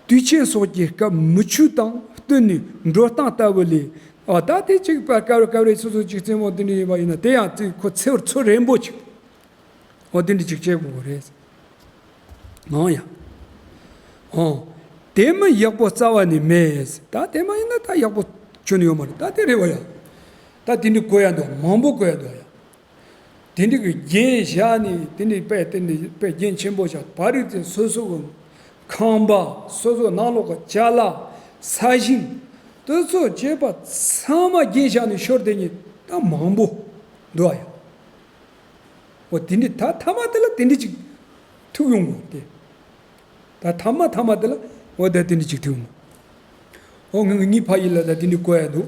དུས་ཆེན་སོགས་ཀྱི་སྐབས་མི་ཆོས་དང་བསྟུན་ནས་འགྲོ་སྟངས་ལྟ་བུ་ལས་ཨ་ད་དེ་གཅིག་པ་སྐབས་རེ་སྐབས་རེ་སོ་སོ་གཅིག་རྩེད་མོ་དེ་འདྲ་ཡིན་པ་ཡིན་ན་དེ་ཡང་རྩེ་ཁོ་ཚེ་བར་ཚོ་རན་པོ་གཅིག་འོ་དེ་འདྲ་ཅིག་བྱེད་དགོས་རེད། ཨང་ཡ། ཨང་། དེ་མིན་ཡག་པོ་རྩ་བ་ནས་མེད། ད་དེ་མ་ཡིན་ན་ད་ཡག་པོ་ཁྱོན་ནས་ཡོད་མ་རེད། ད་དེ་རེད་བ་ཡ། ད་དེ་འདྲ་གོ་ཡ་འདུག་མང་པོ་གོ་ཡ་འདུག་ཡ། དེ་འདྲ་གི་རྒྱན་བཞག་ནས་དེ་འདྲ་དཔེ་དེ་འདྲ་དཔེ་རྒྱན་ཆེན་པོ་བཞག་པ་རིག་དེ་སོ་སོ་གི་ཁང་པ་སོ་སོ་ནང་ལོགས་ཀྱི་ཅ་ལག་ས་ཞིང་དེ་ཚོ་བྱས་པ་ཚང་མ་རྒྱན་བཞག་ནས་ཤོར་དེ་ཉིད་ད་མང་པོ་འདུག་ཡ། འོ་དེ་འདྲ་ད་ཐ་མ་དེ་ལ་དེ་འདྲ་ཅིག་ཐུག་ཡོང་ངོ་དེ། ད་ཐ་མ་ཐ་མ་དེ་ལ་འོ་ད་དེ་འདྲ་ཅིག་ཐུག་ཡོང་ངོ་། འོ་ངས་ངའི་ཕ་ཡུལ་ལ་ད་དེ་འདྲ་གོ་ཡ་འདུག་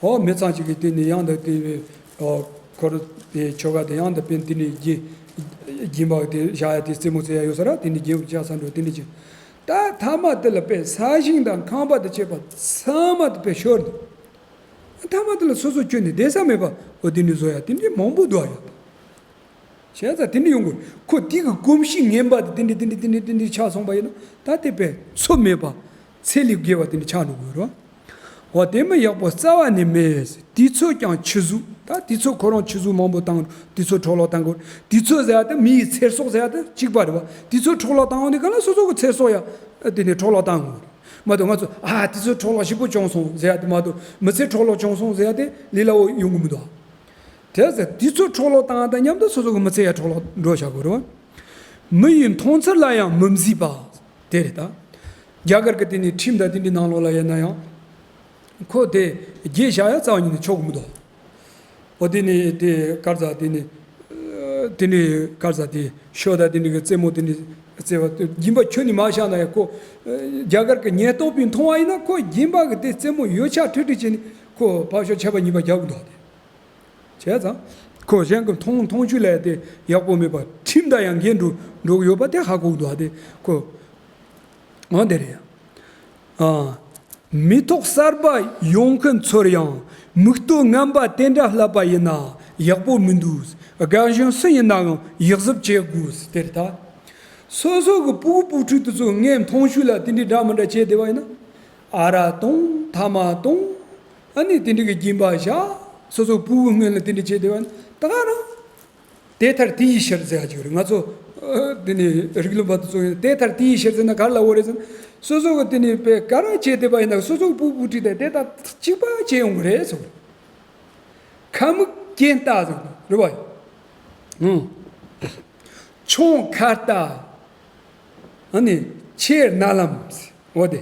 འོ་མི་ཚང་ཅིག་གིས་དེ་ནས་ཡང་ད་དེ་འོ་ཁོར་དེ་ཆོ་ག་དེ་ཡང་ད་དཔེ་དེ་འདྲ་རྒྱན་རྒྱན་པ་དེ་བཞག་ཡ་དེ་རྩེད་མོ་རྩེ་ཡ་ཡོད་ས་ར་དེ་འདྲ་རྒྱན་བཞག་ས་འགྲོ་དེ་འདྲ་ཅིག་ད་ཐ་མ་དེ་ལ་དཔེ་ས་ཞིང་དང་ཁང་པ་དང་བཅས་པ་ཚང་མ་དེ་དཔེ་ཤོར་འདུག་ཐ་མ་དེ་ལ་སོ་སོ་ཁྱོན་ནས་བསྡད་ས་མེད་པ་འོ་དེ་ནི་བཟོ་ཡ་དེ་འདྲའི་མང་པོ་འདུག་ཡ། བྱས་ཙང་དེ་འདྲ་ཡོང་དགོས། ཁོ་དེ་གི་གོམས་གཤིས་ངན་པ་དེ་དེ་འདྲ་དེ་འདྲ་དེ་འདྲ་དེ་འདྲ་ཆགས་སོང་པ་ཡིན་ན་ད་དེ་དཔེ་ཚོད་མེད་པ་ཚད་ལས་བརྒལ་བ་དེ་འདྲ་ཆགས་འགྲོ་དགོས་རེད་བ། འོ་དེ་མི་ཡག་པོ་རྩ་བ་ནས་མེད། དུས་ཚོད་ཀྱང་ཆུད་ཟོས། ད་དུས་ཚོད་ཁོ་རང་ཆུད་ཟོས་མང་པོ་བཏང་། དུས་ཚོད་འཕྲོ་བརླག་བཏང་དགོས། དུས་ཚོད་ཟེར་ཡ་ད་མི་ཡི་ཚེ་སྲོག་ཟེར་ཡ་ད་གཅིག་པ་རེད་བ། དུས་ཚོད་འཕྲོ་བརླག་བཏང་བ་འདི་ག་ལ་སོ་སོ་གི་ཚེ་སྲོག་ཡ་དེ་ནས་འཕྲོ་བརླག་བཏང་དགོས་རེད་མ་གཏོགས། ང་ཚོ་ཨ་དུས་ཚོད་འཕྲོ་བརླག་ཞེ་པོ་བྱུང་སོང་ཟེར་ཡ་དེ་མ་གཏོགས། མི་ཚེ་འཕྲོ་བརླག་བྱུང་སོང་ཟེར་ཡ་དེ་ལས་སླ་བོ་ཡོང་གི་མི་འདུག་དེ་ཚེ་དུས་ཚོད་འཕྲོ་བརླག་བཏང་དང་མཉམ་དུ་སོ་སོ་གི་མི་ཚེ་ཡང་འཕྲོ་བརླག་འགྲོ་བྱ་དགོས་རེད་བ། མི་ཡི་མཐོང་ཚུལ་ལ་ཡང་མི་གཟིགས་པ། དེ་རེད་ད། རྒྱ་གར་གྱི་དེ་ནི་ཁྲིམས་དང་དེ་འདྲའི་ནང་ལོགས་ལ་ཡིན་ན་ཡང་། ཁོ་དེ་རྒྱས་བཞག་ཡ་རྩ་བ་ཉིད་ནས་ཆོག་གི་མི་འདུག་འོ་དེ་ནི་དེ་གར་ཟ་དེ་ནི། དེ་ནི་གར་ཟ་དེ་ཤོ་དང་དེ་ནི་གི་རྩེད་མོ་དེ་ནི་རྩེ་བ་དེ་སྦྱིན་པ་ཁྱོན་ནས་མ་བཞག་ན་ཡང་ཁོ། རྒྱ་གར་གྱི་ཉེན་རྟོག་པས་མཐོང་བ་ཡིན་ན་ཁོ་སྦྱིན་པ་གི་དེ་རྩེད་མོ་ཡོད་ཆ་ཁྲིག་ཁྲིག་བྱས་ནས་ཁོ་ཕར་ཤོག་ཆད་པ་གཉིས་པ་རྒྱག་གི་འདུག་དེ། བྱས་ཙང་། ཁོ་གཞན་གྱི་མཐོང་མཐོང་ཆོས་ལ་དེ་ཡག་པོ་མེད་པ་ཁྲིམས་དང་ཡང་འགལ་འགྲོ་འགྲོ་གི་ཡོད་པ་དེ་ཧ་གོ་གི་འདུག་ཨ་དེ་ཁོ། འོ་དེ་རེད། ཨ། མི་ཐོག་གསར་པ་ཡོང་མཁན་ཚོར་ཡང་མིག་ལྟོས་ངན་པ་དེ་འདྲ་བསླབ་པ་ཡིན་ན་ཡག་པོ་མི་འདུག་རྒན་གཞོན་སུ་ཡིན་ནའང་ཡག་གཟབ་བྱེད་དགོས་དེ་རེད་ད། སོ་སོ་གི་སྤུ་གུ་སྤུ་ཕྲུག་དེ་ཚོ་ངས་མཐོང་ཆོས་ལ་དེ་འདྲའི་འདྲ་མི་འདྲ་བྱས་བསྡད་པ་ཡིན་ན། ཨ་རག་གཏོང་ཐ་མག་གཏོང་། ཨ་ནི་དེ་འདྲ་གི་སྦྱིན་པ་བཞག་སོ་སོ་སྤུ་གུ་སྔོན་ལ་དེ་འདྲ་བྱས་བསྡད་པ་ཡིན་ན་ད་ག་རང་། དེ་ཐར་དེ་ཡི་ཕྱིར་ཟེར་ཡ་ཅིག་རེད་ང་ཚོ། ཨ། དེ་ནི་རིགས་ལུང་པ་དེ་ཚོ་ཡིན་དེ་ཐར་དེ་ཡི་ཕྱིར་ཟེར་ན་ག་རེ་ལབ་དགོས་རེད་ཟེར་ན། སོ་སོ་གི་དེ་ནི་དཔེ་ག་རང་བྱས་བསྡད་པ་ཡིན་ན་སོ་སོ་གི་སྤུ་གུ་སྤུ་ཕྲུག་དེ་དེ་ལྟར་གཅིག་པ་བྱས་ཡོང་གི་རེད་ཟེར། ཁ་མིག་གྱེན་ལྟ་ཟེར་རེད་བ། ཨང་། ཆུང་ཁ་ལྟ། ཨ་ནི་ཆེ་རྣ་ལམ། འོ་དེ།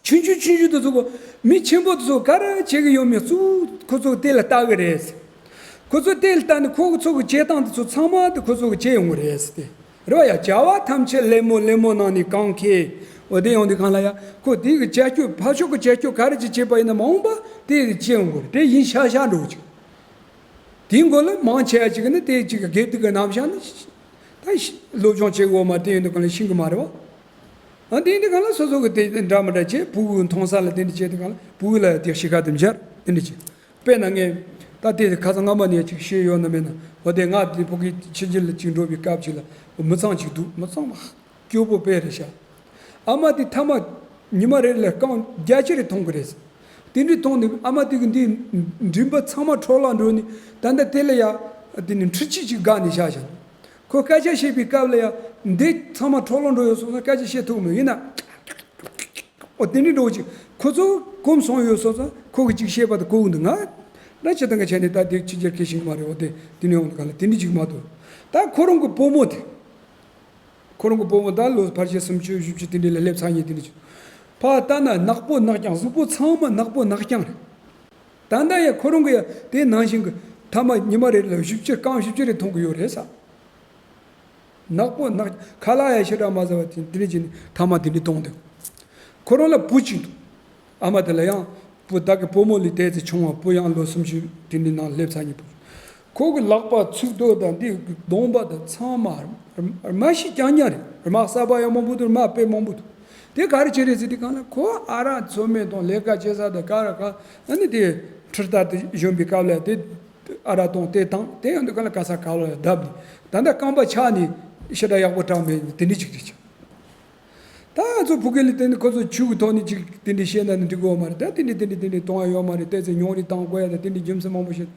ཆུང་ཆུང་ཆུང་ཆུང་དེ་ཚོ་གོ། མི་ཆེན་པོ་དེ་ཚོ་ག་རེ་བྱེད་ཀྱི་ཡོད་མེད་གཙོ་བོ་ཁོ་ཚོ་དེ་ལ་ལྟ་གི་རེད། ཁོ་ཚོ་དེ་ལ་ལྟ་ནས་ཁོ་ཚོ་གི་བྱེད་སྟངས་དེ་ཚོ་ཚང་མ་དེ་ཁོ་ཚོ་གི་བྱེད་ཡོང་གི་རེད་ཟེར་ཏེ། རེད་བ་ཡ། བྱ་བ་ཐམས་ཅད་ལད་མོ་ལད་མོ་ནང་ནས་གང་ཁེ། འོ་དེ་ཡོང་དུས་གང་ལ་ཡ། ཁོ་དེ་གི་བྱ་སྤྱོད་ཕར་ཕྱོགས་གི་བྱ་སྤྱོད་ག་རེ་ཅིག་བྱེད་པ་ཡིན་ན་མ་འོངས་པ་དེ་བྱེད་ཡོང་གི་རེད་དེ་ཡིན་ཤ་ཤ་འགྲོ་ཅིག་དེའི་མགོ་ལ་མང་ཆེ་བ་ཅིག་ནི་དེ་ཅིག་གི་དགེ་སྡིག་གི་རྣམ་གཞག་ནི། ད་སློབ་སྦྱོང་བྱེད་དགོས་མ་དེ་ཡོང་དུས་གང་ལ་ཤེས་གི་མ་རེད་བ། ཨ་དེ་འདི་གང་ལ་སོ་སོ་གི་དེ་འདྲ་མི་འདྲ་བྱེད་སྤུ་གུ་མཐོང་ས་ལ་དེ་འདྲ་བྱེད་དུས་གང་ལ་སྤུ་གུ་ལ་དེ་ཤི་ཁ་དེ་འབྱར་དེ་འདྲ་བྱེད། དཔེར་ན་ངས་ད་དེ་ཁ་སང་སྔ་མ་ནས་ཅིག་ཤེས་ཡོད་ན་མེད་ན་འོ་དེ་ང་དེ་ཕ་གི་ཕྱི་རྒྱལ་ལ་ཅིག་འགྲོ་བའི་སྐབས་ཅིག་ལ་མི་ཚང་ཅིག་འདུག་མི་ཚང་མ་སྐྱོ་པོ་དཔེ་རེད་ཤག་ཨ་མ་དེ་ཐ་མག་ཉི་མ་རེ་ལ་རྐང་བརྒྱད་ཅུ་རེ་འཐུང་གི་རེད། དེ་འདྲའི་འཐུང་ནས་ཨ་མ་དེ་གི་འདི་མགྲིན་པ་ཚང་མ་འཕྲོ་བརླག་འགྲོ་ནས་ད་ལྟ་དེ་ལ་ཡ་དེ་ནས་འཕྲུལ་ཆས་ཅིག་བསྒགས་ནས་བཞག་བཞག་ཁོ་སྐད་ཆ་བཤད་པའི་སྐབས་ལ་ཡང་འདི་ཚང་མ་འཕྲོ་བརླག་འགྲོ་ཡོད་སོང་ཙང་སྐད་ཆ་བཤད་ཐུབ་མེད་ཡིན་ན། ཨོ་དེ་འདྲའི་འགྲོ་ཅིག་ཁོ་ཚོ་གོམས་སོང་ཡོད་སོང་ཙང་ཁོ་གི་ཅིག་བཤད་པ་དེ་གོ་གི་འདུག་ང་ར་ཅི་ད་ག་བྱས་ནས་ད་དེ་ཕྱི་རྒྱལ་སྐད་ཤེས་ཀྱི་མ་རེད། ཨོ་དེ་དེ་ནས་ཡོང་ག་ལ་དེ་འདྲ་ཅིག་མ་གཏོགས། ད་ཁོ་རང་གི་བུ་མོ་དེ། ཁོ་རང་གི་བུ་མོ་ད་ལོ་ཕལ་ཆེར་སུམ་ཅུ་བཞི་བཅུ་དེ་འདྲ་ལ་སླེབས་ཚར་ཉེ་དེ་འདྲ་ཅིག་ཕར་ལྟ་ན་ནག་པོ་ནག་རྐྱང་གཟུགས་པོ་ཚང་མ་ནག་པོ་ནག་རྐྱང་རེད། ད་ལྟ་ཡང་ཁོ་རང་གི་ཡང་དེ་ནང་བཞིན་གྱི་ཐ་མག་ཉི་མ་རེ་ལ་བཞི་བཅུ་རྐང་བཞི་བཅུ་རེ་འཐུང་གི་ཡོད་རེད་ས། ནག་པོ་ནག་ཁ་ལག་ཡང་ཞེ་དྲག་མ་ཟ་བ་དེ་དེ་འདྲ་བྱས་ནས་ཐ་མག་དེ་འདྲ་འཐུང་འདུག་ཁོ་རང་ལ་བུ་གཅིག་འདུག་ཨ་མ་དེ་ལ་ཡང་བུ་བདག་གི་བུ་མོ་ལས་དེ་ཚེ་ཆུང་བ་བུ་ཡང་ལོ་སུམ་ཅུ་དེ་འདྲའི་ནང་སླེབས་ཚར་ཉེ་བུ། ཁོ་གི་ལག་པ་ཚིགས་རྡོ་དང་འདི་གདོང་པ་དང་ཚང་མ་རྨ་ཤི་རྐྱང་རྐྱང་རེད། རྨ་གསར་པ་ཡང་མང་པོ་འདུག་རྨ་དཔེ་མང་པོ་འདུག་དེ་ག་རེ་བྱེད་རེད་ཟེར་དུས་གང་ལ་ཁོ་ཨ་རག་ཚོད་མེད་དང་ལས་ཀ་བྱེད་ས་དང་ག་ར་ག་ཨ་ནི་དེ་ཁྲིར་ལྟར་དུ་བཞོན་པའི་སྐབས་ལ་དེ་ཨ་རག་དང་དེ་དང་དེ་ཡང་འདུག་ག་ལ་ག་ས་ག་ལ་བརྡབས་ནས་ད་ལྟ་རྐང་པ་ཆག་ནས་ཞེ་དྲག་ཡག་པོ་དྲག་མེད་དེ་འདྲ་ཅིག་རེད་ཅིང་། ད་ང་ཚོ་བུ་གལ་ལ་བརྟེན་ནས་ཁོ་ཚོ་ཆོས་ཀྱི་ཐོག་ནས་ཅིག་དེ་འདྲ་བཤད་ན་ནི་འགྲིག་གི་ཡོད་མ་རེད། ད་དེ་འདྲ་དེ་འདྲ་དེ་འདྲ་གཏོང་ཡ་ཡོད་མ་རེད། ཏོག་ཙམ་ཉུང་རེ་བཏང་དགོས་ཡ་ད་དེ་འདྲ་རྒྱུ་མཚན་མང་པོ་བཤད།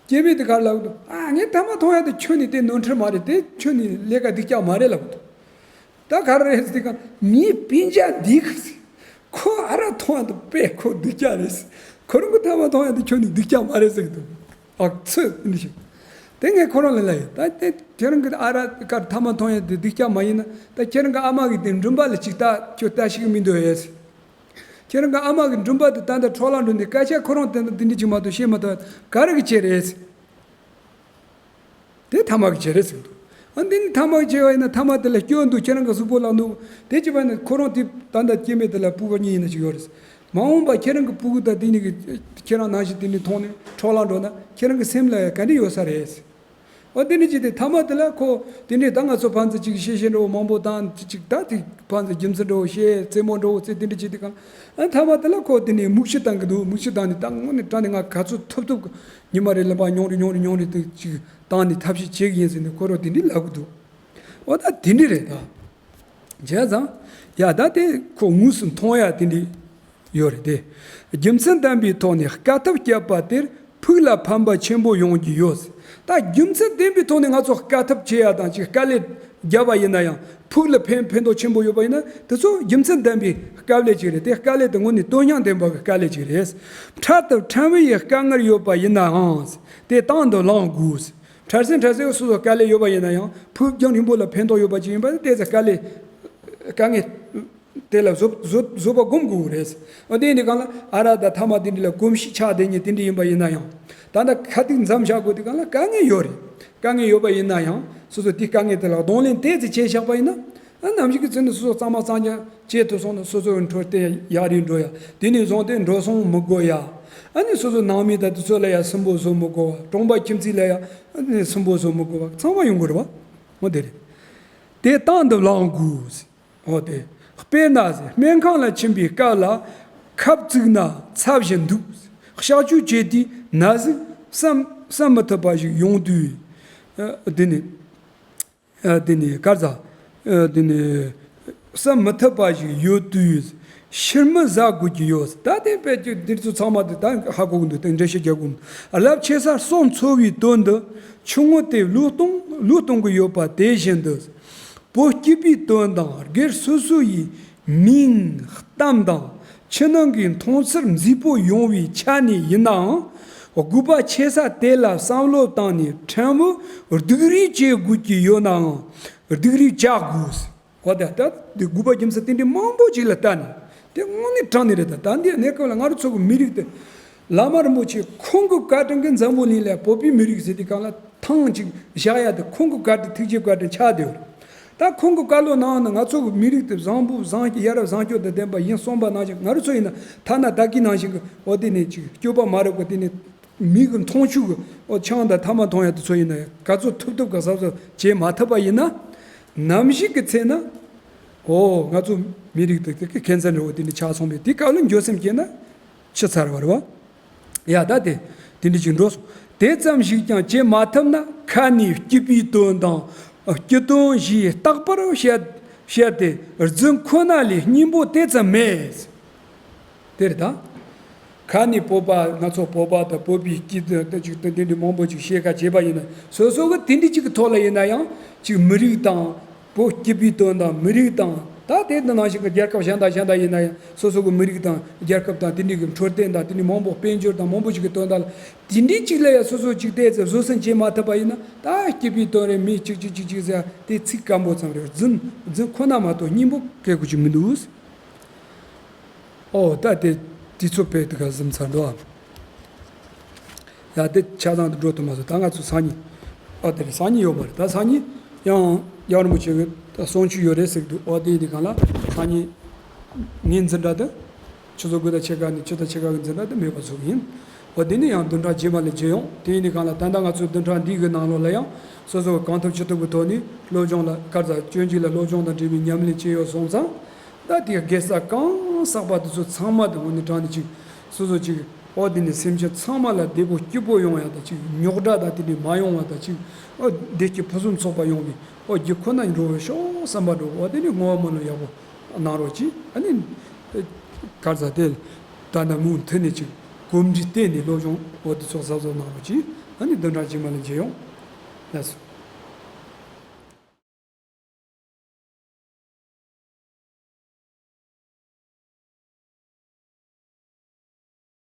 སྐྱེ་དམན་དེ་ག་རེ་ལབ་འདུག་ཨ་ངས་ཐ་མག་འཐུང་ཡ་དེ་ཁྱོན་ནས་དེ་ནོར་འཁྲུལ་མ་རེད། དེ་ཁྱོན་ནས་ལས་ཀ་སྡུག་ཅག་མ་རེད་ལབ་འདུག་ད་ག་རེ་རེད་ཟེར་དུས་ངའི་སྤུན་ཀྱག་འདི་གི་ཟེར། ཁོ་ཨ་རག་འཐུང་ཡ་དེ་དཔེ་ཁོ་སྡུག་ཅག་རེད་ཟེར། ཁོ་རང་གི་ཐ་མག་འཐུང་ཡ་དེ་ཁྱོན་ནས་སྡུག་ཅག་མ་རེད་ཟེར་གི་འདུག་ཨ་ཚོད་འདི་ཞིག་དེ་ངས་ཁོ་རང་ལ་ལབ་ཡོད། ད་དེ་ཁྱེད་རང་གི་ཨ་རག་དཀར་ཐ་མག་འཐུང་ཡ་དེ་སྡུག་ཅག་མ་ཡིན་ན་ད་ཁྱེད་རང་གི་ཨ་མ་གི་དེ་མགྲོན་པོ་ལ་ཅིག་ལྟ་ཁྱོད་ལྟ་ཤེས་གི་མི་འདུག་ཨེ་ཟེར། ཁྱེད་རང་གི་ཨ་མ་གི་མགྲོན་པོ་དེ་ད་ལྟ་འཕྲོ་བརླག་འགྲོ་འདི་སྐད་ཆ་ཁོ་རང་དེ་འདི་འདྲ་ཅིག་མ་གཏོགས་བཤད་མ་ཐུབ་ག་རེ་གི་བྱེད་རེད་ཟེར། དེ་ཐ་མག་གི་བྱེད་རེད་ཟེར་འདུག་ཨ་འདི་ནི་ཐ་མག་གི་བྱེད་པ་ཡིན་ན་ཐ་མག་དེ་ལ་སྐྱོན་འདུག་ཁྱེད་རང་གི་གཟུགས་པོ་ལ་འདུག་དེ་བྱེད་པ་ཡིན་ན་ཁོ་རང་དེ་ད་ལྟ་སྐྱེ་དམན་དེ་ལ་སྤུ་གུ་གཉིས་ཡིན་ན་ཅིག་ཡོད་རེད། མ་འོངས་པ་ཁྱེད་རང་གི་སྤུ་གུ་དང་དེ་གཉིས་ཀྱི་ཁྱེད་རང་ནང་བཞིན་དེ་འདྲའི་མཐོང་ནས་འཕྲོ་བརླག་འགྲོ་ན་ཁྱེད་རང་གི་སེམས་ལ་ཡང་ག་འདྲ་ཡོད་ས་རེད། འོ་དེ་འདྲ་བྱས་ཏེ་མཐའ་མ་དེ་ལ་ཁོ་དེ་འདྲའི་ད་ང་ཚོ་ཕན་ཚུན་ཅིག་བཤད་བཤད་འདྲ་བོ་མང་པོ་བཏང་ཅིག་ཅིག་ད་དེ་ཕན་ཚུན་རྒྱུ་མཚན་འདྲ་བོ་བཤད་རྩེད་མོ་འདྲ་བོ་རྩེ་དེ་འདྲ་བྱས་དུས་གང་ཨ་མཐའ་མ་དེ་ལ་ཁོ་དེ་ནས་མིག་ཆུ་བཏང་གི་འདུག་མིག་ཆུ་བཏང་ནས་ད་དངོས་གནས་དྲང་གནས་ང་ག་ཚོད་ཐུབ་ཐུབ་ཉི་མ་རེ་ལ་ཕར་ཉུང་རེ་ཉུང་རེ་ཉུང་རེ་དེ་ཅིག་བཏང་ནས་ཐབས་ཤེས་བྱེད་ཀྱི་ཡིན་ཟེར་ནས་ཁོ་རང་དེ་འདྲའི་ལབ་གི་འདུག་འོ་ད་དེ་འདྲ་རེད་ད། བྱས་ཙང་། ཡ་ད་དེ་ཁོ་དངོས་སུ་མཐོང་ཡ་དེ་འདྲ་ཡོད་རེད་དེ། རྒྱུ་མཚན་ལྡན་པའི་ཐོག་ནས་དཀའ་ཐུབ་བསྐྱབས་པ་དེར་ཕུགས་ལ་ཕན་པ་ཆེན་པོ་ཡོང་རྒྱུ་ཡོད། ད་རྒྱུ་མཚན་ལྡན་པའི་ཐོག་ནས་ང་ཚོ་དཀའ་ཐུབ་བྱེད་ཡ་དང་ཅིག་དཀའ་ལས་བརྒྱབ་པ་ཡིན་ན་ཡང་ཕུགས་ལ་ཕན་ཕན་ཐོགས་ཆེན་པོ་ཡོད་པ་ཡིན་ན་དེ་ཚོ་རྒྱུ་མཚན་ལྡན་པའི་དཀའ་ལས་ཅིག་རེད་དེ། དཀའ་ལས་དེ་དངོས་གནས་དོན་སྙིང་ལྡན་པ་གི་དཀའ་ལས་ཅིག་རེད། འཕྲལ་དུ་ཕྲན་བུ་ཡི་དཀའ་ངལ་ཡོད་པ་ཡིན་ནའང་དེ་དང་དུ་བླང་དགོས། འཕྲལ་སེང་འཕྲལ་སེང་སོ་སོ་དཀའ་ལས་ཡོད་པ་ཡིན་ན་ཡང་ཕུགས་རྒྱང་རིང་པོ་ལ་ཕན་ཐོགས་ཡོད་པ་ཅིག་ཡིན་པ་ནི་ཏོག་ཙམ་དཀའ་ལས་དཀའ་ངལ་དེ་ལ་བཟོད་བཟོད་བཟོད་པ་སྒོམ་དགོས་རེད། འོ་དེ་ཡིན་དུས་གང་ལ་ཨ་ར་ད་ཐ་མ་དེ་འདྲ་ལ་གོམས་གཤིས་ཆགས་བསྡད་མཁན་དེ་འདྲ་ཡིན་པ་ཡིན་ན་ཡང་ད་ལྟ་ཁ་ཐུག་མཚམས་བཞག་དགོས་དུས་གང་ལ་དཀའ་ངལ་ཡོད་རེད། དཀའ་ངལ་ཡོད་པ་ཡིན་ན་ཡང་སོ་སོ་དེ་དཀའ་ངལ་དེ་ལ་གདོང་ལེན་ཏོག་ཙམ་བྱས་བཞག་པ་ཡིན་ན། ཨ་ནམ་ཞིག་གི་ཚེ་ནི་སོ་སོ་གཙང་མ་གཙང་རྐྱང་བྱས་ཐུབ་སོང་ན་སོ་སོའི་འཕྲོད་བསྟེན་ཡག་རེ་འགྲོ་ཡ། དེ་ནས་བཟུང་སྟེ་འགྲོ་སོང་མི་དགོས་ཡ། ཨ་ནི་སོ་སོའི་ནང་མི་དང་དེ་ཚོ་ལ་ཡ་སུན་པོ་བཟོ་མི་དགོས་པ། གྲོང་པ་ཁྱིམ་མཚེས་ལ་ཡ་ཨ་ནི་སུན་པོ་བཟོ་མི་དགོས་པ་ཚང་མ་ཡོང་གི་རེད་བ། འོ་དེ་རེད། དེ་དང་དུ་བླང་དགོས། འོ་དེ། དཔེར་ན་སྨན་ཁང་ལ་ཕྱིན་པའི་སྐབས་ལ་ཁབ་བཙུགས་ན་ཚབས་ཆེན་འདུག་གཤག་བཅོས་བྱེད་དུས་ན་ཟུག་བསམ་བསམ་མི་ཐུབ་པ་ཞིག་ཡོང་དུས། ཨ་དེ་ནི། ཨ་དེ་ནི་གར་ཟ། ཨ་དེ་ནི་བསམ་མི་ཐུབ་པ་ཞིག་ཡོད་དུས་ཕྱིར་མི་ཟ་དགོས་ཀྱི་ཡོད། ད་དེ་དཔེ་ཀྱི་འདིར་ཚོ་ཚང་མ་དེ་ད་ཧ་གོ་གི་འདུག་དེ་འགྲེལ་བཤད་རྒྱག་དགོས་མི་འདུག་རླབས་ཆེ་ས་སོགས་འཚོ་བའི་དོན་དུ་ཆུ་བོ་དེ་བློས་གཏོང་བློས་གཏོང་གི་ཡོད་པ་དེ་བཞིན་དུ། བོད་སྐྱིད་པའི་དོན་དང་སྒེར་སོ་སོ་ཡི་མིང་གཏམ་དང་ཕྱི་ནང་གི་མཐོང་ཚུལ་མཛེས་པོ་ཡོང་བའི་ཆ་ནས་ཡིན་ནའང་དགོས་པ་ཆེ་ས་དེ་ལ་བསམ་བློ་བཏང་ནས་ཕྲན་བུ་སྡུག་རུས་བྱེད་དགོས་ཀྱི་ཡོད་ནའང་སྡུག་རུས་བྱ་དགོས། འོ་ད་ལྟ་དེ་དགོས་པ་རྒྱུ་མཚན་དེ་འདྲའི་མང་པོ་ཅིག་ལ་ལྟ་ནས་དེ་དངོས་གནས་དྲང་ནས་རེད། ད་ད་འདི་གནས་སྐབས་ལ་ང་རང་ཚོ་གི་མི་རིགས་དེ། བླ་མ་རིན་པོ་ཆེ་ཁོང་གི་བཀའ་དྲིན་གྱིས་འཛམ་བུ་གླིང་ལ་བོད་པའི་མི་རིགས་ཟེར་དུས་སྒང་ལ་ཐང་ཅིག་བཞག་ཡ་དེ་ཁོང་གི་བཀའ་དྲིན་ཐུགས་རྗེ་བཀའ་དྲིན་ཆགས་བསྡད་ཡོད་རེད། ད་ཁོང་གི་བཀའ་སློབ་གནང་ན་ང་ཚོ་གི་མི་རིགས་དེ་བཟང་པོ་བཟང་ཡ་རབས་བཟང་སྤྱོད་དང་ལྡན་པ་ཡིན་གསུངས་པ་ནང་བཞིན་ང་རང་ཚོ་ཡིན་ན་ཐ་ན་ད་གིན་ནང་བཞིན་གི་འོ་དེ་ནས་ཅིག་སྤྱོད་པ་མ་རབས་པ་དེ་ནས་མིག་གི་མཐོང་ཆོས་གི་འོ་ཆང་དང་ཐ་མག་འཐུང་ཡ་དེ་ཚོ་ཡིན་ན་ཡང་ག་ཚོད་ཐུབ་ཐུབ་ག་གཟབ་གཟབ་བྱེད་མ་ཐུབ་པ་ཡིན་ན་ནམ་ཞིག་གི་ཚེ་ན་འོ་ང་ཚོ་མི་རིགས་དེ་དེ་གི་ཁྱད་མཚར་འདྲ་བོ་དེ་འདྲ་ཆགས་སོང་བས་དེ་སྐབས་ལ་འགྱོད་སེམས་སྐྱེས་ན་ཕྱི་ཚར་བ་རེད་བ། ཡ་ད་དེ་དེ་འདྲ་ཅིག་འགྲོ་སོང་། དེ་ཙམ་ཞིག་ཀྱང་བྱེད་མ་ཐུབ་ན་ཁ་ནས་སྐྱིད་པའི་དོན་དང་སྐྱིད་དོན་ཞེས་རྟག་པར་བཤད་བཤད་དེ་རྫུན་ཁོ་ན་ལས་སྙིང་པོ་དེ་ཙམ་མེད། དེ་རེད་ད། ཁ་ནས་བོད་པ་ང་ཚོ་བོད་པ་དང་བོད་པའི་སྐྱིད་དོན་དེ་ཅིག་དེ་འདྲ་མང་པོ་ཅིག་བཤད་ཁ་བྱས་པ་ཡིན་ན་སོ་སོ་གི་དེ་འདྲ་ཅིག་གི་ཐོག་ལ་ཡིན་ན་ཡང་ཅིག་མི་རིགས་དང་། བོད་སྐྱིད་པའི་དོན་དང་མི་རིགས་དང་ད་དེ་ནང་བཞིན་གྱི་རྒྱལ་ཁབ་གཞན་དང་གཞན་དང་ཡིན་ན་ཡང་སོ་སོ་གི་མི་རིགས་དང་རྒྱལ་ཁབ་དང་དེ་འདྲའི་གི་འཕྲོད་བསྟེན་དང་དེ་འདྲའི་མང་པོ་དཔལ་འབྱོར་དང་མང་པོ་ཞིག་གི་དོན་དག་ལ་དེ་འདྲའི་ཅིག་ལ་ཡང་སོ་སོ་ཅིག་ཏོག་ཙམ་བཟོད་བསྲན་བྱེད་མ་ཐུབ་པ་ཡིན་ན་ད་སྐྱིད་པའི་དོན་རེད་མི་ཅིག་ཅིག་ཅིག་ཅིག་ཟེར་དེ་ཚིག་སྐམ་པོ་ཙམ་རེད། རྫུན་རྫུན་ཁོ་ན་མ་གཏོགས་སྙིང་པོ་སྐད་དགོས་ཀྱི་མི་འདུག་ཨོ་ད་དེ་དུས་ཚོད་དཔེ་དེ་ག་ཟིན་ཚར་འདུག་ཨ། ཡ་དེ་ཆ་ཚང་དུ་འགྲོ་ཐུབ་མ་སོང་། ད་ང་ཚོ་སང་ཉིན། ཨ་དེ་རེད་སང་ཉིན་ཡོད་མ་རེད། ད་སང་ཉིན་ཡང་རྒྱལ་བ་རིན་པོ་ཆེ་གི་ད་གསུང་ཆོས་ཡོད་རེད་ཟེར་གི་འདུག་ཨོ་དེ་ཡིན་དུས་གང་ལ་སང་ཉིན་ངའི་འཛིན་གྲྭ་དེ་ཆུ་ཚོད་དགུ་དང་ཕྱེད་ཀ་ནས་ཆུ་ཚོད་ཕྱེད་ཀ་གི་འཛིན་གྲྭ་དེ་མེད་པ་བཟོ་གི་ཡིན། ཨོ་དེ་ནས་ཡང་བདུན་ཕྲག་རྗེས་མ་ལ་མཇལ་ཡོང་། དེ་ཡིན་དུས་གང་ལ་ད་ལྟ་ང་ཚོའི་བདུན་ཕྲག་འདི་གི་ནང་ལོགས་ལ་ཡང་སོ་སོ་གང་ཐུབ་ཅི་ཐུབ་ཀྱི་ཐོག་ནས་སློབ་སྦྱོང་ལ་ག་རེ་ཟ་སྤྱོད་འཇུག་ལ་སློབ་སྦྱོང་དང་འབྲེལ་བའི་ཉམས་ལེན་བྱས་ཡོད་སོང་ཙང་། ད་དེ་དགེ་རྩ་གང་བསགས་པ་དེ་ཚོ་ཚང་མ་དེ་དངོས་གནས་དྲང་གནས་ཅིག་སོ་སོ་ཅིག་ཨོ་དེ་ནས་སེམས་ཅན་ཚང་མ་ལ་བདེ་པོ་སྐྱིད་པོ་ཡོང་ཡ་དང་ཅིག་རྙོག་དྲ་དང་དེ་འདྲ་མ་ཡོང་བ་དང་ཅིག་ཨོ་བདེ་སྐྱིད་ཕུན་སུམ་ཚོགས་པ་ཡོང་བའི་ཨོ་རྒྱུ་ཁོ་ན་འགྲོ་བའི་ཤོག་བསམ་པ་འགྲོ་ཨོ་དེ་ནས་བསྔོ་བ་སྨོན་ལམ་ཡག་པོ་གནང་རོགས་གྱིས། ཨ་ནི་ག་རེ་ཟ་དེ་ད་ནང་མུ་མཐུད་ནས་ཅིག་གོམས་འདྲིས་བསྟེན་ནས་སློབ་སྦྱོང་ཨོ་དེ་ཚོ་གཟབ་གཟབ་གནང་རོགས་གྱིས། ཨ་ནི་བདུན་ཕྲག་རྗེས་མ་ལ་མཇལ་ཡོང་། ལགས་སོ།